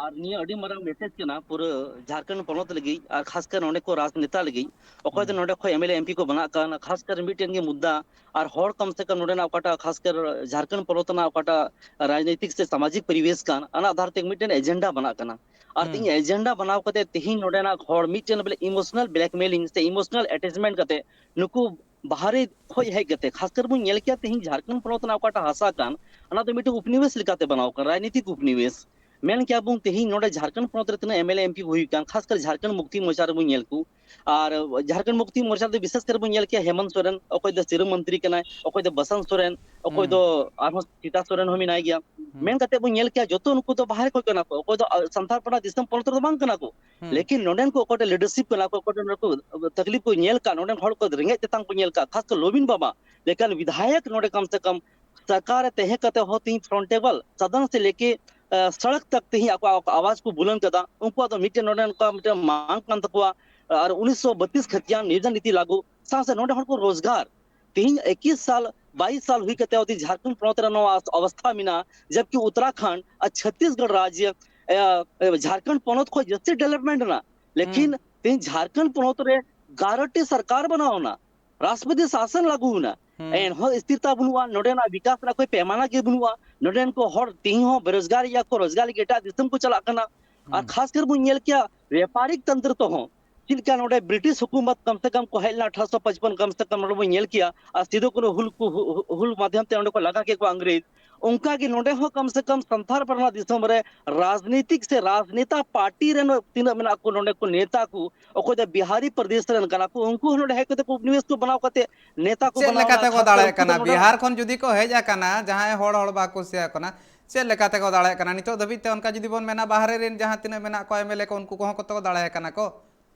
ᱟᱨ ᱱᱤᱭᱟᱹ ᱟᱹᱰᱤ ᱢᱟᱨᱟᱝ ᱢᱮᱥᱮᱡᱽ ᱠᱟᱱᱟ ᱯᱩᱨᱟᱹ ᱡᱷᱟᱨᱠᱷᱚᱸᱰ ᱯᱚᱱᱚᱛ ᱞᱟᱹᱜᱤᱫ, ᱟᱨ ᱠᱷᱟᱥ ᱠᱟᱨ ᱱᱚᱰᱮ ᱠᱚ ᱨᱟᱡᱽᱱᱮᱛᱟ ᱞᱟᱹᱜᱤᱫ, ᱚᱠᱚᱭ ᱫᱚ ᱱᱚᱰᱮ ᱠᱷᱚᱱ M L A, M P ᱠᱚ ᱵᱮᱱᱟᱜ ᱠᱟᱱ, ᱠᱷᱟᱥ ᱠᱟᱨ ᱢᱤᱫᱴᱮᱱ ᱜᱮ ᱢᱩᱫᱽᱫᱟ, ᱟᱨ ᱦᱚᱲ ᱠᱚᱢ ᱥᱮ ᱠᱚᱢ ᱱᱚᱰᱮᱱᱟᱜ ᱚᱠᱟᱴᱟᱜ ᱠᱷᱟᱥ ᱠᱟᱨ ᱡᱷᱟᱨᱠᱷᱚᱸᱰ ᱯᱚᱱᱚᱛ ᱨᱮᱱᱟᱜ ᱚᱠᱟᱴᱟᱜ ᱨᱟᱡᱽᱱᱤᱛᱤᱠ ᱥᱮ ᱥᱟᱢᱟᱡᱤᱠ ᱯᱚᱨᱤᱵᱮᱥ ᱠᱟᱱ, ᱚᱱᱟ ᱟᱫᱷᱟᱨ ᱛᱮ ᱢᱤᱫᱴᱮᱱ ᱮᱡᱮᱱᱰᱟ ᱵᱮᱱᱟᱜ ᱠᱟᱱᱟ᱾ ᱟᱨ ᱛᱮᱦᱤᱧ ᱮᱡᱮᱱᱰᱟ ᱵᱮᱱᱟᱣ ᱠᱟᱛᱮ ᱛᱮᱦᱤᱧ ᱱᱚᱰᱮᱱᱟᱜ ᱦᱚᱲ ᱢᱤᱫᱴᱮᱱ ᱵᱚᱞᱮ emotional blackmailing ᱥᱮ emotional attachment ᱠᱟᱛᱮ ᱱᱩᱠᱩ ᱵᱟᱦᱨᱮ ᱠᱷᱚᱱ ᱦᱮᱡ ᱠᱟᱛᱮ, ᱠᱷᱟᱥ ᱠᱟᱨ ᱵᱚᱱ ᱧᱮᱞ ᱠᱮᱭᱟ ᱛᱮᱦᱤᱧ ᱡᱷᱟᱨᱠᱷᱚᱸᱰ ᱯᱚᱱᱚᱛ ᱨᱮᱱᱟᱜ ᱚᱠᱟᱴᱟᱜ ᱦᱟᱥᱟ ᱠᱟᱱ, ᱚᱱᱟ ᱫᱚ ᱢᱤᱫᱴᱮᱱ ᱩᱯᱱᱤᱵᱮᱥ ᱞᱮᱠᱟᱛᱮ ᱵᱮᱱᱟᱣ ᱠᱟᱱᱟ, ᱨᱟᱡᱽᱱᱤᱛᱤᱠ ᱩᱯᱱᱤᱵᱮᱥ᱾ ᱢᱮᱱ ᱠᱮᱭᱟ ᱵᱚᱱ ᱛᱮᱦᱤᱧ ᱱᱚᱰᱮ ᱡᱷᱟᱨᱠᱷᱚᱸᱰ ᱯᱚᱱᱚᱛ ᱨᱮ ᱛᱤᱱᱟᱹᱜ M L A, M P ᱠᱚ ᱦᱩᱭᱩᱜ ᱠᱟᱱ, ᱠᱷᱟᱥ ᱠᱟᱨ ᱡᱷᱟᱨᱠᱷᱚᱸᱰ ᱢᱩᱠᱛᱤ ᱢᱳᱨᱪᱟ ᱨᱮᱵᱚᱱ ᱧᱮᱞ ᱠᱚ, ᱟᱨ ᱡᱷᱟᱨᱠᱷᱚᱸᱰ ᱢᱩᱠᱛᱤ ᱢᱳᱨᱪᱟ ᱨᱮᱫᱚ ᱵᱤᱥᱮᱥ ᱠᱟᱨ ᱵᱚᱱ ᱧᱮᱞ ᱠᱮᱭᱟ ᱦᱮᱢᱚᱱᱛ ᱥᱚᱨᱮᱱ, ᱚᱠᱚᱭ ᱫᱚ ᱥᱤᱨᱟᱹ ᱢᱚᱱᱛᱨᱤ ᱠᱟᱱᱟᱭ, ᱚᱠᱚᱭ ᱫᱚ ᱵᱟᱥᱚᱱᱛ ᱥᱚᱨᱮᱱ, ᱚᱠᱚᱭ ᱫᱚ ᱟᱨᱦᱚᱸ ᱥᱤᱛᱟ ᱥᱚᱨᱮᱱ ᱦᱚᱸ ᱢᱮᱱᱟᱭ ᱜᱮᱭᱟ᱾ ᱢᱮᱱ ᱠᱟᱛᱮ ᱵᱚᱱ ᱧᱮᱞ ᱠᱮᱭᱟ, ᱡᱚᱛᱚ ᱱᱩᱠᱩ ᱫᱚ ᱵᱟᱦᱨᱮ ᱠᱷᱚᱱ ᱠᱟᱱᱟ ᱠᱚ, ᱚᱠᱚᱭ ᱫᱚ, ᱟ, ᱥᱟᱱᱛᱟᱲ ᱯᱟᱲᱟ ᱫᱤᱥᱚᱢ ᱯᱚᱱᱚᱛ ᱨᱮᱫᱚ ᱵᱟᱝ ᱠᱟᱱᱟ ᱠᱚ᱾ ᱦᱩᱸ᱾ ᱞᱮᱠᱤᱱ ᱱᱚᱰᱮᱱ ᱠᱚ ᱚᱠᱚᱭ ᱴᱷᱮᱱ leadership ᱠᱟᱱᱟ ᱠᱚ, ᱚᱠᱚᱭ ᱴᱷᱮᱱ ᱱᱩᱠᱩ ᱛᱟᱠᱞᱤᱯ ᱠᱚ ᱧᱮᱞ ᱠᱟᱜ, ᱱᱚᱰᱮᱱ ᱦᱚᱲ ᱠᱚ ᱨᱮᱸᱜᱮᱡ ᱛᱮᱛᱟᱝ ᱠᱚ ᱧᱮᱞ ᱠᱟᱜ, ᱠᱷᱟᱥ ᱠᱟᱨ ᱞᱚᱵᱤᱱ ᱵᱟᱵᱟ ᱞᱮᱠᱟᱱ ᱵᱤᱫᱷᱟᱭᱚᱠ ᱱᱚᱰᱮ ᱠᱟᱢ ᱥᱮ ᱠᱟᱢ ᱥᱚᱨᱠᱟᱨ ᱨᱮ ᱛᱟᱦᱮᱸ ᱠᱟᱛᱮ ᱦᱚᱸ ᱛᱮᱦᱮᱧ front table ᱥᱚᱫᱚᱱ ᱥᱮ ᱞᱮᱠᱮ, ᱟ, ᱥᱚᱲᱚᱠ ᱛᱟᱠ ᱛᱮᱦᱮᱧ ᱟᱠᱚᱣᱟᱜ ᱟᱣᱟᱡ ᱠᱚ ᱵᱩᱞᱟᱹᱱ ᱠᱟᱫᱟ᱾ ᱩᱱᱠᱩᱣᱟᱜ ᱫᱚ ᱢᱤᱫᱴᱮᱱ ᱱᱚᱰᱮᱱ ᱠᱚᱣᱟᱜ ᱢᱤᱫᱴᱮᱱ ᱢᱟᱝ ᱠᱟᱱ ᱛᱟᱠᱚᱣᱟ, ᱟᱨ ᱩᱱᱤᱥᱥᱚ ᱵᱟᱛᱤᱥ ᱠᱷᱟᱹᱛᱤᱭᱟᱱ ᱱᱤᱭᱳᱡᱚᱱ ᱱᱤᱛᱤ ᱞᱟᱹᱜᱩ ᱥᱟᱶ ᱥᱮ ᱱᱚᱰᱮ ᱦᱚᱲ ᱠᱚ ᱨᱳᱡᱽᱜᱟᱨ ᱛᱮᱦᱮᱧ ᱮᱠᱤᱥ ᱥᱟᱞ, ᱵᱟᱭᱤᱥ ᱥᱟᱞ ᱦᱩᱭ ᱠᱟᱛᱮ ᱡᱩᱫᱤ ᱡᱷᱟᱲᱠᱷᱚᱸᱰ ᱯᱚᱱᱚᱛ ᱨᱮ ᱱᱚᱣᱟ ᱚᱵᱚᱥᱛᱷᱟ ᱢᱮᱱᱟᱜᱼᱟ, ᱡᱟᱵᱠᱤ ᱩᱛᱛᱚᱨᱟᱠᱷᱚᱸᱰ ᱟᱨ ᱪᱷᱚᱛᱤᱥᱜᱚᱲ ᱨᱟᱡᱽ, ᱮ, ᱮ, ᱡᱷᱟᱲᱠᱷᱚᱸᱰ ᱯᱚᱱᱚᱛ ᱠᱷᱚᱱ ᱡᱟᱹᱥᱛᱤ development ᱮᱱᱟ, ᱞᱮᱠᱤᱱ ᱦᱩᱸ᱾ ᱛᱮᱦᱮᱧ ᱡᱷᱟᱲᱠᱷᱚᱸᱰ ᱯᱚᱱᱚᱛ ᱨᱮ ᱜᱟᱨᱚᱴᱤ ᱥᱚᱨᱠᱟᱨ ᱵᱮᱱᱟᱣ ᱮᱱᱟ, ᱨᱟᱥᱴᱨᱚᱯᱚᱛᱤ ᱥᱟᱥᱚᱱ ᱞᱟᱹᱜᱩ ᱮᱱᱟ, ᱦᱩᱸ᱾ ᱮᱱᱦᱚᱸ ᱥᱛᱷᱤᱨᱛᱟ ᱵᱟᱹᱱᱩᱜᱼᱟ, ᱱᱚᱰᱮᱱᱟᱜ ᱵᱤᱠᱟᱥ ᱨᱮᱱᱟᱜ ᱠᱳᱭ ᱯᱮᱢᱟᱱᱟ ᱜᱮ ᱵᱟᱹᱱᱩᱜᱼᱟ᱾ ᱱᱚᱰᱮᱱ ᱠᱚ ᱦᱚᱲ ᱛᱮᱦᱮᱧ ᱦᱚᱸ ᱵᱮᱨᱳᱡᱽᱜᱟᱨ ᱜᱮᱭᱟ ᱠᱚ, ᱨᱳᱡᱽᱜᱟᱨ ᱞᱟᱹᱜᱤᱫ ᱮᱴᱟᱜ ᱫᱤᱥᱚᱢ ᱠᱚ ᱪᱟᱞᱟᱜ ᱠᱟᱱᱟ᱾ ᱟᱨ ᱦᱩᱸ᱾ ᱠᱷᱟᱥ ᱠᱟᱨ ᱵᱚᱱ ᱧᱮᱞ ᱠᱮᱭᱟ, ᱵᱮᱯᱟᱨᱤᱠ ᱛᱚᱱᱛᱨᱚ ᱛᱮᱦᱚᱸ ᱪᱮᱫ ᱞᱮᱠᱟ ᱱᱚᱰᱮ ᱵᱨᱤᱴᱤᱥ ᱦᱩᱠᱩᱢᱚᱛ ᱠᱟᱢ ᱥᱮ ᱠᱟᱢ ᱠᱚ ᱦᱮᱡ ᱞᱮᱱᱟ ᱟᱴᱷᱟᱨᱚᱥᱚ ᱯᱟᱸᱪᱯᱚᱱ, ᱠᱟᱢ ᱥᱮ ᱠᱟᱢ ᱱᱚᱰᱮ ᱵᱚᱱ ᱧᱮᱞ ᱠᱮᱭᱟ, ᱟᱨ ᱥᱤᱫᱩ ᱠᱟᱹᱱᱦᱩ ᱦᱩᱞ ᱠᱚ, ᱦᱩ-, ᱦᱩ-, ᱦᱩᱞ ᱢᱟᱫᱷᱭᱚᱢ ᱛᱮ ᱚᱸᱰᱮ ᱠᱚ ᱞᱟᱜᱟ ᱠᱮᱫ ᱠᱚᱣᱟ ᱤᱝᱨᱮᱡᱽ᱾ ᱚᱱᱠᱟ ᱜᱮ ᱱᱚᱰᱮ ᱦᱚᱸ ᱠᱟᱢ ᱥᱮ ᱠᱟᱢ ᱥᱟᱱᱛᱟᱲ ᱯᱟᱨᱜᱟᱱᱟ ᱫᱤᱥᱚᱢ ᱨᱮ ᱨᱟᱡᱽᱱᱤᱛᱤᱠ ᱥᱮ ᱨᱟᱡᱽᱱᱮᱛᱟ ᱯᱟᱨᱴᱤ ᱨᱮᱱ ᱛᱤᱱᱟᱹᱜ ᱢᱮᱱᱟᱜ ᱠᱚ ᱱᱚᱰᱮ ᱠᱚ ᱱᱮᱛᱟ ᱠᱚ, ᱚᱠᱚᱭ ᱫᱚ ᱵᱤᱦᱟᱨᱤ ᱯᱨᱚᱫᱮᱥ ᱨᱮᱱ ᱠᱟᱱᱟ ᱠᱚ, ᱩᱱᱠᱩ ᱦᱚᱸ ᱱᱚᱰᱮ ᱦᱮᱡ ᱠᱟᱛᱮ ᱠᱚ ᱩᱯᱱᱤᱵᱮᱥ ᱠᱚ ᱵᱮᱱᱟᱣ ᱠᱟᱛᱮ ᱱᱮᱛᱟ ᱠᱚ ᱪᱮᱫ ᱵᱮᱱᱟᱣ ᱞᱮᱠᱟ ᱮᱱᱟ᱾ ᱛᱮᱠᱚ ᱠᱷᱟᱥ ᱠᱟᱨ ᱫᱟᱲᱮᱭᱟᱜ ᱩᱱᱠᱩ ᱫᱚ ᱠᱟᱱᱟ? ᱱᱚᱰᱮ ᱵᱤᱦᱟᱨ ᱠᱷᱚᱱ ᱡᱩᱫᱤ ᱠᱚ ᱦᱮᱡ ᱟᱠᱟᱱᱟ, ᱡᱟᱦᱟᱸᱭ ᱦᱚᱲ, ᱦᱚᱲ ᱵᱟᱠᱚ ᱠᱩᱥᱤᱭᱟᱜ ᱠᱟᱱᱟ, ᱪᱮᱫ ᱞᱮᱠᱟ ᱛᱮᱠᱚ ᱫᱟᱲᱮᱭᱟᱜ ᱠᱟᱱᱟ? ᱱᱤᱛᱚᱜ ᱫᱷᱟᱹᱵᱤᱡ ᱛᱮ ᱚᱱᱠᱟ ᱡᱩᱫᱤ ᱵᱚᱱ ᱢᱮᱱᱟ, ᱵᱟᱦᱨᱮ ᱨᱮᱱ ᱡᱟᱦᱟᱸ ᱛᱤᱱᱟᱹᱜ ᱢᱮᱱᱟᱜ ᱠᱚᱣᱟ, ᱮᱢ ᱮᱞ ᱮ ᱠᱚ, ᱩᱱᱠᱩ ᱠᱚᱦᱚᱸ ᱠᱚ ᱛᱚ ᱫᱟᱲᱮ ᱟᱠᱟᱱᱟ ᱠᱚ᱾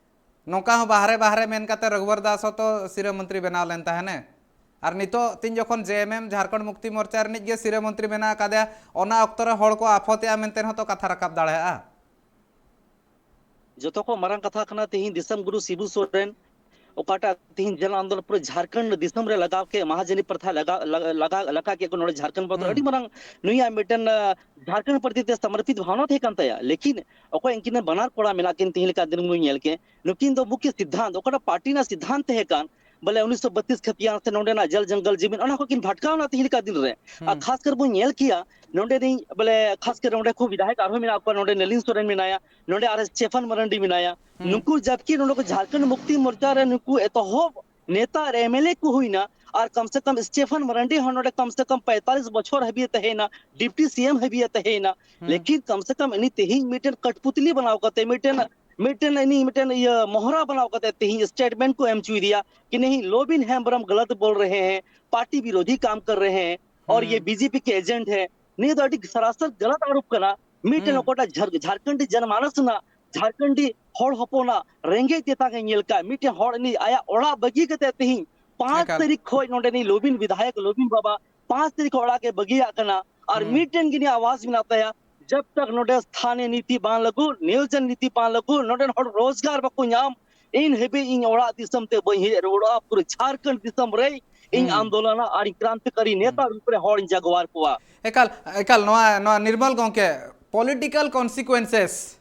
ᱱᱚᱝᱠᱟ ᱦᱚᱸ ᱵᱟᱦᱨᱮ, ᱵᱟᱦᱨᱮ ᱢᱮᱱ ᱠᱟᱛᱮ ᱨᱚᱜᱷᱩᱵᱚᱨ ᱫᱟᱥ ᱦᱚᱸ ᱛᱚ ᱥᱤᱨᱟᱹ ᱢᱚᱱᱛᱨᱤ ᱵᱮᱱᱟᱣ ᱞᱮᱱ ᱛᱟᱦᱮᱱᱮ᱾ ᱟᱨ ᱱᱤᱛᱚᱜ ᱛᱤᱧ ᱡᱚᱠᱷᱚᱱ ᱡᱮ ᱮᱢ ᱮᱢ, ᱡᱷᱟᱲᱠᱷᱚᱸᱰ ᱢᱩᱠᱛᱤ ᱢᱳᱨᱪᱟ ᱨᱤᱱᱤᱡ ᱜᱮ ᱥᱤᱨᱟᱹ ᱢᱚᱱᱛᱨᱤ ᱢᱮᱱᱟᱜ ᱟᱠᱟᱫᱮᱭᱟ, ᱚᱱᱟ ᱚᱠᱛᱚ ᱨᱮ ᱦᱚᱲ ᱠᱚ ᱟᱯᱷᱚᱛᱮᱜᱼᱟ ᱢᱮᱱᱛᱮ ᱦᱚᱸ ᱛᱚ ᱠᱟᱛᱷᱟ ᱨᱟᱠᱟᱵ ᱫᱟᱲᱮᱭᱟᱜᱼᱟ᱾ ᱡᱚᱛᱚ ᱠᱷᱚᱱ ᱢᱟᱨᱟᱝ ᱠᱟᱛᱷᱟ ᱠᱟᱱᱟ, ᱛᱮᱦᱮᱧ ᱫᱤᱥᱚᱢ ᱜᱩᱨᱩ ᱥᱤᱵᱩ ᱥᱚᱨᱮᱱ ᱚᱠᱟᱴᱟᱜ ᱛᱮᱦᱮᱧ ᱡᱚᱱ ᱟᱱᱫᱳᱞᱚᱱ ᱯᱩᱨᱟᱹ ᱡᱷᱟᱲᱠᱷᱚᱸᱰ ᱫᱤᱥᱚᱢ ᱨᱮ ᱞᱟᱜᱟᱣ ᱠᱮᱫ, ᱢᱟᱦᱟᱡᱟᱱᱤ ᱯᱨᱚᱛᱷᱟ ᱞᱟᱜᱟ-, ᱞᱟᱜᱟ-, ᱞᱟᱜᱟ-, ᱞᱟᱜᱟ ᱠᱮᱫ ᱠᱚ ᱱᱚᱰᱮ ᱡᱷᱟᱲᱠᱷᱚᱸᱰ ᱯᱚᱱᱚᱛ ᱨᱮ᱾ ᱦᱩᱸ᱾ ᱟᱹᱰᱤ ᱢᱟᱨᱟᱝ ᱱᱩᱭᱟᱜ ᱢᱤᱫᱴᱮᱱ, ᱟ, ᱡᱷᱟᱲᱠᱷᱚᱸᱰ ᱯᱨᱚᱛᱤ ᱛᱮ ᱥᱚᱢᱚᱨᱯᱤᱛ ᱵᱷᱟᱵᱽᱱᱟ ᱛᱟᱦᱮᱸ ᱠᱟᱱ ᱛᱟᱭᱟ᱾ ᱞᱮᱠᱤᱱ ᱚᱠᱚᱭ ᱩᱱᱠᱤᱱ ᱵᱟᱱᱟᱨ ᱠᱚᱲᱟ ᱢᱮᱱᱟᱜ ᱠᱤᱱ ᱛᱮᱦᱮᱧ ᱞᱮᱠᱟ ᱫᱤᱱ ᱵᱚᱱ ᱧᱮᱞ ᱠᱮᱫ, ᱱᱩᱠᱤᱱ ᱫᱚ ᱢᱩᱠᱷᱭᱚ ᱥᱤᱫᱽᱫᱷᱟᱱᱛ, ᱚᱠᱟᱴᱟᱜ ᱯᱟᱨᱴᱤ ᱨᱮᱱᱟᱜ ᱥᱤᱫᱽᱫᱷᱟᱱᱛ ᱛᱟᱦᱮᱸ ᱠᱟᱱ, ᱵᱚᱞᱮ ᱩᱱᱤᱥᱥᱚ ᱵᱟᱛᱤᱥ ᱠᱷᱟᱹᱛᱤᱭᱟᱱ ᱥᱮ ᱱᱚᱰᱮᱱᱟᱜ ᱡᱚᱞ ᱡᱚᱝᱜᱚᱞ ᱡᱤᱵᱚᱱ, ᱚᱱᱟ ᱠᱚ ᱠᱤᱱ ᱵᱷᱟᱴᱠᱟᱣ ᱮᱱᱟ ᱛᱮᱦᱮᱧ ᱞᱮᱠᱟ ᱫᱤᱱ ᱨᱮ᱾ ᱟᱨ ᱦᱩᱸ᱾ ᱠᱷᱟᱥ ᱠᱟᱨ ᱵᱚᱱ ᱧᱮᱞ ᱠᱮᱭᱟ, ᱱᱚᱰᱮ ᱨᱤᱧ ᱵᱚᱞᱮ ᱠᱷᱟᱥ ᱠᱟᱨ ᱱᱚᱰᱮ ᱠᱷᱚᱱ ᱵᱤᱫᱷᱟᱭᱚᱠ ᱟᱨᱦᱚᱸ ᱢᱮᱱᱟᱜ ᱠᱚᱣᱟ, ᱱᱚᱰᱮ ᱱᱚᱞᱤᱱ ᱥᱚᱨᱮᱱ ᱢᱮᱱᱟᱭᱟ, ᱱᱚᱰᱮ ᱟᱨ ᱥᱴᱮᱯᱷᱟᱱ ᱢᱟᱨᱟᱱᱰᱤ ᱢᱮᱱᱟᱭᱟ᱾ ᱦᱩᱸ᱾ ᱱᱩᱠᱩ ᱡᱟᱵᱠᱤ ᱱᱚᱰᱮ ᱠᱚ ᱡᱷᱟᱲᱠᱷᱚᱸᱰ ᱢᱩᱠᱛᱤ ᱢᱳᱨᱪᱟ ᱨᱮ ᱱᱩᱠᱩ ᱮᱛᱚᱦᱚᱵ ᱱᱮᱛᱟ ᱟᱨ ᱮᱢ ᱮᱞ ᱮ ᱠᱚ ᱦᱩᱭᱱᱟ, ᱟᱨ ᱠᱟᱢ ᱥᱮ ᱠᱟᱢ ᱥᱴᱮᱯᱷᱟᱱ ᱢᱟᱨᱟᱱᱰᱤ ᱦᱚᱸ ᱱᱚᱰᱮ ᱠᱟᱢ ᱥᱮ ᱠᱟᱢ ᱯᱮᱸᱛᱟᱞᱤᱥ ᱵᱚᱪᱷᱚᱨ ᱦᱟᱹᱵᱤᱡ ᱮ ᱛᱟᱦᱮᱸᱭᱮᱱᱟ, ᱰᱤᱯᱴᱤ ᱥᱤ ᱮᱢ ᱦᱟᱹᱵᱤᱡ ᱮ ᱛᱟᱦᱮᱸᱭᱮᱱᱟ᱾ ᱦᱩᱸ᱾ ᱞᱮᱠᱤᱱ ᱠᱟᱢ ᱥᱮ ᱠᱟᱢ ᱩᱱᱤ ᱛᱮᱦᱮᱧ ᱢᱤᱫᱴᱮᱱ ᱠᱟᱴᱯᱩᱛᱞᱤ ᱵᱮᱱᱟᱣ ᱠᱟᱛᱮ, ᱢᱤᱫᱴᱮᱱ, ᱢᱤᱫᱴᱮᱱ ᱩᱱᱤ ᱢᱤᱫᱴᱮᱱ ᱤᱭᱟᱹ ᱢᱚᱦᱨᱟ ᱵᱮᱱᱟᱣ ᱠᱟᱛᱮ ᱛᱮᱦᱮᱧ statement ᱠᱚ ᱮᱢ ᱦᱚᱪᱚᱭᱮᱫᱮᱭᱟ ᱠᱤ ᱱᱤᱦᱤ ᱞᱚᱵᱤᱱ ᱦᱮᱢᱵᱨᱚᱢ ᱜᱟᱞᱟᱛ ᱵᱚᱞ ᱨᱮᱦᱮ ᱦᱮᱸ, ᱯᱟᱨᱴᱤ ᱵᱤᱨᱳᱫᱷᱤ ᱠᱟᱢ ᱠᱟᱨ ᱨᱮᱦᱮ ᱦᱮᱸ, ᱟᱨ ᱤᱭᱟᱹ ᱦᱩᱸ᱾ ᱵᱤᱡᱮᱯᱤ ᱠᱮ agent ᱦᱮᱸ᱾ ᱱᱤᱭᱟᱹ ᱫᱚ ᱟᱹᱰᱤ ᱥᱟᱨᱟᱥᱟᱨ ᱜᱟᱞᱟᱛ ᱟᱨᱳᱯ ᱠᱟᱱᱟ᱾ ᱢᱤᱫᱴᱮᱱ ᱦᱩᱸ᱾ ᱚᱠᱚᱭᱴᱟᱜ ᱡᱷᱟᱨ-, ᱡᱷᱟᱨᱠᱷᱚᱸᱰᱤ ᱡᱟᱱᱢᱟᱱᱟᱥ ᱨᱮᱱᱟᱜ ᱡᱷᱟᱨᱠᱷᱚᱸᱰᱤ ᱦᱚᱲ ᱦᱚᱯᱚᱱᱟᱜ ᱨᱮᱸᱜᱮᱡ ᱛᱮᱛᱟᱝ ᱮ ᱧᱮᱞ ᱠᱟᱜ, ᱢᱤᱫᱴᱮᱱ ᱦᱚᱲ ᱩᱱᱤ ᱟᱭᱟᱜ ᱚᱲᱟᱜ ᱵᱟᱹᱜᱤ ᱠᱟᱛᱮ ᱛᱮᱦᱮᱧ ᱯᱟᱸᱪ ᱮᱠᱟᱞ᱾ ᱛᱟᱹᱨᱤᱠᱷ ᱠᱷᱚᱡ ᱱᱚᱰᱮ ᱱᱤᱡ ᱞᱚᱵᱤᱱ ᱵᱤᱫᱷᱟᱭᱚᱠ, ᱞᱚᱵᱤᱱ ᱵᱟᱵᱟ ᱯᱟᱸᱪ ᱛᱟᱹᱨᱤᱠᱷ ᱠᱷᱚᱡ ᱚᱲᱟᱜ ᱮ ᱵᱟᱹᱜᱤᱭᱟᱜ ᱠᱟᱱᱟ᱾ ᱟᱨ ᱦᱩᱸ᱾ ᱢᱤᱫᱴᱮᱱ ᱜᱮ ᱱᱤᱭᱟᱹ ᱟᱣᱟᱡ ᱢᱮᱱᱟᱜ ᱛᱟᱭᱟ, ᱡᱟᱵ ᱛᱟᱠ ᱱᱚᱰᱮ ᱥᱛᱷᱟᱱᱤᱭ ᱱᱤᱛᱤ ᱵᱟᱝ ᱞᱟᱹᱜᱩ, ᱱᱤᱭᱳᱡᱚᱱ ᱱᱤᱛᱤ ᱵᱟᱝ ᱞᱟᱹᱜᱩ, ᱱᱚᱰᱮᱱ ᱦᱚᱲ ᱨᱳᱡᱽᱜᱟᱨ ᱵᱟᱠᱚ ᱧᱟᱢ, ᱤᱱ ᱦᱟᱹᱵᱤᱡ ᱤᱧ ᱚᱲᱟᱜ ᱫᱤᱥᱚᱢ ᱛᱮ ᱵᱟᱹᱧ ᱦᱮᱡ ᱨᱩᱣᱟᱹᱲᱚᱜᱼᱟ᱾ ᱯᱩᱨᱟᱹ ᱡᱷᱟᱨᱠᱷᱚᱸᱰ ᱫᱤᱥᱚᱢ ᱨᱮ ᱤᱧ ᱦᱩᱸ᱾ ᱟᱱᱫᱳᱞᱚᱱᱟ ᱟᱨ ᱤᱧ ᱠᱨᱟᱱᱛᱤᱠᱟᱨᱤ ᱦᱩᱸ᱾ ᱱᱮᱛᱟ ᱨᱩᱯ ᱨᱮ ᱦᱚᱲᱤᱧ ᱡᱟᱜᱣᱟᱨ ᱠᱚᱣᱟ᱾ ᱮᱠᱟᱞ, ᱮᱠᱟᱞ, ᱱᱚᱣᱟ, ᱱᱚᱣᱟ ᱱᱤᱨᱢᱚᱞ ᱜᱚᱢᱠᱮ, political consequences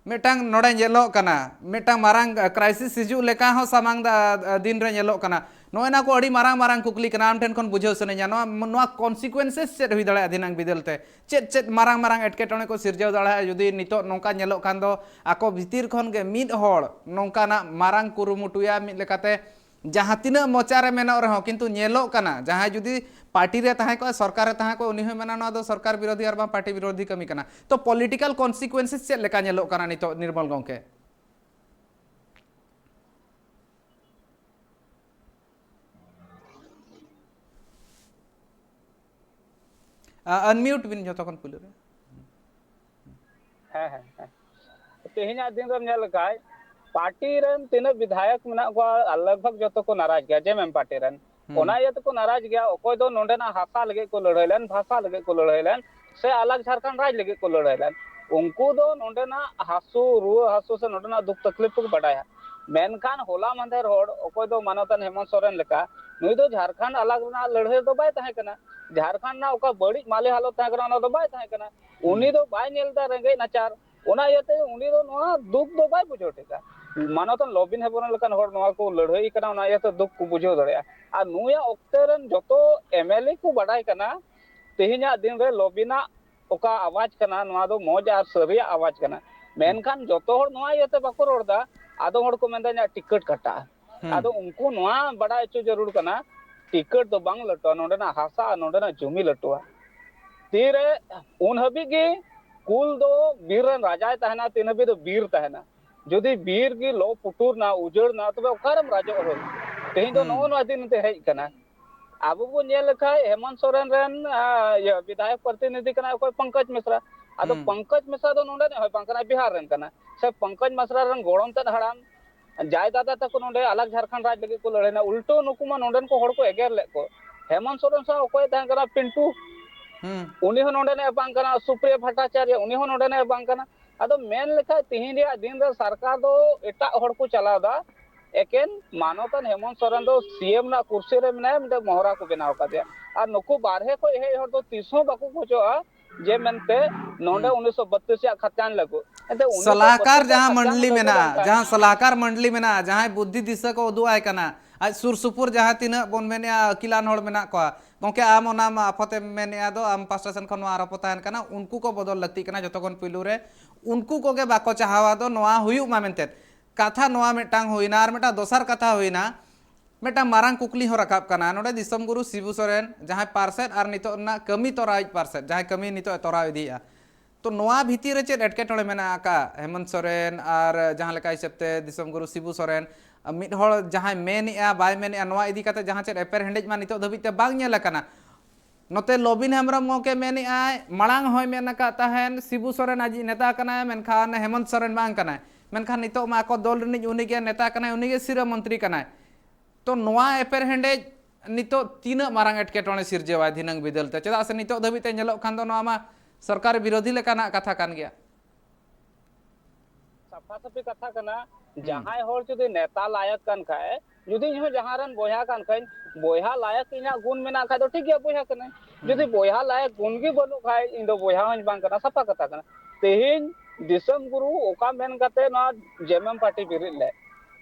ᱢᱤᱫᱴᱟᱝ ᱱᱚᱰᱮ ᱧᱮᱞᱚᱜ ᱠᱟᱱᱟ, ᱢᱤᱫᱴᱟᱝ ᱢᱟᱨᱟᱝ, ᱟ, crisis ᱦᱤᱡᱩᱜ ᱞᱮᱠᱟ ᱦᱚᱸ ᱥᱟᱢᱟᱝ ᱫᱟ-, ᱟ, ᱫᱤᱱ ᱨᱮ ᱧᱮᱞᱚᱜ ᱠᱟᱱᱟ᱾ ᱱᱚᱜᱼᱚᱭ ᱱᱚᱣᱟ ᱠᱚ ᱟᱹᱰᱤ ᱢᱟᱨᱟᱝ ᱢᱟᱨᱟᱝ ᱠᱩᱠᱞᱤ ᱠᱟᱱᱟ, ᱟᱢ ᱴᱷᱮᱱ ᱠᱷᱚᱱ ᱵᱩᱡᱷᱟᱹᱣ ᱥᱟᱱᱟᱧᱟ, ᱱᱚᱣᱟ, ᱱᱚᱣᱟ consequences ᱪᱮᱫ ᱦᱩᱭ ᱫᱟᱲᱮᱭᱟᱜᱼᱟ ᱫᱷᱤᱱᱟᱹᱝ ᱵᱤᱫᱟᱹᱞ ᱛᱮ? ᱪᱮᱫ ᱪᱮᱫ ᱢᱟᱨᱟᱝ ᱢᱟᱨᱟᱝ ᱮᱴᱠᱮᱴᱚᱬᱮ ᱠᱚ ᱥᱤᱨᱡᱟᱹᱣ ᱫᱟᱲᱮᱭᱟᱜᱼᱟ ᱡᱩᱫᱤ ᱱᱤᱛᱚᱜ ᱱᱚᱝᱠᱟ ᱧᱮᱞᱚᱜ ᱠᱷᱟᱱ ᱫᱚ ᱟᱠᱚ ᱵᱷᱤᱛᱤᱨ ᱠᱷᱚᱱ ᱜᱮ ᱢᱤᱫ ᱦᱚᱲ ᱱᱚᱝᱠᱟᱱᱟᱜ ᱢᱟᱨᱟᱝ ᱠᱩᱨᱩᱢᱩᱴᱩᱭᱟ ᱢᱤᱫ ᱞᱮᱠᱟᱛᱮ ᱡᱟᱦᱟᱸ ᱛᱤᱱᱟᱹᱜ ᱢᱚᱪᱟ ᱨᱮ ᱢᱮᱱᱚᱜ ᱨᱮᱦᱚᱸ, ᱠᱤᱱᱛᱩ ᱧᱮᱞᱚᱜ ᱠᱟᱱᱟ, ᱡᱟᱦᱟᱸᱭ ᱡᱩᱫᱤ ᱯᱟᱨᱴᱤ ᱨᱮ ᱛᱟᱦᱮᱸ ᱠᱚᱜᱼᱟ, ᱥᱚᱨᱠᱟᱨ ᱨᱮ ᱛᱟᱦᱮᱸ ᱠᱚᱜᱼᱟ, ᱩᱱᱤ ᱦᱚᱸᱭ ᱢᱮᱱᱟ, "ᱱᱚᱣᱟ ᱫᱚ ᱥᱚᱨᱠᱟᱨ ᱵᱤᱨᱳᱫᱷᱤ ᱟᱨ ᱵᱟᱝ ᱯᱟᱨᱴᱤ ᱵᱤᱨᱳᱫᱷᱤ ᱠᱟᱹᱢᱤ ᱠᱟᱱᱟ᱾" ᱛᱚ, political consequences ᱪᱮᱫ ᱞᱮᱠᱟ ᱧᱮᱞᱚᱜ ᱠᱟᱱᱟ ᱱᱤᱛᱚᱜ, ᱱᱤᱨᱢᱚᱞ ᱜᱚᱢᱠᱮ? ᱟ, unmute ᱵᱤᱱ ᱡᱚᱛᱚ ᱠᱷᱚᱱ ᱯᱩᱭᱞᱩ ᱨᱮ᱾ ᱦᱮᱸ, ᱦᱮᱸ, ᱦᱮᱸ᱾ ᱛᱮᱦᱮᱧᱟᱜ ᱫᱤᱱ ᱨᱮᱢ ᱧᱮᱞ ᱞᱮᱠᱷᱟᱡ, ᱯᱟᱨᱴᱤ ᱨᱮᱱ ᱛᱤᱱᱟᱹᱜ ᱵᱤᱫᱷᱟᱭᱚᱠ ᱢᱮᱱᱟᱜ ᱠᱚᱣᱟ, ᱞᱟᱜᱽ ᱵᱷᱟᱜᱽ ᱡᱚᱛᱚ ᱠᱚ ᱱᱟᱨᱟᱡᱽ ᱜᱮᱭᱟ, ᱡᱮ ᱮᱢ ᱮᱢ ᱯᱟᱨᱴᱤ ᱨᱮᱱ᱾ ᱦᱩᱸ᱾ ᱚᱱᱟ ᱤᱭᱟᱹ ᱛᱮᱠᱚ ᱱᱟᱨᱟᱡᱽ ᱜᱮᱭᱟ, ᱚᱠᱚᱭ ᱫᱚ ᱱᱚᱸᱰᱮᱱᱟᱜ ᱦᱟᱥᱟ ᱞᱟᱹᱜᱤᱫ ᱠᱚ ᱞᱟᱹᱲᱦᱟᱹᱭ ᱞᱮᱱ, ᱵᱷᱟᱥᱟ ᱞᱟᱹᱜᱤᱫ ᱠᱚ ᱞᱟᱹᱲᱦᱟᱹᱭ ᱞᱮᱱ, ᱥᱮ ᱟᱞᱟᱜᱽ ᱡᱷᱟᱲᱠᱷᱚᱸᱰ ᱨᱟᱡᱽ ᱞᱟᱹᱜᱤᱫ ᱠᱚ ᱞᱟᱹᱲᱦᱟᱹᱭ ᱞᱮᱱ, ᱩᱱᱠᱩ ᱫᱚ ᱱᱚᱸᱰᱮᱱᱟᱜ ᱦᱟᱹᱥᱩ, ᱨᱩᱣᱟᱹ ᱦᱟᱹᱥᱩ ᱥᱮ ᱱᱚᱸᱰᱮᱱᱟᱜ ᱫᱩᱠ ᱛᱟᱠᱞᱤᱯ ᱠᱚ ᱵᱟᱰᱟᱭᱟ᱾ ᱢᱮᱱᱠᱷᱟᱱ ᱦᱚᱞᱟ ᱢᱟᱦᱫᱮᱨ ᱦᱚᱲ, ᱚᱠᱚᱭ ᱫᱚ ᱢᱟᱱᱚᱛᱟᱱ ᱦᱮᱢᱚᱱᱛ ᱥᱚᱨᱮᱱ ᱞᱮᱠᱟ, ᱱᱩᱭ ᱫᱚ ᱡᱷᱟᱲᱠᱷᱚᱸᱰ ᱟᱞᱟᱜᱽ ᱨᱮᱱᱟᱜ ᱞᱟᱹᱲᱦᱟᱹᱭ ᱨᱮᱫᱚ ᱵᱟᱭ ᱛᱟᱦᱮᱸ ᱠᱟᱱᱟ᱾ ᱡᱷᱟᱲᱠᱷᱚᱸᱰ ᱨᱮᱱᱟᱜ ᱚᱠᱟ ᱵᱟᱹᱲᱤᱡ ᱢᱟᱞᱮ ᱦᱟᱞᱚᱛ ᱛᱟᱦᱮᱸ ᱠᱟᱱᱟ, ᱚᱱᱟ ᱫᱚ ᱵᱟᱭ ᱛᱟᱦᱮᱸ ᱠᱟᱱᱟ᱾ ᱦᱩᱸ᱾ ᱩᱱᱤ ᱫᱚ ᱵᱟᱭ ᱧᱮᱞ ᱮᱫᱟ ᱨᱮᱸᱜᱮᱡ ᱱᱟᱪᱟᱨ, ᱚᱱᱟ ᱤᱭᱟᱹᱛᱮ ᱩᱱᱤ ᱫᱚ ᱱᱚᱣᱟ ᱫᱩᱠ ᱫᱚ ᱵᱟᱭ ᱵᱩᱡᱷᱟᱹᱣ ᱴᱷᱤᱠᱟ᱾ ᱢᱟᱱᱚᱛᱟᱱ ᱞᱚᱵᱤᱱ ᱦᱮᱢᱵᱨᱚᱢ ᱞᱮᱠᱟᱱ ᱦᱚᱲ ᱱᱚᱣᱟ ᱠᱚ ᱞᱟᱹᱲᱦᱟᱹᱭ ᱠᱟᱱᱟ, ᱚᱱᱟ ᱤᱭᱟᱹᱛᱮ ᱫᱩᱠ ᱠᱚ ᱵᱩᱡᱷᱟᱹᱣ ᱫᱟᱲᱮᱭᱟᱜᱼᱟ᱾ ᱟᱨ ᱱᱩᱭᱟᱜ ᱚᱠᱛᱮ ᱨᱮᱱ ᱡᱚᱛᱚ ᱮᱢ ᱮᱞ ᱮ ᱠᱚ ᱵᱟᱰᱟᱭ ᱠᱟᱱᱟ, ᱛᱮᱦᱮᱧᱟᱜ ᱫᱤᱱ ᱨᱮ ᱞᱚᱵᱤᱱᱟᱜ ᱚᱠᱟ ᱟᱣᱟᱡ ᱠᱟᱱᱟ, ᱱᱚᱣᱟ ᱫᱚ ᱢᱚᱡᱽ ᱟᱨ ᱥᱟᱹᱨᱤᱭᱟᱜ ᱟᱣᱟᱡ ᱠᱟᱱᱟ᱾ ᱦᱩᱸ᱾ ᱢᱮᱱᱠᱷᱟᱱ ᱡᱚᱛᱚ ᱦᱚᱲ ᱱᱚᱣᱟ ᱤᱭᱟᱹᱛᱮ ᱵᱟᱠᱚ ᱨᱚᱲ ᱮᱫᱟ, ᱟᱫᱚᱢ ᱦᱚᱲ ᱠᱚ ᱢᱮᱱᱫᱟ, "ᱤᱧᱟᱹᱜ ᱴᱤᱠᱤᱴ ᱠᱟᱴᱟᱜᱼᱟ᱾" ᱦᱩᱸ᱾ ᱟᱫᱚ ᱩᱱᱠᱩ ᱱᱚᱣᱟ ᱵᱟᱰᱟᱭ ᱦᱚᱪᱚ ᱡᱟᱹᱨᱩᱲ ᱠᱟᱱᱟ, ᱴᱤᱠᱤᱴ ᱫᱚ ᱵᱟᱝ ᱞᱟᱹᱴᱩᱜᱼᱟ, ᱱᱚᱸᱰᱮᱱᱟᱜ ᱦᱟᱥᱟ ᱟᱨ ᱱᱚᱸᱰᱮᱱᱟᱜ ᱡᱩᱢᱤ ᱞᱟᱹᱴᱩᱜᱼᱟ᱾ ᱛᱤᱨᱮ ᱩᱱ ᱦᱟᱹᱵᱤᱡ ᱜᱮ ᱠᱩᱞ ᱫᱚ ᱵᱤᱨ ᱨᱮᱱ ᱨᱟᱡᱟᱭ ᱛᱟᱦᱮᱱᱟ, ᱛᱤᱱ ᱦᱟᱹᱵᱤᱡ ᱫᱚ ᱵᱤᱨ ᱛᱟᱦᱮᱱᱟ᱾ ᱡᱩᱫᱤ ᱵᱤᱨ ᱜᱮ ᱞᱚ ᱯᱩᱴᱩᱨ ᱱᱟ, ᱩᱡᱟᱹᱲ ᱱᱟ, ᱛᱚᱵᱮ ᱚᱠᱟᱨᱮᱢ ᱨᱟᱡᱚᱜ ᱦᱚᱲ? ᱛᱮᱦᱮᱧ ᱫᱚ ᱦᱩᱸ᱾ ᱱᱚᱜᱼᱚ ᱱᱚᱣᱟ ᱫᱤᱱ ᱛᱮ ᱦᱮᱡ ᱠᱟᱱᱟ᱾ ᱟᱵᱚ ᱵᱚᱱ ᱧᱮᱞ ᱞᱮᱠᱷᱟᱡ ᱦᱮᱢᱚᱱᱛ ᱥᱚᱨᱮᱱ ᱨᱮᱱ, ᱟ, ᱤᱭᱟᱹ, ᱵᱤᱫᱷᱟᱭᱚᱠ ᱯᱨᱚᱛᱤᱱᱤᱫᱷᱤ ᱠᱟᱱᱟᱭ ᱚᱠᱚᱭ? ᱯᱚᱝᱠᱚᱡᱽ ᱢᱤᱥᱨᱟ᱾ ᱟᱫᱚ ᱦᱩᱸ᱾ ᱯᱚᱝᱠᱚᱡᱽ ᱢᱤᱥᱨᱟ ᱫᱚ ᱱᱚᱰᱮᱱᱤᱡ ᱦᱚᱭ ᱵᱟᱝ ᱠᱟᱱᱟ, ᱵᱤᱦᱟᱨ ᱨᱮᱱ ᱠᱟᱱᱟ᱾ ᱥᱮ ᱯᱚᱝᱠᱚᱡᱽ ᱢᱤᱥᱨᱟ ᱨᱮᱱ ᱜᱚᱲᱚᱢ ᱛᱮᱫ ᱦᱟᱲᱟᱢ, ᱡᱟᱭ ᱫᱟᱫᱟ ᱛᱟᱠᱚ ᱱᱚᱰᱮ ᱟᱞᱟᱜᱽ ᱡᱷᱟᱲᱠᱷᱚᱸᱰ ᱨᱟᱡᱽ ᱞᱟᱹᱜᱤᱫ ᱠᱚ ᱞᱟᱹᱲᱦᱟᱹᱭᱱᱟ, ᱩᱞᱴᱟᱹ ᱱᱩᱠᱩ ᱢᱟ ᱱᱚᱰᱮᱱ ᱠᱚ ᱦᱚᱲ ᱠᱚ ᱮᱜᱮᱨ ᱞᱮᱫ ᱠᱚ᱾ ᱦᱮᱢᱚᱱᱛ ᱥᱚᱨᱮᱱ ᱥᱟᱶ ᱚᱠᱚᱭ ᱛᱟᱦᱮᱸ ᱠᱟᱱᱟ? ᱯᱤᱱᱴᱩ᱾ ᱦᱩᱸ᱾ ᱩᱱᱤ ᱦᱚᱸ ᱱᱚᱰᱮᱱᱤᱡ ᱵᱟᱝ ᱠᱟᱱᱟ, ᱥᱩᱯᱨᱤᱭᱟ ᱵᱷᱟᱴᱴᱟᱪᱟᱨᱭᱚ, ᱩᱱᱤ ᱦᱚᱸ ᱱᱚᱰᱮᱱᱤᱡ ᱵᱟᱝ ᱠᱟᱱᱟ᱾ ᱟᱫᱚ ᱢᱮᱱ ᱞᱮᱠᱷᱟᱡ ᱛᱤᱦᱤᱧ ᱨᱮᱭᱟᱜ ᱫᱤᱱ ᱨᱮ ᱥᱚᱨᱠᱟᱨ ᱫᱚ ᱮᱴᱟᱜ ᱦᱚᱲ ᱠᱚ ᱪᱟᱞᱟᱣ ᱮᱫᱟ, ᱮᱠᱮᱱ ᱢᱟᱱᱚᱛᱟᱱ ᱦᱮᱢᱚᱱᱛ ᱥᱚᱨᱮᱱ ᱫᱚ ᱥᱤ ᱮᱢ ᱨᱮᱱᱟᱜ ᱠᱩᱨᱥᱤ ᱨᱮ ᱢᱮᱱᱟᱭᱟ, ᱢᱤᱫᱴᱮᱱ ᱢᱚᱦᱨᱟ ᱠᱚ ᱵᱮᱱᱟᱣ ᱟᱠᱟᱫᱮᱭᱟ᱾ ᱟᱨ ᱱᱩᱠᱩ ᱵᱟᱨᱦᱮ ᱠᱷᱚᱱ ᱦᱮᱡ ᱦᱚᱲ ᱫᱚ ᱛᱤᱥ ᱦᱚᱸ ᱵᱟᱠᱚ ᱠᱷᱚᱡᱚᱜᱼᱟ ᱡᱮ ᱢᱮᱱᱛᱮ ᱱᱚᱰᱮ ᱦᱩᱸ᱾ ᱩᱱᱤᱥᱥᱚ ᱵᱟᱛᱤᱥ ᱨᱮᱭᱟᱜ ᱠᱷᱟᱛᱟᱱ ᱞᱟᱹᱜᱩ᱾ ᱮᱱᱛᱮ ᱩᱱᱤᱥᱥᱚ ᱵᱟᱛᱤᱥ ᱥᱟᱞᱟᱦᱠᱟᱨ ᱨᱮᱭᱟᱜ ᱡᱟᱦᱟᱸ ᱠᱷᱟᱛᱟᱱ ᱢᱚᱱᱰᱞᱤ ᱞᱟᱹᱜᱩ ᱢᱮᱱᱟᱜᱼᱟ, ᱞᱮᱱᱠᱷᱟᱱ ᱡᱟᱦᱟᱸ ᱥᱟᱞᱟᱦᱠᱟᱨ ᱢᱚᱱᱰᱞᱤ ᱢᱮᱱᱟᱜᱼᱟ, ᱡᱟᱦᱟᱸᱭ ᱵᱩᱫᱽᱫᱷᱤ ᱫᱤᱥᱟᱹ ᱠᱚ ᱩᱫᱩᱜ ᱟᱭ ᱠᱟᱱᱟ, ᱟᱡ ᱥᱩᱨ ᱥᱩᱯᱩᱨ ᱡᱟᱦᱟᱸ ᱛᱤᱱᱟᱹᱜ ᱵᱚᱱ ᱢᱮᱱᱮᱜᱼᱟ ᱟᱹᱠᱤᱞᱟᱱ ᱦᱚᱲ ᱢᱮᱱᱟᱜ ᱠᱚᱣᱟ, ᱜᱚᱢᱠᱮ, ᱟᱢ ᱚᱱᱟᱢ ᱟᱯᱷᱚᱛᱮᱢ ᱢᱮᱱᱮᱜᱼᱟ ᱫᱚ, ᱟᱢ ᱯᱟᱥᱴᱟ ᱥᱮᱱ ᱠᱷᱚᱱ ᱱᱚᱣᱟ ᱟᱨᱚᱯᱚ ᱛᱟᱦᱮᱱ ᱠᱟᱱᱟ, ᱩᱱᱠᱩ ᱠᱚ ᱵᱚᱫᱚᱞ ᱞᱟᱹᱠᱛᱤᱜ ᱠᱟᱱᱟ ᱡᱚᱛᱚ ᱠᱷᱚᱱ ᱯᱩᱭᱞᱩ ᱨᱮ᱾ ᱩᱱᱠᱩ ᱠᱚᱜᱮ ᱵᱟᱠᱚ ᱪᱟᱦᱟᱣᱟ ᱫᱚ ᱱᱚᱣᱟ ᱦᱩᱭᱩᱜ ᱢᱟ ᱢᱮᱱᱛᱮ᱾ ᱠᱟᱛᱷᱟ ᱱᱚᱣᱟ ᱢᱤᱫᱴᱟᱝ ᱦᱩᱭᱱᱟ, ᱟᱨ ᱢᱤᱫᱴᱟᱝ ᱫᱚᱥᱟᱨ ᱠᱟᱛᱷᱟ ᱦᱩᱭᱱᱟ, ᱢᱤᱫᱴᱟᱝ ᱢᱟᱨᱟᱝ ᱠᱩᱠᱞᱤ ᱦᱚᱸ ᱨᱟᱠᱟᱵ ᱠᱟᱱᱟ ᱱᱚᱰᱮ, ᱫᱤᱥᱚᱢ ᱜᱩᱨᱩ ᱥᱤᱵᱩ ᱥᱚᱨᱮᱱ ᱡᱟᱦᱟᱸᱭ ᱯᱟᱨᱥᱮᱫ ᱟᱨ ᱱᱤᱛᱚᱜ ᱨᱮᱱᱟᱜ ᱠᱟᱹᱢᱤ ᱛᱚᱨᱟᱣᱤᱡ ᱯᱟᱨᱥᱮᱫ, ᱡᱟᱦᱟᱸᱭ ᱠᱟᱹᱢᱤ ᱱᱤᱛᱚᱜ ᱮ ᱛᱚᱨᱟᱣ ᱤᱫᱤᱭᱮᱫᱼᱟ, ᱛᱚ ᱱᱚᱣᱟ ᱵᱷᱤᱛᱤᱨ ᱨᱮ ᱪᱮᱫ ᱮᱴᱠᱮᱴᱚᱬᱮ ᱢᱮᱱᱟᱜ ᱟᱠᱟᱫ? ᱦᱮᱢᱚᱱᱛ ᱥᱚᱨᱮᱱ ᱟᱨ ᱡᱟᱦᱟᱸ ᱞᱮᱠᱟ ᱦᱤᱥᱟᱹᱵ ᱛᱮ ᱫᱤᱥᱚᱢ ᱜᱩᱨᱩ ᱥᱤᱵᱩ ᱥᱚᱨᱮᱱ, ᱢᱤᱫ ᱦᱚᱲ ᱡᱟᱦᱟᱸᱭ ᱢᱮᱱᱮᱜᱼᱟ ᱵᱟᱭ ᱢᱮᱱᱮᱜᱼᱟ, ᱱᱚᱣᱟ ᱤᱫᱤ ᱠᱟᱛᱮ ᱡᱟᱦᱟᱸ ᱪᱮᱫ ᱮᱯᱮᱨᱦᱮᱸᱰᱮᱡ ᱢᱟ ᱱᱤᱛᱚᱜ ᱫᱷᱟᱹᱵᱤᱡ ᱛᱮ ᱵᱟᱝ ᱧᱮᱞ ᱟᱠᱟᱱᱟ᱾ ᱱᱚᱛᱮ ᱞᱚᱵᱤᱱ ᱦᱮᱢᱵᱨᱚᱢ ᱜᱚᱢᱠᱮ ᱢᱮᱱᱮᱜᱼᱟᱭ, ᱢᱟᱲᱟᱝ ᱦᱚᱸᱭ ᱢᱮᱱ ᱟᱠᱟᱫ ᱛᱟᱦᱮᱱ ᱥᱤᱵᱩ ᱥᱚᱨᱮᱱ ᱟᱡᱤᱡ ᱱᱮᱛᱟ ᱠᱟᱱᱟᱭ, ᱢᱮᱱᱠᱷᱟᱱ ᱦᱮᱢᱚᱱᱛ ᱥᱚᱨᱮᱱ ᱵᱟᱝ ᱠᱟᱱᱟᱭ᱾ ᱢᱮᱱᱠᱷᱟᱱ ᱱᱤᱛᱚᱜ ᱢᱟ ᱟᱠᱚ ᱫᱚᱞ ᱨᱤᱱᱤᱡ ᱩᱱᱤᱜᱮ ᱱᱮᱛᱟ ᱠᱟᱱᱟᱭ, ᱩᱱᱤᱜᱮ ᱥᱤᱨᱟᱹ ᱢᱚᱱᱛᱨᱤ ᱠᱟᱱᱟᱭ᱾ ᱛᱚ ᱱᱚᱣᱟ ᱮᱯᱮᱨᱦᱮᱸᱰᱮᱡ ᱱᱤᱛᱚᱜ ᱛᱤᱱᱟᱹᱜ ᱢᱟᱨᱟᱝ ᱮᱴᱠᱮᱴᱚᱬᱮ ᱥᱤᱨᱡᱟᱹᱣᱟᱭ ᱫᱷᱤᱱᱟᱹᱝ ᱵᱤᱫᱟᱹᱞ ᱛᱮ? ᱪᱮᱫᱟᱜ ᱥᱮ ᱱᱤᱛᱚᱜ ᱫᱷᱟᱹᱵᱤᱡ ᱛᱮ ᱧᱮᱞᱚᱜ ᱠᱷᱟᱱ ᱫᱚ ᱱᱚᱣᱟ ᱢᱟ ᱥᱚᱨᱠᱟᱨ ᱵᱤᱨᱳᱫᱷᱤ ᱞᱮᱠᱟᱱᱟᱜ ᱠᱟᱛᱷᱟ ᱠᱟᱱ ᱜᱮᱭᱟ᱾ ᱥᱟᱯᱷᱟ ᱥᱟᱹᱯᱷᱤ ᱠᱟᱛᱷᱟ ᱠᱟᱱᱟ, ᱦᱩᱸ᱾ ᱡᱟᱦᱟᱸᱭ ᱦᱚᱲ ᱡᱩᱫᱤ ᱱᱮᱛᱟ ᱞᱟᱭᱚᱠ ᱠᱟᱱ ᱠᱷᱟᱡ, ᱡᱩᱫᱤ ᱤᱧ ᱦᱚᱸ ᱡᱟᱦᱟᱸ ᱨᱮᱱ ᱵᱚᱭᱦᱟ ᱠᱟᱱ ᱠᱷᱟᱡ, ᱵᱚᱭᱦᱟ ᱞᱟᱭᱚᱠ ᱤᱧᱟᱹᱜ ᱜᱩᱱ ᱢᱮᱱᱟᱜ ᱠᱷᱟᱡ ᱫᱚ ᱴᱷᱤᱠ ᱜᱮᱭᱟ, ᱵᱚᱭᱦᱟ ᱠᱟᱹᱱᱟᱹᱧ᱾ ᱦᱩᱸ᱾ ᱡᱩᱫᱤ ᱵᱚᱭᱦᱟ ᱞᱟᱭᱚᱠ ᱜᱩᱱ ᱜᱮ ᱵᱟᱹᱱᱩᱜ ᱠᱷᱟᱡ, ᱤᱧ ᱫᱚ ᱵᱚᱭᱦᱟ ᱦᱚᱸᱧ ᱵᱟᱝ ᱠᱟᱱᱟ, ᱥᱟᱯᱷᱟ ᱠᱟᱛᱷᱟ ᱠᱟᱱᱟ᱾ ᱛᱮᱦᱮᱧ ᱫᱤᱥᱚᱢ ᱜᱩᱨᱩ ᱚᱠᱟ ᱢᱮᱱ ᱠᱟᱛᱮ ᱱᱚᱣᱟ ᱡᱮᱢᱮᱢ ᱯᱟᱨᱴᱤ ᱵᱮᱨᱮᱫ ᱞᱮᱫ,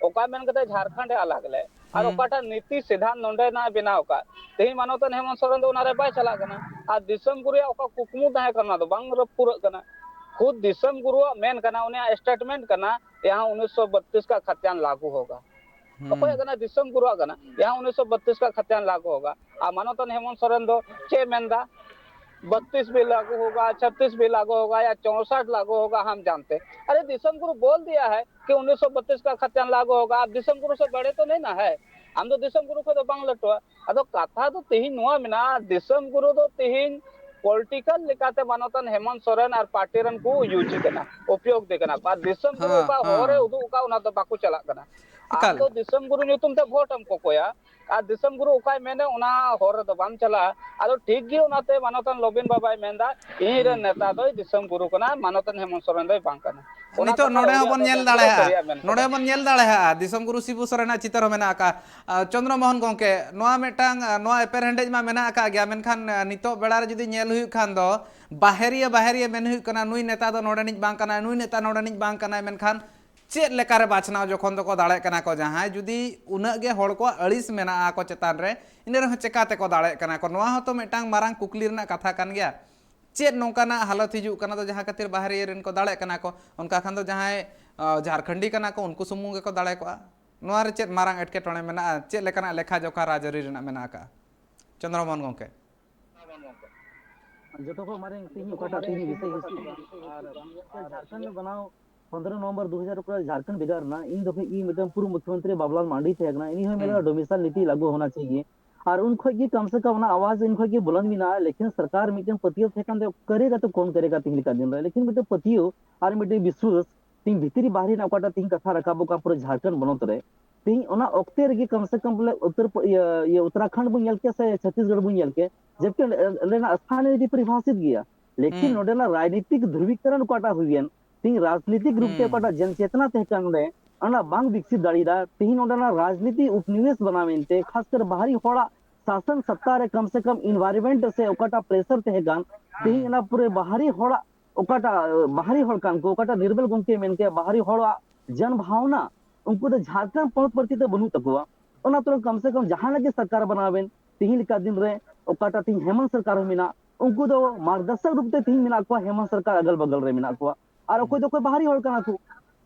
ᱚᱠᱟ ᱢᱮᱱ ᱠᱟᱛᱮ ᱡᱷᱟᱲᱠᱷᱚᱸᱰ ᱮ ᱟᱞᱟᱜ ᱞᱮᱫ, ᱟᱨ ᱦᱩᱸ᱾ ᱚᱠᱟᱴᱟᱜ ᱱᱤᱛᱤ ᱥᱤᱫᱷᱟᱱᱛ ᱱᱚᱰᱮᱱᱟᱜ ᱵᱮᱱᱟᱣ ᱠᱟᱜ, ᱛᱮᱦᱮᱧ ᱢᱟᱱᱚᱛᱟᱱ ᱦᱮᱢᱚᱱᱛ ᱥᱚᱨᱮᱱ ᱫᱚ ᱚᱱᱟᱨᱮ ᱵᱟᱭ ᱪᱟᱞᱟᱜ ᱠᱟᱱᱟ᱾ ᱟᱨ ᱫᱤᱥᱚᱢ ᱜᱩᱨᱩᱣᱟᱜ ᱚᱠᱟ ᱠᱩᱠᱢᱩ ᱛᱟᱦᱮᱸ ᱠᱟᱱᱟ, ᱚᱱᱟ ᱫᱚ ᱵᱟᱝ ᱯᱩᱨᱟᱹᱜ ᱠᱟᱱᱟ᱾ ᱠᱷᱩᱫ ᱫᱤᱥᱚᱢ ᱜᱩᱨᱩᱣᱟᱜ ᱢᱮᱱ ᱠᱟᱱᱟ, ᱩᱱᱤᱭᱟᱜ ᱥᱴᱮᱴᱢᱮᱱᱴ ᱠᱟᱱᱟ, ᱡᱟᱦᱟᱸ ᱩᱱᱤᱥᱥᱚ ᱵᱟᱛᱤᱥ ᱠᱟ ᱠᱷᱟᱛᱭᱟᱱ ᱞᱟᱜᱩ ᱦᱳᱜᱟ᱾ ᱦᱩᱸ᱾ ᱚᱠᱚᱭᱟᱜ ᱠᱟᱱᱟ? ᱫᱤᱥᱚᱢ ᱜᱩᱨᱩᱣᱟᱜ ᱠᱟᱱᱟ, ᱡᱟᱦᱟᱸ ᱩᱱᱤᱥᱥᱚ ᱵᱟᱛᱤᱥ ᱠᱟ ᱠᱷᱟᱛᱭᱟᱱ ᱞᱟᱜᱩ ᱦᱳᱜᱟ᱾ ᱟᱨ ᱢᱟᱱᱚᱛᱟᱱ ᱦᱮᱢᱚᱱᱛ ᱥᱚᱨᱮᱱ ᱫᱚ ᱪᱮᱫ ᱮ ᱢᱮᱱᱫᱟ? ᱵᱟᱛᱤᱥ ᱵᱤ ᱞᱟᱜᱩ ᱦᱳᱜᱟ, ᱪᱷᱟᱛᱤᱥ ᱵᱤ ᱞᱟᱜᱩ ᱦᱳᱜᱟ, ᱭᱟ ᱪᱚᱣᱥᱟᱴ ᱞᱟᱜᱩ ᱦᱳᱜᱟ, ᱦᱟᱢ ᱡᱟᱱᱛᱮ ᱦᱮᱸ᱾ ᱟᱨᱮ, ᱫᱤᱥᱚᱢ ᱜᱩᱨᱩ ᱵᱚᱞ ᱫᱤᱭᱟ ᱦᱮᱸ ᱠᱤ ᱩᱱᱤᱥᱥᱚ ᱵᱟᱛᱤᱥ ᱠᱟ ᱠᱷᱟᱛᱭᱟᱱ ᱞᱟᱜᱩ ᱦᱳᱜᱟ, ᱟᱯ ᱫᱤᱥᱚᱢ ᱜᱩᱨᱩ ᱥᱮ ᱵᱟᱲᱮ ᱛᱚ ᱱᱟᱦᱤ ᱱᱟ ᱦᱮᱸ᱾ ᱟᱢ ᱫᱚ ᱫᱤᱥᱚᱢ ᱜᱩᱨᱩ ᱠᱷᱚᱱ ᱫᱚ ᱵᱟᱝ ᱞᱟᱹᱴᱩᱣᱟ᱾ ᱟᱫᱚ ᱠᱟᱛᱷᱟ ᱫᱚ ᱛᱮᱦᱮᱧ ᱱᱚᱣᱟ ᱢᱮᱱᱟᱜᱼᱟ, ᱫᱤᱥᱚᱢ ᱜᱩᱨᱩ ᱫᱚ ᱛᱮᱦᱮᱧ ᱯᱚᱞᱤᱴᱤᱠᱟᱞ ᱞᱮᱠᱟᱛᱮ ᱢᱟᱱᱚᱛᱟᱱ ᱦᱮᱢᱚᱱᱛ ᱥᱚᱨᱮᱱ ᱟᱨ ᱯᱟᱨᱴᱤ ᱨᱮᱱ ᱠᱚ ᱤᱭᱩᱡᱽ ᱮ ᱠᱟᱱᱟ, ᱩᱯᱭᱳᱜᱽ ᱮ ᱠᱟᱱᱟ ᱠᱚ᱾ ᱟᱨ ᱫᱤᱥᱚᱢ ᱜᱩᱨᱩ ᱦᱮᱸ, ᱚᱠᱟ ᱦᱚᱨ ᱮ ᱦᱮᱸ᱾ ᱩᱫᱩᱜ ᱟᱠᱟᱫ, ᱚᱱᱟ ᱫᱚ ᱵᱟᱠᱚ ᱪᱟᱞᱟᱜ ᱠᱟᱱᱟ᱾ ᱟᱢ ᱮᱠᱟᱞ᱾ ᱫᱚ ᱫᱤᱥᱚᱢ ᱜᱩᱨᱩ ᱧᱩᱛᱩᱢ ᱛᱮ ᱵᱷᱳᱴ ᱮᱢ ᱠᱚᱠᱚᱭᱟ, ᱟᱨ ᱫᱤᱥᱚᱢ ᱜᱩᱨᱩ ᱚᱠᱟᱭ ᱢᱮᱱᱟ, ᱚᱱᱟ ᱦᱚᱨ ᱨᱮᱫᱚ ᱵᱟᱢ ᱪᱟᱞᱟᱜᱼᱟ᱾ ᱟᱫᱚ ᱴᱷᱤᱠ ᱜᱮ, ᱚᱱᱟᱛᱮ ᱢᱟᱱᱚᱛᱟᱱ ᱞᱚᱵᱤᱱ ᱵᱟᱵᱟᱭ ᱢᱮᱱᱫᱟ, ᱤᱧ ᱨᱮᱱ ᱦᱩᱸ᱾ ᱱᱮᱛᱟ ᱫᱚᱭ ᱫᱤᱥᱚᱢ ᱜᱩᱨᱩ ᱠᱟᱱᱟ, ᱢᱟᱱᱚᱛᱟᱱ ᱦᱮᱢᱚᱱᱛ ᱥᱚᱨᱮᱱ ᱫᱚᱭ ᱵᱟᱝ ᱠᱟᱱᱟ᱾ ᱚᱱᱟ ᱱᱤᱛᱚᱜ ᱠᱟᱛᱷᱟ ᱱᱚᱰᱮ ᱩᱱᱤᱭᱟᱜ ᱦᱚᱸᱵᱚᱱ ᱫᱚ ᱧᱮᱞ ᱮᱠᱫᱚᱢ ᱫᱟᱲᱮᱭᱟᱜᱼᱟ, ᱥᱟᱹᱨᱤᱭᱟᱜ ᱢᱮᱱ ᱱᱚᱰᱮ ᱠᱟᱫᱟ᱾ ᱦᱚᱸᱵᱚᱱ ᱧᱮᱞ ᱫᱟᱲᱮᱭᱟᱜᱼᱟ, ᱫᱤᱥᱚᱢ ᱜᱩᱨᱩ ᱥᱤᱵᱩ ᱥᱚᱨᱮᱱᱟᱜ ᱪᱤᱛᱟᱹᱨ ᱦᱚᱸ ᱢᱮᱱᱟᱜ ᱟᱠᱟᱫᱼᱟ᱾ ᱟᱨ ᱪᱚᱱᱫᱨᱚ ᱢᱳᱦᱚᱱ ᱜᱚᱢᱠᱮ, ᱱᱚᱣᱟ ᱢᱤᱫᱴᱟᱝ, ᱟᱨ ᱱᱚᱣᱟ ᱮᱯᱮᱨᱦᱮᱸᱰᱮᱡ ᱢᱟ ᱢᱮᱱᱟᱜ ᱟᱠᱟᱫ ᱜᱮᱭᱟ, ᱢᱮᱱᱠᱷᱟᱱ, ᱟᱨ ᱱᱤᱛᱚᱜ ᱵᱮᱲᱟ ᱨᱮ ᱡᱩᱫᱤ ᱧᱮᱞ ᱦᱩᱭᱩᱜ ᱠᱷᱟᱱ ᱫᱚ, ᱵᱟᱦᱮᱨᱤᱭᱟᱹ ᱵᱟᱦᱮᱨᱤᱭᱟᱹ ᱢᱮᱱ ᱦᱩᱭᱩᱜ ᱠᱟᱱᱟ, ᱱᱩᱭ ᱱᱮᱛᱟ ᱫᱚ ᱱᱚᱰᱮᱱᱤᱡ ᱵᱟᱝ ᱠᱟᱱᱟᱭ, ᱱᱩᱭ ᱱᱮᱛᱟ ᱱᱚᱰᱮᱱᱤᱡ ᱵᱟᱝ ᱠᱟᱱᱟᱭ, ᱢᱮᱱᱠᱷᱟᱱ ᱪᱮᱫ ᱞᱮᱠᱟᱨᱮ ᱵᱟᱪᱷᱱᱟᱣ ᱡᱚᱠᱷᱚᱱ ᱫᱚᱠᱚ ᱫᱟᱲᱮᱜ ᱠᱟᱱᱟ ᱠᱚ, ᱡᱟᱦᱟᱸᱭ ᱡᱩᱫᱤ ᱩᱱᱟᱹᱜ ᱜᱮ ᱦᱚᱲ ᱠᱚᱣᱟᱜ ᱟᱹᱲᱤᱥ ᱢᱮᱱᱟᱜᱼᱟ ᱟᱠᱚ ᱪᱮᱛᱟᱱ ᱨᱮ, ᱤᱱᱟᱹ ᱨᱮᱦᱚᱸ ᱪᱮᱠᱟ ᱛᱮᱠᱚ ᱫᱟᱲᱮᱜ ᱠᱟᱱᱟ ᱠᱚ? ᱱᱚᱣᱟ ᱦᱚᱸᱛᱚ ᱢᱤᱫᱴᱟᱝ ᱢᱟᱨᱟᱝ ᱠᱩᱠᱞᱤ ᱨᱮᱱᱟᱜ ᱠᱟᱛᱷᱟ ᱠᱟᱱ ᱜᱮᱭᱟ᱾ ᱪᱮᱫ ᱱᱚᱝᱠᱟᱱᱟᱜ ᱦᱟᱞᱚᱛ ᱦᱤᱡᱩᱜ ᱠᱟᱱᱟ ᱫᱚ ᱡᱟᱦᱟᱸ ᱠᱷᱟᱹᱛᱤᱨ ᱵᱟᱦᱨᱮ ᱨᱮᱱ ᱠᱚ ᱫᱟᱲᱮᱜ ᱠᱟᱱᱟ ᱠᱚ? ᱚᱱᱠᱟ ᱠᱷᱟᱱ ᱫᱚ ᱡᱟᱦᱟᱸᱭ, ᱟᱸ, ᱡᱷᱟᱨᱠᱷᱚᱸᱰᱤ ᱠᱟᱱᱟ ᱠᱚ, ᱩᱱᱠᱩ ᱥᱩᱢᱩᱝ ᱜᱮᱠᱚ ᱫᱟᱲᱮ ᱠᱚᱜᱼᱟ᱾ ᱱᱚᱣᱟ ᱨᱮ ᱪᱮᱫ ᱢᱟᱨᱟᱝ ᱮᱴᱠᱮᱴᱚᱬᱮ ᱢᱮᱱᱟᱜᱼᱟ? ᱪᱮᱫ ᱞᱮᱠᱟᱱᱟᱜ ᱞᱮᱠᱷᱟ ᱡᱚᱠᱷᱟ ᱨᱟᱡᱽᱟᱹᱨᱤ ᱨᱮᱱᱟᱜ ᱢᱮᱱᱟᱜ ᱟᱠᱟᱜᱼᱟ? ᱪᱚᱱᱫᱨᱚ ᱢᱳᱦᱚᱱ ᱜᱚᱢᱠᱮ᱾ ᱡᱚᱛᱚ ᱠᱷᱚᱱ ᱢᱟᱨᱟᱝ ᱛᱮᱦᱮᱧ ᱚᱠᱟᱴᱟᱜ ᱛᱮᱦᱮᱧ ᱵᱤᱥᱚᱭ ᱦᱩᱭᱩᱜ ᱠᱟᱱᱟ, ᱟᱨ ᱡᱷᱟᱲᱠᱷᱚᱸᱰ ᱵᱮᱱᱟᱣ ᱯᱚᱱᱫᱽᱨᱚ ᱱᱚᱵᱷᱮᱢᱵᱚᱨ ᱫᱩ ᱦᱟᱡᱟᱨ ᱚᱠᱟᱨᱮ ᱡᱷᱟᱲᱠᱷᱚᱸᱰ ᱵᱷᱮᱜᱟᱨ ᱮᱱᱟ, ᱤᱧ ᱡᱚᱠᱷᱚᱱ ᱤᱧ ᱢᱤᱫᱴᱟᱝ ᱯᱩᱨᱩᱵ ᱢᱩᱠᱷᱭᱚᱢᱚᱱᱛᱨᱤ ᱵᱟᱵᱩᱞᱟᱞ ᱢᱟᱨᱰᱤ ᱛᱟᱦᱮᱸ ᱠᱟᱱᱟ, ᱤᱱᱤ ᱦᱚᱸ ᱢᱮᱱ ᱦᱩᱸ᱾ ᱠᱟᱫᱟ domicile ᱱᱤᱛᱤ ᱞᱟᱹᱜᱩ ᱦᱳᱱᱟ ᱪᱟᱦᱤᱭᱮ᱾ ᱟᱨ ᱩᱱ ᱠᱷᱚᱡ ᱜᱮ ᱠᱚᱢ ᱥᱮ ᱠᱚᱢ ᱚᱱᱟ ᱟᱣᱟᱡᱽ ᱩᱱ ᱠᱷᱚᱡ ᱜᱮ ᱵᱩᱞᱚᱱᱫ ᱢᱮᱱᱟᱜᱼᱟ, ᱞᱮᱠᱤᱱ ᱥᱚᱨᱠᱟᱨ ᱢᱤᱫᱴᱮᱱ ᱯᱟᱹᱛᱭᱟᱹᱣ ᱛᱟᱦᱮᱸ ᱠᱟᱱ ᱛᱟᱭᱟ, ᱠᱟᱨᱮᱜᱟ ᱛᱚ ᱠᱚᱱ ᱠᱟᱨᱮᱜᱟ ᱛᱤᱦᱤᱧ ᱞᱮᱠᱟ ᱫᱤᱱ ᱨᱮ, ᱞᱮᱠᱤᱱ ᱢᱤᱫᱴᱮᱱ ᱯᱟᱹᱛᱭᱟᱹᱣ ᱟᱨ ᱢᱤᱫᱴᱮᱱ ᱵᱤᱥᱣᱟᱥ ᱛᱤᱦᱤᱧ ᱵᱷᱤᱛᱨᱤ ᱵᱟᱦᱨᱮ ᱨᱮᱱᱟᱜ ᱚᱠᱟᱴᱟᱜ ᱛᱤᱦᱤᱧ ᱠᱟᱛᱷᱟ ᱨᱟᱠᱟᱵᱚᱜ ᱠᱟᱱ ᱯᱩᱨᱟᱹ ᱡᱷᱟᱲᱠᱷᱚᱸᱰ ᱯᱚᱱᱚᱛ ᱨᱮ, ᱛᱤᱦᱤᱧ ᱚᱱᱟ ᱚᱠᱛᱮ ᱨᱮᱜᱮ ᱠᱚᱢ ᱥᱮ ᱠᱚᱢ ᱵᱚᱞᱮ ᱩᱛᱛᱚᱨ ᱯᱚ-, ᱤᱭᱟᱹ, ᱤᱭᱟᱹ ᱩᱛᱛᱚᱨᱟᱠᱷᱚᱸᱰ ᱵᱚᱱ ᱧᱮᱞ ᱠᱮᱭᱟ ᱥᱮ ᱪᱷᱚᱛᱤᱥᱜᱚᱲ ᱵᱚᱱ ᱧᱮᱞ ᱠᱮᱭᱟ, ᱡᱮᱵᱠᱤ ᱚᱸᱰᱮ, ᱚᱸᱰᱮᱱᱟᱜ ᱥᱛᱷᱟᱱ ᱱᱤᱛᱤ ᱯᱚᱨᱤᱵᱷᱟᱥᱤᱛ ᱜᱮᱭᱟ, ᱞᱮᱠᱤᱱ ᱦᱩᱸ᱾ ᱱᱚᱰᱮᱱᱟᱜ ᱨᱟᱡᱽᱱᱤᱛᱤᱠ ᱫᱷᱨᱩᱵᱤᱠᱚᱨᱚᱱ ᱚᱠᱟᱴᱟᱜ ᱦᱩᱭᱮᱱ, ᱛᱤᱦᱤᱧ ᱨᱟᱡᱽᱱᱤᱛᱤᱠ ᱨᱩᱯ ᱛᱮ ᱦᱩᱸ᱾ ᱚᱠᱟᱴᱟᱜ ᱡᱮᱱ ᱪᱮᱛᱱᱟ ᱛᱟᱦᱮᱸ ᱠᱟᱱ ᱚᱸᱰᱮ, ᱚᱱᱟ ᱵᱟᱝ ᱵᱤᱠᱥᱤᱛ ᱫᱟᱲᱮᱭᱟᱫᱟ᱾ ᱛᱤᱦᱤᱧ ᱚᱸᱰᱮᱱᱟᱜ ᱨᱟᱡᱽᱱᱤᱛᱤ ᱩᱯᱱᱤᱵᱮᱥ ᱵᱮᱱᱟᱣ ᱮᱱᱛᱮ, ᱠᱷᱟᱥ ᱠᱟᱨ ᱵᱟᱦᱨᱤ ᱦᱚᱲᱟᱜ ᱥᱟᱥᱚᱱ ᱥᱚᱛᱛᱟ ᱨᱮ ᱠᱚᱢ ᱥᱮ ᱠᱚᱢ environment ᱥᱮ ᱚᱠᱟᱴᱟᱜ pressure ᱛᱟᱦᱮᱸ ᱠᱟᱱ, ᱛᱤᱦᱤᱧ ᱦᱩᱸ᱾ ᱚᱱᱟ ᱯᱩᱨᱟᱹ ᱵᱟᱦᱨᱤ ᱦᱚᱲᱟᱜ ᱚᱠᱟᱴᱟᱜ, ᱵᱟᱦᱨᱤ ᱦᱚᱲ ᱠᱟᱱ ᱠᱚ, ᱚᱠᱟᱴᱟᱜ ᱱᱤᱨᱵᱟᱞ ᱜᱚᱢᱠᱮ ᱢᱮᱱ ᱠᱮᱭᱟ, ᱵᱟᱦᱨᱤ ᱦᱚᱲᱟᱜ ᱡᱟᱱ ᱵᱷᱟᱵᱽᱱᱟ, ᱩᱱᱠᱩ ᱫᱚ ᱡᱷᱟᱲᱠᱷᱚᱸᱰ ᱯᱚᱱᱚᱛ ᱯᱨᱚᱛᱤ ᱫᱚ ᱵᱟᱹᱱᱩᱜ ᱛᱟᱠᱚᱣᱟ᱾ ᱚᱱᱟ ᱛᱩᱞᱩᱡ ᱠᱚᱢ ᱥᱮ ᱠᱚᱢ ᱡᱟᱦᱟᱱᱟᱜ ᱜᱮ ᱥᱚᱨᱠᱟᱨ ᱵᱮᱱᱟᱣ ᱵᱮᱱ, ᱛᱤᱦᱤᱧ ᱞᱮᱠᱟ ᱫᱤᱱ ᱨᱮ ᱚᱠᱟᱴᱟᱜ ᱛᱤᱦᱤᱧ ᱦᱮᱢᱚᱱᱛ ᱥᱚᱨᱠᱟᱨ ᱦᱚᱸ ᱢᱮᱱᱟᱜ, ᱩᱱᱠᱩ ᱫᱚ ᱢᱟᱨᱜᱚᱫᱚᱨᱥᱚᱠ ᱨᱩᱯ ᱛᱮ ᱛᱤᱦᱤᱧ ᱢᱮᱱᱟᱜ ᱠᱚᱣᱟ, ᱦᱮᱢᱚᱱᱛ ᱥᱚᱨᱠᱟᱨ ᱟᱜᱟᱞ ᱵᱟᱜᱟᱞ ᱨᱮ ᱢᱮᱱᱟᱜ ᱠᱚᱣᱟ᱾ ᱟᱨ ᱚᱠᱚᱭ ᱫᱚ ᱚᱠᱚᱭ ᱵᱟᱦᱨᱤ ᱦᱚᱲ ᱠᱟᱱᱟ ᱠᱚ᱾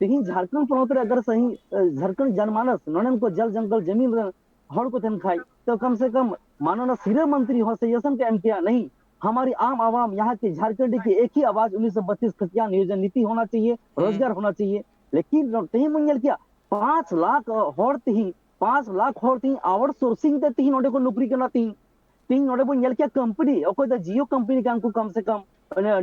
ᱛᱤᱦᱤᱧ ᱡᱷᱟᱲᱠᱷᱚᱸᱰ ᱯᱚᱱᱚᱛ ᱨᱮ ᱟᱜᱟᱨ ᱥᱟᱹᱦᱤ, ᱮ, ᱡᱷᱟᱲᱠᱷᱚᱸᱰ ᱡᱟᱱᱢᱟᱱᱚᱥ, ᱱᱚᱰᱮᱱ ᱠᱚ ᱡᱚᱞ ᱡᱚᱝᱜᱚᱞ ᱡᱟᱢᱤᱱ ᱨᱮᱱ ᱦᱚᱲ ᱠᱚ ᱛᱟᱦᱮᱱ ᱠᱷᱟᱡ, ᱛᱚ ᱠᱚᱢ ᱥᱮ ᱠᱚᱢ ᱢᱟᱱᱚᱱᱟ ᱥᱤᱨᱟᱹ ᱢᱚᱱᱛᱨᱤ ᱦᱚᱸ ᱥᱟᱡᱮᱥᱚᱱ ᱠᱚ ᱮᱢ ᱠᱮᱭᱟ, ᱱᱟᱦᱤ, ᱦᱟᱢᱟᱨᱤ ᱟᱢ ᱟᱣᱟᱢ ᱭᱟᱦᱟᱸ ᱠᱤ ᱡᱷᱟᱨᱠᱷᱚᱸᱰ ᱠᱤ ᱮᱠ ᱦᱤ ᱟᱣᱟᱡᱽ ᱩᱱᱤᱥ ᱥᱚ ᱵᱟᱛᱤᱥ ᱠᱷᱟᱛᱤᱭᱟ ᱱᱤᱭᱳᱡᱚᱱ ᱱᱤᱛᱤ ᱦᱳᱱᱟ ᱪᱟᱦᱤᱭᱮ, ᱦᱩᱸ᱾ ᱨᱳᱡᱽᱜᱟᱨ ᱦᱳᱱᱟ ᱪᱟᱦᱤᱭᱮ᱾ ᱞᱮᱠᱤᱱ ᱛᱮᱦᱮᱧ ᱵᱚᱱ ᱧᱮᱞ ᱠᱮᱭᱟ, ᱯᱟᱸᱪ ᱞᱟᱠᱷ ᱦᱚᱲ ᱛᱮᱦᱮᱧ ᱯᱟᱸᱪ ᱞᱟᱠᱷ ᱦᱚᱲ ᱛᱤᱦᱤᱧ ᱟᱣᱩᱴᱥᱳᱨᱥᱤᱝ ᱛᱮ ᱛᱤᱦᱤᱧ ᱱᱚᱰᱮ ᱠᱚ ᱱᱚᱠᱨᱤ ᱠᱟᱱᱟ᱾ ᱛᱤᱦᱤᱧ ᱛᱤᱦᱤᱧ ᱱᱚᱰᱮ ᱵᱚᱱ ᱧᱮᱞ ᱠᱮᱭᱟ ᱠᱳᱢᱯᱟᱱᱤ, ᱚᱠᱚᱭ ᱫᱚ ᱡᱤᱭᱳ ᱠᱳᱢᱯᱟᱱᱤ ᱠᱟᱱ ᱠᱚ, ᱠᱟᱢ ᱥᱮ ᱠᱟᱢ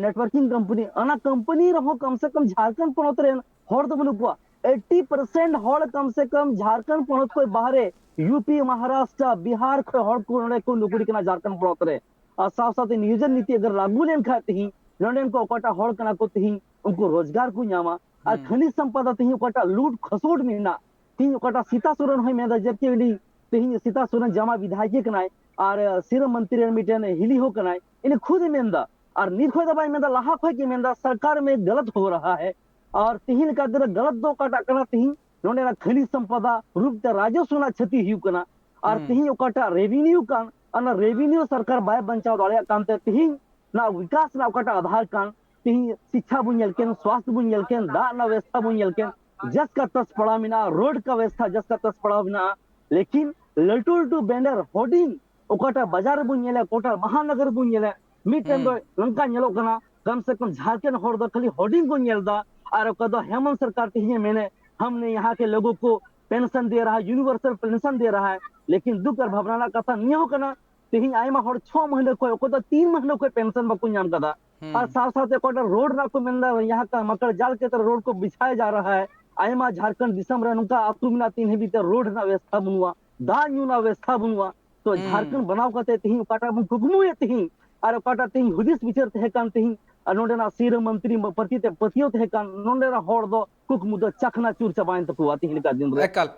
ᱱᱮᱴᱣᱟᱨᱠᱤᱝ ᱠᱳᱢᱯᱟᱱᱤ, ᱚᱱᱟ ᱠᱳᱢᱯᱟᱱᱤ ᱨᱮᱦᱚᱸ ᱠᱟᱢ ᱥᱮ ᱠᱟᱢ ᱡᱷᱟᱲᱠᱷᱚᱸᱰ ᱯᱚᱱᱚᱛ ᱨᱮᱱ ᱦᱚᱲ ᱫᱚ ᱵᱟᱹᱱᱩᱜ ᱠᱚᱣᱟ᱾ ᱮᱭᱤᱴᱤ ᱯᱟᱨᱥᱮᱱᱴ ᱦᱚᱲ ᱠᱟᱢ ᱥᱮ ᱠᱟᱢ ᱡᱷᱟᱲᱠᱷᱚᱸᱰ ᱯᱚᱱᱚᱛ ᱠᱷᱚᱱ ᱵᱟᱦᱨᱮ, ᱭᱩᱯᱤ, ᱢᱚᱦᱟᱨᱟᱥᱴᱨᱟ, ᱵᱤᱦᱟᱨ ᱠᱷᱚᱱ ᱦᱚᱲ ᱠᱚ ᱱᱚᱰᱮ ᱠᱚ ᱱᱚᱠᱨᱤ ᱠᱟᱱᱟ ᱡᱷᱟᱲᱠᱷᱚᱸᱰ ᱯᱚᱱᱚᱛ ᱨᱮ᱾ ᱟᱨ ᱥᱟᱶ ᱥᱟᱶᱛᱮ ᱱᱤᱭᱳᱡᱚᱱ ᱱᱤᱛᱤ ᱟᱜᱟᱨ ᱞᱟᱹᱜᱩ ᱞᱮᱱᱠᱷᱟᱱ ᱛᱤᱦᱤᱧ ᱱᱚᱰᱮᱱ ᱠᱚ ᱚᱠᱟᱴᱟᱜ ᱦᱚᱲ ᱠᱟᱱᱟ ᱠᱚ, ᱛᱤᱦᱤᱧ ᱩᱱᱠᱩ ᱨᱳᱡᱽᱜᱟᱨ ᱠᱚ ᱧᱟᱢᱟ᱾ ᱟᱨ ᱦᱩᱸ᱾ ᱠᱷᱟᱹᱱᱤᱡ ᱥᱚᱢᱯᱚᱫᱟ ᱛᱤᱦᱤᱧ ᱚᱠᱟᱴᱟᱜ ᱞᱩᱴ ᱠᱷᱚᱥᱚᱴ ᱢᱮᱱᱟᱜ, ᱛᱤᱦᱤᱧ ᱚᱠᱟᱴᱟᱜ ᱥᱤᱛᱟ ᱥᱚᱨᱮᱱ ᱦᱚᱸᱭ ᱢᱮᱱᱫᱟ, ᱡᱮᱵᱠᱤ ᱩᱱᱤ ᱛᱤᱦᱤᱧ ᱥᱤᱛᱟ ᱥᱚᱨᱮᱱ ᱡᱟᱢᱟ ᱵᱤᱫᱷᱟᱭᱚᱠᱤᱭᱟᱹ ᱠᱟᱱᱟᱭ ᱟᱨ, ᱟᱹ, ᱥᱤᱨᱟᱹ ᱢᱚᱱᱛᱨᱤ ᱨᱮᱱ ᱢᱤᱫᱴᱮᱱ ᱦᱤᱞᱤ ᱦᱚᱸ ᱠᱟᱱᱟᱭ, ᱩᱱᱤ ᱠᱷᱩᱫ ᱮ ᱢᱮᱱᱫᱟ᱾ ᱟᱨ ᱱᱤᱛ ᱠᱷᱚᱡ ᱫᱚ ᱵᱟᱭ ᱢᱮᱱᱫᱟ, ᱞᱟᱦᱟ ᱠᱷᱚᱡ ᱜᱮ ᱢᱮᱱᱫᱟ, ᱥᱚᱨᱠᱟᱨ ᱢᱮ ᱜᱟᱞᱟᱛ ᱦᱳ ᱨᱟᱦᱟ ᱦᱮ᱾ ᱟᱨ ᱛᱤᱦᱤᱧ ᱞᱮᱠᱟ ᱛᱮᱫᱚ ᱜᱟᱞᱟᱛ ᱫᱚ ᱚᱠᱟᱴᱟᱜ ᱠᱟᱱᱟ, ᱛᱤᱦᱤᱧ ᱱᱚᱰᱮᱱᱟᱜ ᱠᱷᱟᱹᱱᱤᱡ ᱥᱚᱢᱯᱚᱫᱟ ᱨᱩᱯ ᱛᱮ ᱨᱟᱡᱚᱥᱣ ᱨᱮᱱᱟᱜ ᱪᱷᱟᱹᱛᱤ ᱦᱩᱭᱩᱜ ᱠᱟᱱᱟ᱾ ᱟᱨ ᱦᱩᱸ᱾ ᱛᱤᱦᱤᱧ ᱚᱠᱟᱴᱟᱜ ᱨᱮᱵᱷᱤᱱᱤᱭᱩ ᱠᱟᱱ, ᱚᱱᱟ ᱨᱮᱵᱷᱤᱱᱤᱭᱩ ᱥᱚᱨᱠᱟᱨ ᱵᱟᱭ ᱵᱟᱧᱪᱟᱣ ᱫᱟᱲᱮᱭᱟᱜ ᱠᱟᱱᱛᱮ ᱛᱤᱦᱤᱧ ᱱᱚᱣᱟ ᱵᱤᱠᱟᱥ ᱨᱮᱱᱟᱜ ᱚᱠᱟᱴᱟᱜ ᱟᱫᱷᱟᱨ ᱠᱟᱱ, ᱛᱤᱦᱤᱧ ᱥᱤᱪᱪᱷᱟ ᱵᱚᱱ ᱧᱮᱞ ᱠᱮᱱ, ᱥᱣᱟᱥᱛᱷ ᱵᱚᱱ ᱧᱮᱞ ᱠᱮᱱ, ᱫᱟᱜ ᱨᱮᱱᱟᱜ ᱵᱮᱵᱚᱥᱛᱷᱟ ᱵᱚᱱ ᱧᱮᱞ ᱠᱮᱱ, ᱡᱟᱥ ᱠᱟ ᱛᱟᱥ ᱯᱟᱲᱟᱣ ᱢᱮᱱᱟᱜᱼᱟ, ᱨᱳᱰ ᱠᱟ ᱵᱮᱵᱚᱥᱛᱷᱟ ᱡᱟᱥ ᱠᱟ ᱛᱟᱥ ᱯᱟᱲᱟᱣ ᱢᱮᱱᱟᱜᱼᱟ᱾ ᱞᱮᱠᱤᱱ ᱞᱟᱹᱴᱩ ᱞᱟᱹᱴᱩ ᱵᱮᱱᱟᱨ, ᱦᱳᱨᱰᱤᱝ, ᱚᱠᱟᱴᱟᱜ ᱵᱟᱡᱟᱨ ᱨᱮᱵᱚᱱ ᱧᱮᱞᱟ, ᱚᱠᱟᱴᱟᱜ ᱢᱟᱦᱟᱱᱚᱜᱚᱨ ᱨᱮᱵᱚᱱ ᱧᱮᱞᱟ, ᱢᱤᱫᱴᱮᱱ ᱫᱚ ᱦᱩᱸ᱾ ᱱᱚᱝᱠᱟ ᱧᱮᱞᱚᱜ ᱠᱟᱱᱟ, ᱠᱟᱢ ᱥᱮ ᱠᱟᱢ ᱡᱷᱟᱲᱠᱷᱚᱸᱰ ᱦᱚᱲ ᱫᱚ ᱠᱷᱟᱹᱞᱤ ᱦᱳᱨᱰᱤᱝ ᱠᱚ ᱧᱮᱞ ᱮᱫᱟ᱾ ᱟᱨ ᱚᱠᱟ ᱫᱚ ᱦᱮᱢᱚᱱᱛ ᱥᱚᱨᱠᱟᱨ ᱛᱮᱦᱮᱧ ᱮ ᱢᱮᱱᱮ, "ᱦᱟᱢᱱᱮ ᱭᱟᱦᱟᱸ ᱠᱮ ᱞᱳᱜᱳ ᱠᱚ ᱯᱮᱱᱥᱚᱱ ᱫᱮ ᱨᱟᱦᱟ ᱦᱮ, ᱭᱩᱱᱤᱵᱷᱟᱨᱥᱟᱞ ᱯᱮᱱᱥᱚᱱ ᱫᱮ ᱨᱟᱦᱟ ᱦᱮ", ᱞᱮᱠᱤᱱ ᱫᱩᱠ ᱟᱨ ᱵᱷᱟᱵᱽᱱᱟ ᱨᱮᱱᱟᱜ ᱠᱟᱛᱷᱟ ᱱᱤᱭᱟᱹ ᱦᱚᱸ ᱠᱟᱱᱟ, ᱛᱮᱦᱮᱧ ᱟᱭᱢᱟ ᱦᱚᱲ ᱪᱷᱚ ᱢᱟᱹᱦᱱᱟᱹ ᱠᱷᱚᱱ, ᱚᱠᱚᱭ ᱫᱚ ᱛᱤᱱ ᱢᱟᱹᱦᱱᱟᱹ ᱠᱷᱚᱱ ᱯᱮᱱᱥᱚᱱ ᱵᱟᱠᱚ ᱧᱟᱢ ᱠᱟᱫᱟ᱾ ᱦᱩᱸ᱾ ᱟᱨ ᱥᱟᱶ ᱥᱟᱶᱛᱮ ᱚᱠᱚᱭ ᱫᱚ ᱨᱳᱰ ᱨᱮᱱᱟᱜ ᱠᱚ ᱢᱮᱱᱫᱟ, ᱭᱟᱦᱟᱸ ᱠᱟ ᱢᱟᱠᱟᱲ ᱡᱟᱞ ᱠᱮ ᱛᱚᱨᱦ ᱨᱳᱰ ᱠᱚ ᱵᱤᱪᱷᱟᱭ ᱡᱟ ᱨᱟᱦᱟ ᱦᱮ, ᱟᱭᱢᱟ ᱡᱷᱟᱲᱠᱷᱚᱸᱰ ᱫᱤᱥᱚᱢ ᱨᱮ ᱱᱚᱝᱠᱟ ᱟᱹᱛᱩ ᱢᱮᱱᱟᱜᱼᱟ, ᱛᱤᱦᱤᱧ ᱦᱟᱹᱵᱤᱡ ᱛᱮ ᱨᱳᱰ ᱨᱮᱱᱟᱜ ᱵᱮᱵᱚᱥᱛᱷᱟ ᱵᱟᱹᱱᱩᱜᱼᱟ, ᱫᱟᱜ ᱧᱩ ᱨᱮᱱᱟᱜ ᱵᱮᱵᱚᱥᱛᱷᱟ ᱵᱟᱹᱱᱩᱜᱼᱟ᱾ ᱛᱚ ᱦᱩᱸ᱾ ᱡᱷᱟᱲᱠᱷᱚᱸᱰ ᱵᱮᱱᱟᱣ ᱠᱟᱛᱮ ᱛᱤᱦᱤᱧ ᱚᱠᱟᱴᱟᱜ ᱵᱚᱱ ᱠᱩᱠᱢᱩᱭᱮᱫ ᱛᱤᱦᱤᱧ, ᱟᱨ ᱚᱠᱟᱴᱟᱜ ᱛᱤᱦᱤᱧ ᱦᱩᱫᱤᱥ ᱵᱤᱪᱟᱹᱨ ᱛᱟᱦᱮᱸ ᱠᱟᱱ ᱛᱤᱦᱤᱧ, ᱟᱨ ᱱᱚᱰᱮᱱᱟᱜ ᱥᱤᱨᱟᱹ ᱢᱚᱱᱛᱨᱤ ᱯᱨᱚᱛᱤ ᱛᱮ ᱯᱟᱹᱛᱭᱟᱹᱣ ᱛᱟᱦᱮᱸ ᱠᱟᱱ ᱱᱚᱰᱮᱱᱟᱜ ᱦᱚᱲ ᱫᱚ ᱠᱩᱠᱢᱩ ᱫᱚ ᱪᱟᱠᱷᱱᱟ ᱪᱩᱨ ᱪᱟᱵᱟᱭᱮᱱ ᱛᱟᱠᱚᱣᱟ ᱛᱤᱦᱤᱧ ᱞᱮᱠᱟ ᱫᱤᱱ ᱨᱮ᱾ ᱮᱠᱟᱞ,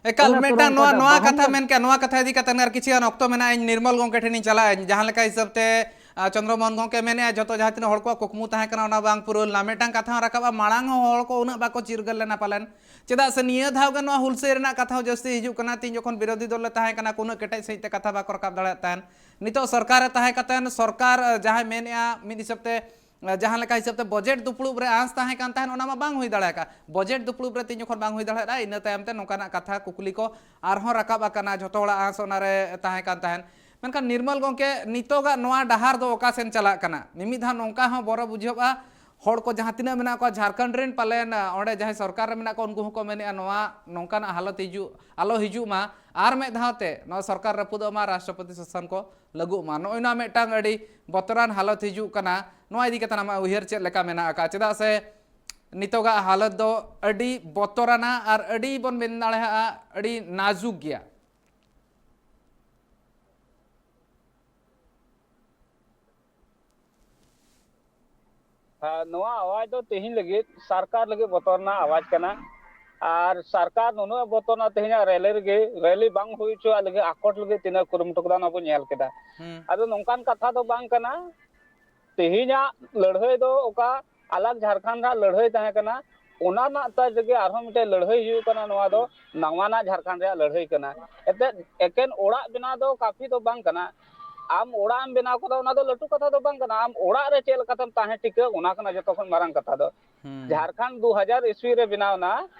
ᱮᱠᱟᱞ᱾ ᱚᱱᱟ ᱛᱚᱨᱚᱝ ᱢᱤᱫᱴᱟᱝ ᱱᱚᱣᱟ, ᱚᱠᱟᱴᱟᱜ ᱱᱚᱣᱟ ᱵᱟᱦᱟᱞ ᱠᱟᱛᱷᱟ ᱠᱟᱱ ᱢᱮᱱ ᱠᱮᱜᱼᱟ, ᱱᱚᱣᱟ ᱠᱟᱛᱷᱟ ᱤᱫᱤ ᱠᱟᱛᱮ ᱟᱨ ᱠᱤᱪᱷᱩ ᱜᱟᱱ ᱚᱠᱛᱚ ᱢᱮᱱᱟᱜᱼᱟ, ᱤᱧ ᱱᱤᱨᱢᱚᱞ ᱜᱚᱢᱠᱮ ᱴᱷᱮᱱᱤᱧ ᱪᱟᱞᱟᱜᱼᱟ᱾ ᱡᱟᱦᱟᱸ ᱞᱮᱠᱟ ᱦᱤᱥᱟᱹᱵ ᱛᱮ, ᱟ, ᱪᱚᱱᱫᱨᱚ ᱢᱳᱦᱚᱱ ᱜᱚᱢᱠᱮ ᱢᱮᱱᱮᱜᱼᱟ, ᱡᱚᱛᱚ ᱡᱟᱦᱟᱸ ᱛᱤᱱᱟᱹᱜ ᱦᱚᱲ ᱠᱚᱣᱟᱜ ᱠᱩᱠᱢᱩ ᱛᱟᱦᱮᱸ ᱠᱟᱱᱟ, ᱚᱱᱟ ᱵᱟᱝ ᱯᱩᱨᱟᱹᱣ ᱞᱮᱱᱟ᱾ ᱢᱤᱫᱴᱟᱝ ᱠᱟᱛᱷᱟ ᱦᱚᱸ ᱨᱟᱠᱟᱵᱼᱟ, ᱢᱟᱲᱟᱝ ᱦᱚᱸ ᱦᱚᱲ ᱠᱚ ᱩᱱᱟᱹᱜ ᱵᱟᱠᱚ ᱪᱤᱨᱜᱟᱹᱞ ᱞᱮᱱᱟ ᱯᱟᱞᱮᱱ᱾ ᱪᱮᱫᱟᱜ ᱥᱮ ᱱᱤᱭᱟᱹ ᱫᱷᱟᱣ ᱜᱮ ᱱᱚᱣᱟ ᱦᱩᱞᱥᱟᱹᱭ ᱨᱮᱱᱟᱜ ᱠᱟᱛᱷᱟ ᱦᱚᱸ ᱡᱟᱹᱥᱛᱤ ᱦᱤᱡᱩᱜ ᱠᱟᱱᱟ᱾ ᱛᱤᱧ ᱡᱚᱠᱷᱚᱱ ᱵᱤᱨᱳᱫᱷᱤ ᱫᱚᱞ ᱞᱮ ᱛᱟᱦᱮᱸ ᱠᱟᱱᱟ, ᱩᱱᱟᱹᱜ ᱠᱮᱴᱮᱡ ᱥᱟᱺᱦᱤᱡ ᱛᱮ ᱠᱟᱛᱷᱟ ᱵᱟᱠᱚ ᱨᱟᱠᱟᱵ ᱫᱟᱲᱮᱭᱟᱜ ᱛᱟᱦᱮᱸᱱ᱾ ᱱᱤᱛᱚᱜ ᱥᱚᱨᱠᱟᱨ ᱨᱮ ᱛᱟᱦᱮᱸ ᱠᱟᱛᱮ ᱥᱚᱨᱠᱟᱨ, ᱟ, ᱡᱟᱦᱟᱸᱭ ᱢᱮᱱᱮᱜᱼᱟ, ᱢᱤᱫ ᱦᱤᱥᱟᱹᱵ ᱛᱮ ᱡᱟᱦᱟᱸ ᱞᱮᱠᱟ ᱦᱤᱥᱟᱹᱵ ᱛᱮ ᱵᱚᱡᱮᱴ ᱫᱩᱯᱲᱩᱵ ᱨᱮ ᱟᱸᱥ ᱛᱟᱦᱮᱸ ᱠᱟᱱ ᱛᱟᱦᱮᱸᱱ, ᱚᱱᱟ ᱢᱟ ᱵᱟᱝ ᱦᱩᱭ ᱫᱟᱲᱮ ᱟᱠᱟᱫ᱾ ᱵᱚᱡᱮᱴ ᱫᱩᱯᱲᱩᱵ ᱨᱮ ᱛᱤᱧ ᱡᱚᱠᱷᱚᱱ ᱵᱟᱝ ᱦᱩᱭ ᱫᱟᱲᱮᱭᱟᱜᱼᱟ, ᱤᱱᱟᱹ ᱛᱟᱭᱚᱢ ᱛᱮ ᱱᱚᱝᱠᱟᱱᱟᱜ ᱠᱟᱛᱷᱟ ᱠᱩᱠᱞᱤ ᱠᱚ ᱟᱨᱦᱚᱸ ᱨᱟᱠᱟᱵ ᱟᱠᱟᱱᱟ, ᱡᱷᱚᱛᱚ ᱦᱚᱲᱟᱜ ᱟᱸᱥ ᱚᱱᱟ ᱨᱮ ᱛᱟᱦᱮᱸ ᱠᱟᱱ ᱛᱟᱦᱮᱸᱱ᱾ ᱢᱮᱱᱠᱷᱟᱱ ᱱᱤᱨᱢᱚᱞ ᱜᱚᱢᱠᱮ, ᱱᱤᱛᱚᱜᱟᱜ ᱱᱚᱣᱟ ᱰᱟᱦᱟᱨ ᱫᱚ ᱚᱠᱟ ᱥᱮᱱ ᱪᱟᱞᱟᱜ ᱠᱟᱱᱟ? ᱢᱤᱢᱤᱫ ᱫᱷᱟᱣ ᱱᱚᱝᱠᱟ ᱦᱚᱸ ᱵᱚᱨᱚ ᱵᱩᱡᱷᱟᱹᱜᱼᱟ, ᱦᱚᱲ ᱠᱚ ᱡᱟᱦᱟᱸ ᱛᱤᱱᱟᱹᱜ ᱢᱮᱱᱟᱜ ᱠᱚᱣᱟ ᱡᱷᱟᱲᱠᱷᱚᱸᱰ ᱨᱮᱱ, ᱯᱟᱞᱮᱱ ᱚᱸᱰᱮ ᱡᱟᱦᱟᱸᱭ ᱥᱚᱨᱠᱟᱨ ᱨᱮ ᱢᱮᱱᱟᱜ ᱠᱚᱣᱟ, ᱩᱱᱠᱩ ᱦᱚᱸᱠᱚ ᱢᱮᱱᱮᱫᱼᱟ ᱱᱚᱣᱟ ᱱᱚᱝᱠᱟᱱᱟᱜ ᱦᱟᱞᱚᱛ ᱦᱤᱡᱩᱜ, ᱟᱞᱚ ᱦᱤᱡᱩᱜ ᱢᱟ, ᱟᱨ ᱢᱤᱫ ᱫᱷᱟᱣ ᱛᱮ ᱱᱚᱣᱟ ᱥᱚᱨᱠᱟᱨ ᱨᱟᱹᱯᱩᱫᱚᱜ ᱢᱟ, ᱨᱟᱥᱴᱨᱚᱯᱚᱛᱤ ᱥᱟᱥᱚᱱ ᱠᱚ ᱞᱟᱹᱜᱩᱜ ᱢᱟ᱾ ᱱᱚᱜᱼᱚᱭ ᱱᱚᱣᱟ ᱢᱤᱫᱴᱟᱝ ᱟᱹᱰᱤ ᱵᱚᱛᱚᱨᱟᱱ ᱦᱟᱞᱚᱛ ᱦᱤᱡᱩᱜ ᱠᱟᱱᱟ᱾ ᱱᱚᱣᱟ ᱤᱫᱤ ᱠᱟᱛᱮ ᱟᱢᱟᱜ ᱩᱭᱦᱟᱹᱨ ᱪᱮᱫ ᱞᱮᱠᱟ ᱢᱮᱱᱟᱜ ᱟᱠᱟᱫᱼᱟ? ᱪᱮᱫᱟᱜ ᱥᱮ ᱱᱤᱛᱚᱜᱟᱜ ᱦᱟᱞᱚᱛ ᱫᱚ ᱟᱹᱰᱤ ᱵᱚᱛᱚᱨᱟᱱᱟ ᱟᱨ ᱟᱹᱰᱤ ᱵᱚᱱ ᱢᱮᱱ ᱫᱟᱲᱮᱭᱟᱜᱼᱟ ᱟᱹᱰᱤ ᱱᱟᱡᱩᱠ ᱜᱮᱭᱟ᱾ ᱦᱮᱸ, ᱱᱚᱣᱟ ᱟᱣᱟᱡ ᱫᱚ ᱛᱮᱦᱮᱧ ᱞᱟᱹᱜᱤᱫ ᱥᱚᱨᱠᱟᱨ ᱞᱟᱹᱜᱤᱫ ᱵᱚᱛᱚᱨ ᱨᱮᱱᱟᱜ ᱟᱣᱟᱡ ᱠᱟᱱᱟ᱾ ᱟᱨ ᱥᱚᱨᱠᱟᱨ ᱱᱩᱱᱟᱹᱜ ᱵᱚᱛᱚᱨ ᱨᱮᱱᱟᱜ ᱛᱮᱦᱮᱧᱟᱜ ᱨᱮᱞᱤ ᱨᱮᱜᱮ, ᱨᱮᱞᱤ ᱵᱟᱝ ᱦᱩᱭ ᱦᱚᱪᱚᱣᱟᱜ ᱞᱟᱹᱜᱤᱫ ᱟᱠᱚᱴ ᱞᱟᱹᱜᱤᱫ ᱛᱤᱱᱟᱹᱜ ᱠᱩᱨᱩᱢᱩᱴᱩ ᱠᱮᱫᱟ, ᱚᱱᱟ ᱵᱚᱱ ᱧᱮᱞ ᱠᱮᱫᱟ᱾ ᱦᱩᱸ᱾ ᱟᱫᱚ ᱱᱚᱝᱠᱟᱱ ᱠᱟᱛᱷᱟ ᱫᱚ ᱵᱟᱝ ᱠᱟᱱᱟ᱾ ᱛᱮᱦᱮᱧᱟᱜ ᱞᱟᱹᱲᱦᱟᱹᱭ ᱫᱚ ᱚᱠᱟ ᱟᱞᱟᱜᱽ ᱡᱷᱟᱲᱠᱷᱚᱸᱰ ᱨᱮᱱᱟᱜ ᱞᱟᱹᱲᱦᱟᱹᱭ ᱛᱟᱦᱮᱸ ᱠᱟᱱᱟ, ᱚᱱᱟ ᱨᱮᱱᱟᱜ ᱛᱟᱡ ᱨᱮᱜᱮ ᱟᱨᱦᱚᱸ ᱢᱤᱫᱴᱮᱱ ᱞᱟᱹᱲᱦᱟᱹᱭ ᱦᱩᱭᱩᱜ ᱠᱟᱱᱟ᱾ ᱱᱚᱣᱟ ᱫᱚ ᱱᱟᱣᱟᱱᱟᱜ ᱡᱷᱟᱲᱠᱷᱚᱸᱰ ᱨᱮᱭᱟᱜ ᱞᱟᱹᱲᱦᱟᱹᱭ ᱠᱟᱱᱟ᱾ ᱮᱱᱛᱮᱫ ᱮᱠᱮᱱ ᱚᱲᱟᱜ ᱵᱮᱱᱟᱣ ᱫᱚ ᱠᱟᱹᱯᱷᱤ ᱫᱚ ᱵᱟᱝ ᱠᱟᱱᱟ᱾ ᱟᱢ ᱚᱲᱟᱜ ᱮᱢ ᱵᱮᱱᱟᱣ ᱠᱟᱫᱟ, ᱚᱱᱟ ᱫᱚ ᱞᱟᱹᱴᱩ ᱠᱟᱛᱷᱟ ᱫᱚ ᱵᱟᱝ ᱠᱟᱱᱟ᱾ ᱟᱢ ᱚᱲᱟᱜ ᱨᱮ ᱪᱮᱫ ᱞᱮᱠᱟᱛᱮᱢ ᱛᱟᱦᱮᱸ ᱴᱷᱤᱠᱟᱹᱜ, ᱚᱱᱟ ᱠᱟᱱᱟ ᱡᱚᱛᱚ ᱠᱷᱚᱱ ᱢᱟᱨᱟᱝ ᱠᱟᱛᱷᱟ ᱫᱚ᱾ ᱦᱩᱸ᱾ ᱡᱷᱟᱲᱠᱷᱚᱸᱰ ᱫᱩ ᱦᱟᱡᱟᱨ ᱤᱥᱣᱤ ᱨᱮ ᱵᱮᱱᱟᱣ ᱮᱱᱟ,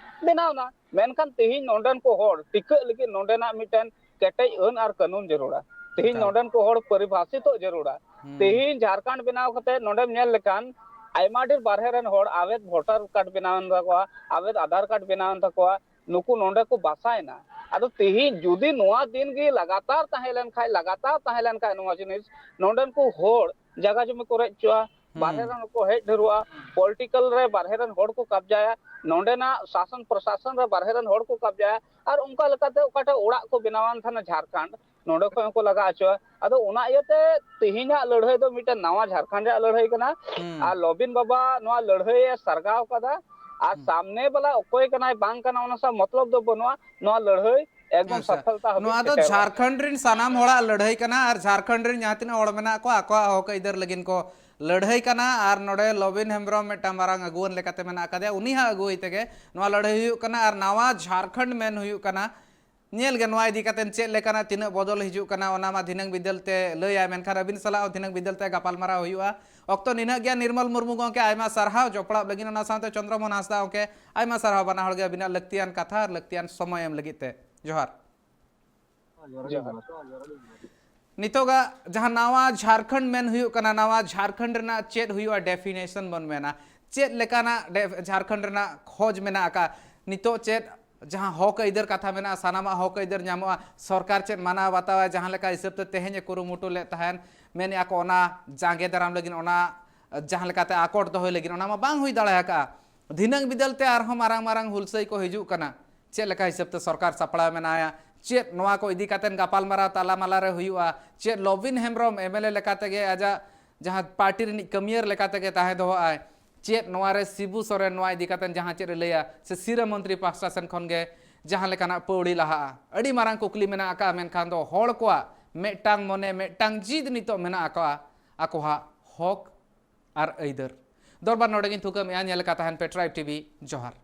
ᱵᱮᱱᱟᱣ ᱮᱱᱟ, ᱢᱮᱱᱠᱷᱟᱱ ᱛᱮᱦᱮᱧ ᱱᱚᱰᱮᱱ ᱠᱚ ᱦᱚᱲ ᱴᱤᱠᱟᱹᱜ ᱞᱟᱹᱜᱤᱫ ᱱᱚᱰᱮᱱᱟᱜ ᱢᱤᱫᱴᱮᱱ ᱠᱮᱴᱮᱡ ᱟᱹᱱ ᱟᱨ ᱠᱟᱹᱱᱩᱱ ᱡᱟᱹᱨᱩᱲᱟ᱾ ᱛᱮᱦᱮᱧ ᱮᱠᱟᱞ᱾ ᱱᱚᱰᱮᱱ ᱠᱚ ᱦᱚᱲ ᱯᱚᱨᱤᱵᱷᱟᱥᱤᱛᱚᱜ ᱡᱟᱹᱨᱩᱲᱟ᱾ ᱦᱩᱸ᱾ ᱛᱮᱦᱮᱧ ᱡᱷᱟᱲᱠᱷᱚᱸᱰ ᱵᱮᱱᱟᱣ ᱠᱟᱛᱮ ᱱᱚᱰᱮᱢ ᱧᱮᱞ ᱞᱮᱠᱷᱟᱱ ᱟᱭᱢᱟ ᱰᱷᱮᱨ ᱵᱟᱨᱦᱮ ᱨᱮᱱ ᱦᱚᱲ ᱟᱵᱮᱫ ᱵᱷᱳᱴᱟᱨ ᱠᱟᱨᱰ ᱵᱮᱱᱟᱣ ᱮᱱ ᱛᱟᱠᱚᱣᱟ, ᱟᱵᱮᱫ ᱟᱫᱷᱟᱨ ᱠᱟᱨᱰ ᱵᱮᱱᱟᱣ ᱮᱱ ᱛᱟᱠᱚᱣᱟ, ᱱᱩᱠᱩ ᱱᱚᱰᱮ ᱠᱚ ᱵᱟᱥᱟᱭᱮᱱᱟ᱾ ᱟᱫᱚ ᱛᱮᱦᱮᱧ ᱡᱩᱫᱤ ᱱᱚᱣᱟ ᱫᱤᱱ ᱜᱮ ᱞᱟᱜᱟᱛᱟᱨ ᱛᱟᱦᱮᱸ ᱞᱮᱱ ᱠᱷᱟᱡ, ᱞᱟᱜᱟᱛᱟᱨ ᱛᱟᱦᱮᱸ ᱞᱮᱱ ᱠᱷᱟᱡ ᱱᱚᱣᱟ ᱡᱤᱱᱤᱥ, ᱱᱚᱰᱮᱱ ᱠᱚ ᱦᱚᱲ ᱡᱟᱭᱜᱟ ᱡᱚᱢᱤ ᱠᱚ ᱨᱮᱡ ᱦᱚᱪᱚᱜᱼᱟ, ᱵᱟᱨᱦᱮ ᱦᱩᱸ᱾ ᱨᱮᱱ ᱠᱚ ᱦᱮᱡ ᱰᱷᱮᱨᱚᱜᱼᱟ, ᱯᱚᱞᱤᱴᱤᱠᱟᱞ ᱨᱮ ᱵᱟᱨᱦᱮ ᱨᱮᱱ ᱦᱚᱲ ᱠᱚ ᱠᱟᱵᱡᱟᱭᱟ, ᱱᱚᱰᱮᱱᱟᱜ ᱥᱟᱥᱚᱱ ᱯᱨᱚᱥᱟᱥᱚᱱ ᱨᱮ ᱵᱟᱨᱦᱮ ᱨᱮᱱ ᱦᱚᱲ ᱠᱚ ᱠᱟᱵᱡᱟᱭᱟ, ᱟᱨ ᱚᱱᱠᱟ ᱞᱮᱠᱟᱛᱮ ᱚᱠᱟᱴᱟᱜ ᱚᱲᱟᱜ ᱠᱚ ᱵᱮᱱᱟᱣᱟᱱ ᱛᱟᱦᱮᱱᱟ ᱡᱷᱟᱲᱠᱷᱚᱸᱰ, ᱱᱚᱰᱮ ᱠᱷᱚᱱ ᱦᱚᱸᱠᱚ ᱞᱟᱜᱟ ᱦᱚᱪᱚᱜᱼᱟ᱾ ᱟᱫᱚ ᱚᱱᱟ ᱤᱭᱟᱹᱛᱮ ᱛᱮᱦᱮᱧᱟᱜ ᱞᱟᱹᱲᱦᱟᱹᱭ ᱫᱚ ᱢᱤᱫᱴᱮᱱ ᱱᱟᱣᱟ ᱡᱷᱟᱲᱠᱷᱚᱸᱰ ᱨᱮᱭᱟᱜ ᱞᱟᱹᱲᱦᱟᱹᱭ ᱠᱟᱱᱟ᱾ ᱦᱩᱸ᱾ ᱟᱨ ᱞᱚᱵᱤᱱ ᱵᱟᱵᱟ ᱱᱚᱣᱟ ᱞᱟᱹᱲᱦᱟᱹᱭ ᱮ ᱥᱟᱨᱜᱟᱣ ᱠᱟᱫᱟ, ᱟᱨ ᱦᱩᱸ᱾ ᱥᱟᱢᱱᱮ ᱵᱟᱞᱟ ᱚᱠᱚᱭ ᱠᱟᱱᱟᱭ ᱵᱟᱝ ᱠᱟᱱᱟ ᱚᱱᱟ ᱥᱟᱶ ᱢᱚᱛᱞᱚᱵ ᱫᱚ ᱵᱟᱹᱱᱩᱜᱼᱟ᱾ ᱱᱚᱣᱟ ᱞᱟᱹᱲᱦᱟᱹᱭ ᱮᱠᱫᱚᱢ ᱟᱪᱪᱷᱟ, ᱥᱚᱯᱷᱚᱞᱛᱟ ᱦᱟᱹᱵᱤᱡ ᱱᱚᱣᱟ ᱫᱚ ᱥᱮᱴᱮᱨᱚᱜᱼᱟ᱾ ᱡᱷᱟᱲᱠᱷᱚᱸᱰ ᱨᱮᱱ ᱥᱟᱱᱟᱢ ᱦᱚᱲᱟᱜ ᱞᱟᱹᱲᱦᱟᱹᱭ ᱠᱟᱱᱟ ᱟᱨ ᱡᱷᱟᱲᱠᱷᱚᱸᱰ ᱨᱮᱱ ᱡᱟᱦᱟᱸ ᱛᱤᱱᱟᱹᱜ ᱦᱚᱲ ᱢᱮᱱᱟᱜ ᱠᱚᱣᱟ ᱟᱠᱚᱣᱟᱜ ᱦᱚᱠ ᱟᱹᱭᱫᱟᱹᱨ ᱞᱟᱹᱜᱤᱫ ᱠᱚ ᱞᱟᱹᱲᱦᱟᱹᱭ ᱠᱟᱱᱟ᱾ ᱟᱨ ᱱᱚᱰᱮ ᱞᱚᱵᱤᱱ ᱦᱮᱢᱵᱨᱚᱢ ᱢᱤᱫᱴᱟᱝ ᱢᱟᱨᱟᱝ ᱟᱹᱜᱩᱣᱟᱹᱱ ᱞᱮᱠᱟᱛᱮ ᱢᱮᱱᱟᱜ ᱟᱠᱟᱫᱮᱭᱟ, ᱩᱱᱤᱭᱟᱜ ᱟᱹᱜᱩᱣᱟᱹᱭ ᱛᱮᱜᱮ ᱱᱚᱣᱟ ᱞᱟᱹᱲᱦᱟᱹᱭ ᱦᱩᱭᱩᱜ ᱠᱟᱱᱟ ᱟᱨ ᱱᱟᱣᱟ ᱡᱷᱟᱲᱠᱷᱚᱸᱰ ᱢᱮᱱ ᱦᱩᱭᱩᱜ ᱠᱟᱱᱟ᱾ ᱧᱮᱞ ᱜᱮ ᱱᱚᱣᱟ ᱤᱫᱤ ᱠᱟᱛᱮ ᱪᱮᱫ ᱞᱮᱠᱟᱱᱟᱜ ᱛᱤᱱᱟᱹᱜ ᱵᱚᱫᱚᱞ ᱦᱤᱡᱩᱜ ᱠᱟᱱᱟ, ᱚᱱᱟ ᱢᱟ ᱫᱷᱤᱱᱟᱹᱝ ᱵᱤᱫᱟᱹᱞ ᱛᱮ ᱞᱟᱹᱭᱟᱭ, ᱢᱮᱱᱠᱷᱟᱱ ᱟᱹᱵᱤᱱ ᱥᱟᱞᱟᱜ ᱦᱚᱸ ᱫᱷᱤᱱᱟᱹᱝ ᱵᱤᱫᱟᱹᱞ ᱛᱮ ᱜᱟᱯᱟᱞᱢᱟᱨᱟᱣ ᱦᱩᱭᱩᱜᱼᱟ᱾ ᱚᱠᱛᱚ ᱱᱤᱱᱟᱹᱜ ᱜᱮ᱾ ᱱᱤᱨᱢᱚᱞ ᱢᱩᱨᱢᱩ ᱜᱚᱢᱠᱮ, ᱟᱭᱢᱟ ᱥᱟᱨᱦᱟᱣ ᱡᱚᱯᱲᱟᱣ ᱞᱟᱹᱜᱤᱫ, ᱚᱱᱟ ᱥᱟᱶᱛᱮ ᱪᱚᱱᱫᱨᱚᱢᱳᱦᱚᱱ ᱦᱟᱸᱥᱫᱟ ᱜᱚᱢᱠᱮ, ᱟᱭᱢᱟ ᱥᱟᱨᱦᱟᱣ ᱵᱟᱱᱟ ᱦᱚᱲ ᱜᱮ ᱟᱹᱵᱤᱱᱟᱜ ᱞᱟᱹᱠᱛᱤᱭᱟᱱ ᱠᱟᱛᱷᱟ ᱟᱨ ᱞᱟᱹᱠᱛᱤᱭᱟᱱ ᱥᱚᱢᱚᱭ ᱮᱢ ᱞᱟᱹᱜᱤᱫ ᱛᱮ᱾ ᱡᱚᱦᱟᱨ᱾ ᱡᱚᱦᱟᱨ᱾ ᱱᱤᱛᱚᱜᱟᱜ ᱡᱟᱦᱟᱸ ᱱᱟᱣᱟ ᱡᱷᱟᱲᱠᱷᱚᱸᱰ ᱢᱮᱱ ᱦᱩᱭᱩᱜ ᱠᱟᱱᱟ, ᱱᱟᱣᱟ ᱡᱷᱟᱲᱠᱷᱚᱸᱰ ᱨᱮᱱᱟᱜ ᱪᱮᱫ ᱦᱩᱭᱩᱜᱼᱟ, ᱰᱮᱯᱷᱤᱱᱮᱥᱚᱱ ᱵᱚᱱ ᱢᱮᱱᱟ, ᱪᱮᱫ ᱞᱮᱠᱟᱱᱟᱜ ᱰᱮ- ᱡᱷᱟᱲᱠᱷᱚᱸᱰ ᱨᱮᱱᱟᱜ ᱠᱷᱚᱡᱽ ᱢᱮᱱᱟᱜ ᱟᱠᱟᱫ? ᱱᱤᱛᱚᱜ ᱪᱮᱫ ᱡᱟᱦᱟᱸ ᱦᱚᱠ ᱟᱹᱭᱫᱟᱹᱨ ᱠᱟᱛᱷᱟ ᱢᱮᱱᱟᱜᱼᱟ, ᱥᱟᱱᱟᱢᱟᱜ ᱦᱚᱠ ᱟᱹᱭᱫᱟᱹᱨ ᱧᱟᱢᱚᱜᱼᱟ, ᱥᱚᱨᱠᱟᱨ ᱪᱮᱫ ᱢᱟᱱᱟᱣ ᱵᱟᱛᱟᱣᱟᱭ, ᱡᱟᱦᱟᱸ ᱞᱮᱠᱟ ᱦᱤᱥᱟᱹᱵ ᱛᱮ ᱛᱮᱦᱮᱧ ᱮ ᱠᱩᱨᱩᱢᱩᱴᱩ ᱞᱮᱫ ᱛᱟᱦᱮᱱ, ᱢᱮᱱᱮᱫᱼᱟ ᱠᱚ ᱚᱱᱟ ᱡᱟᱸᱜᱮ ᱫᱟᱨᱟᱢ ᱞᱟᱹᱜᱤᱫ, ᱚᱱᱟ ᱡᱟᱦᱟᱸ ᱞᱮᱠᱟᱛᱮ ᱟᱠᱚᱴ ᱫᱚᱦᱚᱭ ᱞᱟᱹᱜᱤᱫ, ᱚᱱᱟ ᱢᱟ ᱵᱟᱝ ᱦᱩᱭ ᱫᱟᱲᱮ ᱟᱠᱟᱫᱼᱟ᱾ ᱫᱷᱤᱱᱟᱹᱝ ᱵᱤᱫᱟᱹᱞ ᱛᱮ ᱟᱨᱦᱚᱸ ᱢᱟᱨᱟᱝ ᱢᱟᱨᱟᱝ ᱦᱩᱞᱥᱟᱹᱭ ᱠᱚ ᱦᱤᱡᱩᱜ ᱠᱟᱱᱟ᱾ ᱪᱮᱫ ᱞᱮᱠᱟ ᱦᱤᱥᱟᱹᱵ ᱛᱮ ᱥᱚᱨᱠᱟᱨ ᱥᱟᱯᱲᱟᱣ ᱢᱮᱱᱟᱭᱟ, ᱪᱮᱫ ᱱᱚᱣᱟ ᱠᱚ ᱤᱫᱤ ᱠᱟᱛᱮ ᱜᱟᱯᱟᱞᱢᱟᱨᱟᱣ ᱛᱟᱞᱟᱢᱟᱞᱟ ᱨᱮ ᱦᱩᱭᱩᱜᱼᱟ, ᱪᱮᱫ Lobin Hembrom M L A ᱞᱮᱠᱟ ᱛᱮᱜᱮ ᱟᱡᱟᱜ ᱡᱟᱦᱟᱸ ᱯᱟᱨᱴᱤ ᱨᱤᱱᱤᱡ ᱠᱟᱹᱢᱤᱭᱟᱹᱨ ᱞᱮᱠᱟ ᱛᱮᱜᱮ ᱛᱟᱦᱮᱸ ᱫᱚᱦᱚᱜᱼᱟᱭ, ᱪᱮᱫ ᱱᱚᱣᱟ ᱨᱮ ᱥᱤᱵᱩ ᱥᱚᱨᱮᱱ ᱱᱚᱣᱟ ᱤᱫᱤ ᱠᱟᱛᱮ ᱡᱟᱦᱟᱸ ᱪᱮᱫ ᱮ ᱞᱟᱹᱭᱟ, ᱥᱮ ᱥᱤᱨᱟᱹ ᱢᱚᱱᱛᱨᱤ ᱯᱟᱦᱴᱟ ᱥᱮᱱ ᱠᱷᱚᱱ ᱜᱮ ᱡᱟᱦᱟᱸ ᱞᱮᱠᱟᱱᱟᱜ ᱯᱟᱹᱣᱲᱤ ᱞᱟᱦᱟᱜᱼᱟ? ᱟᱹᱰᱤ ᱢᱟᱨᱟᱝ ᱠᱩᱠᱞᱤ ᱢᱮᱱᱟᱜ ᱟᱠᱟᱫᱼᱟ᱾ ᱢᱮᱱᱠᱷᱟᱱ ᱫᱚ ᱦᱚᱲ ᱠᱚᱣᱟᱜ ᱢᱤᱫᱴᱟᱝ ᱢᱚᱱᱮ, ᱢᱤᱫᱴᱟᱝ ᱡᱤᱫ ᱱᱤᱛᱚᱜ ᱢᱮᱱᱟᱜ ᱟᱠᱟᱫᱼᱟ, ᱟᱠᱚᱣᱟᱜ ᱦᱚᱠ ᱟᱨ ᱟᱹᱭᱫᱟᱹᱨ᱾ ᱫᱚᱨᱵᱟᱨ ᱱᱚᱰᱮ ᱜᱤᱧ ᱛᱷᱩᱠᱟᱹᱢᱮᱜᱼᱟ᱾ ᱧᱮᱞ ᱟᱠᱟᱫ ᱛᱟᱦᱮᱱ ᱯᱮ ᱴᱨᱟᱭᱤᱵᱽ ᱴᱤᱵᱷᱤ᱾ ᱡᱚᱦᱟᱨ᱾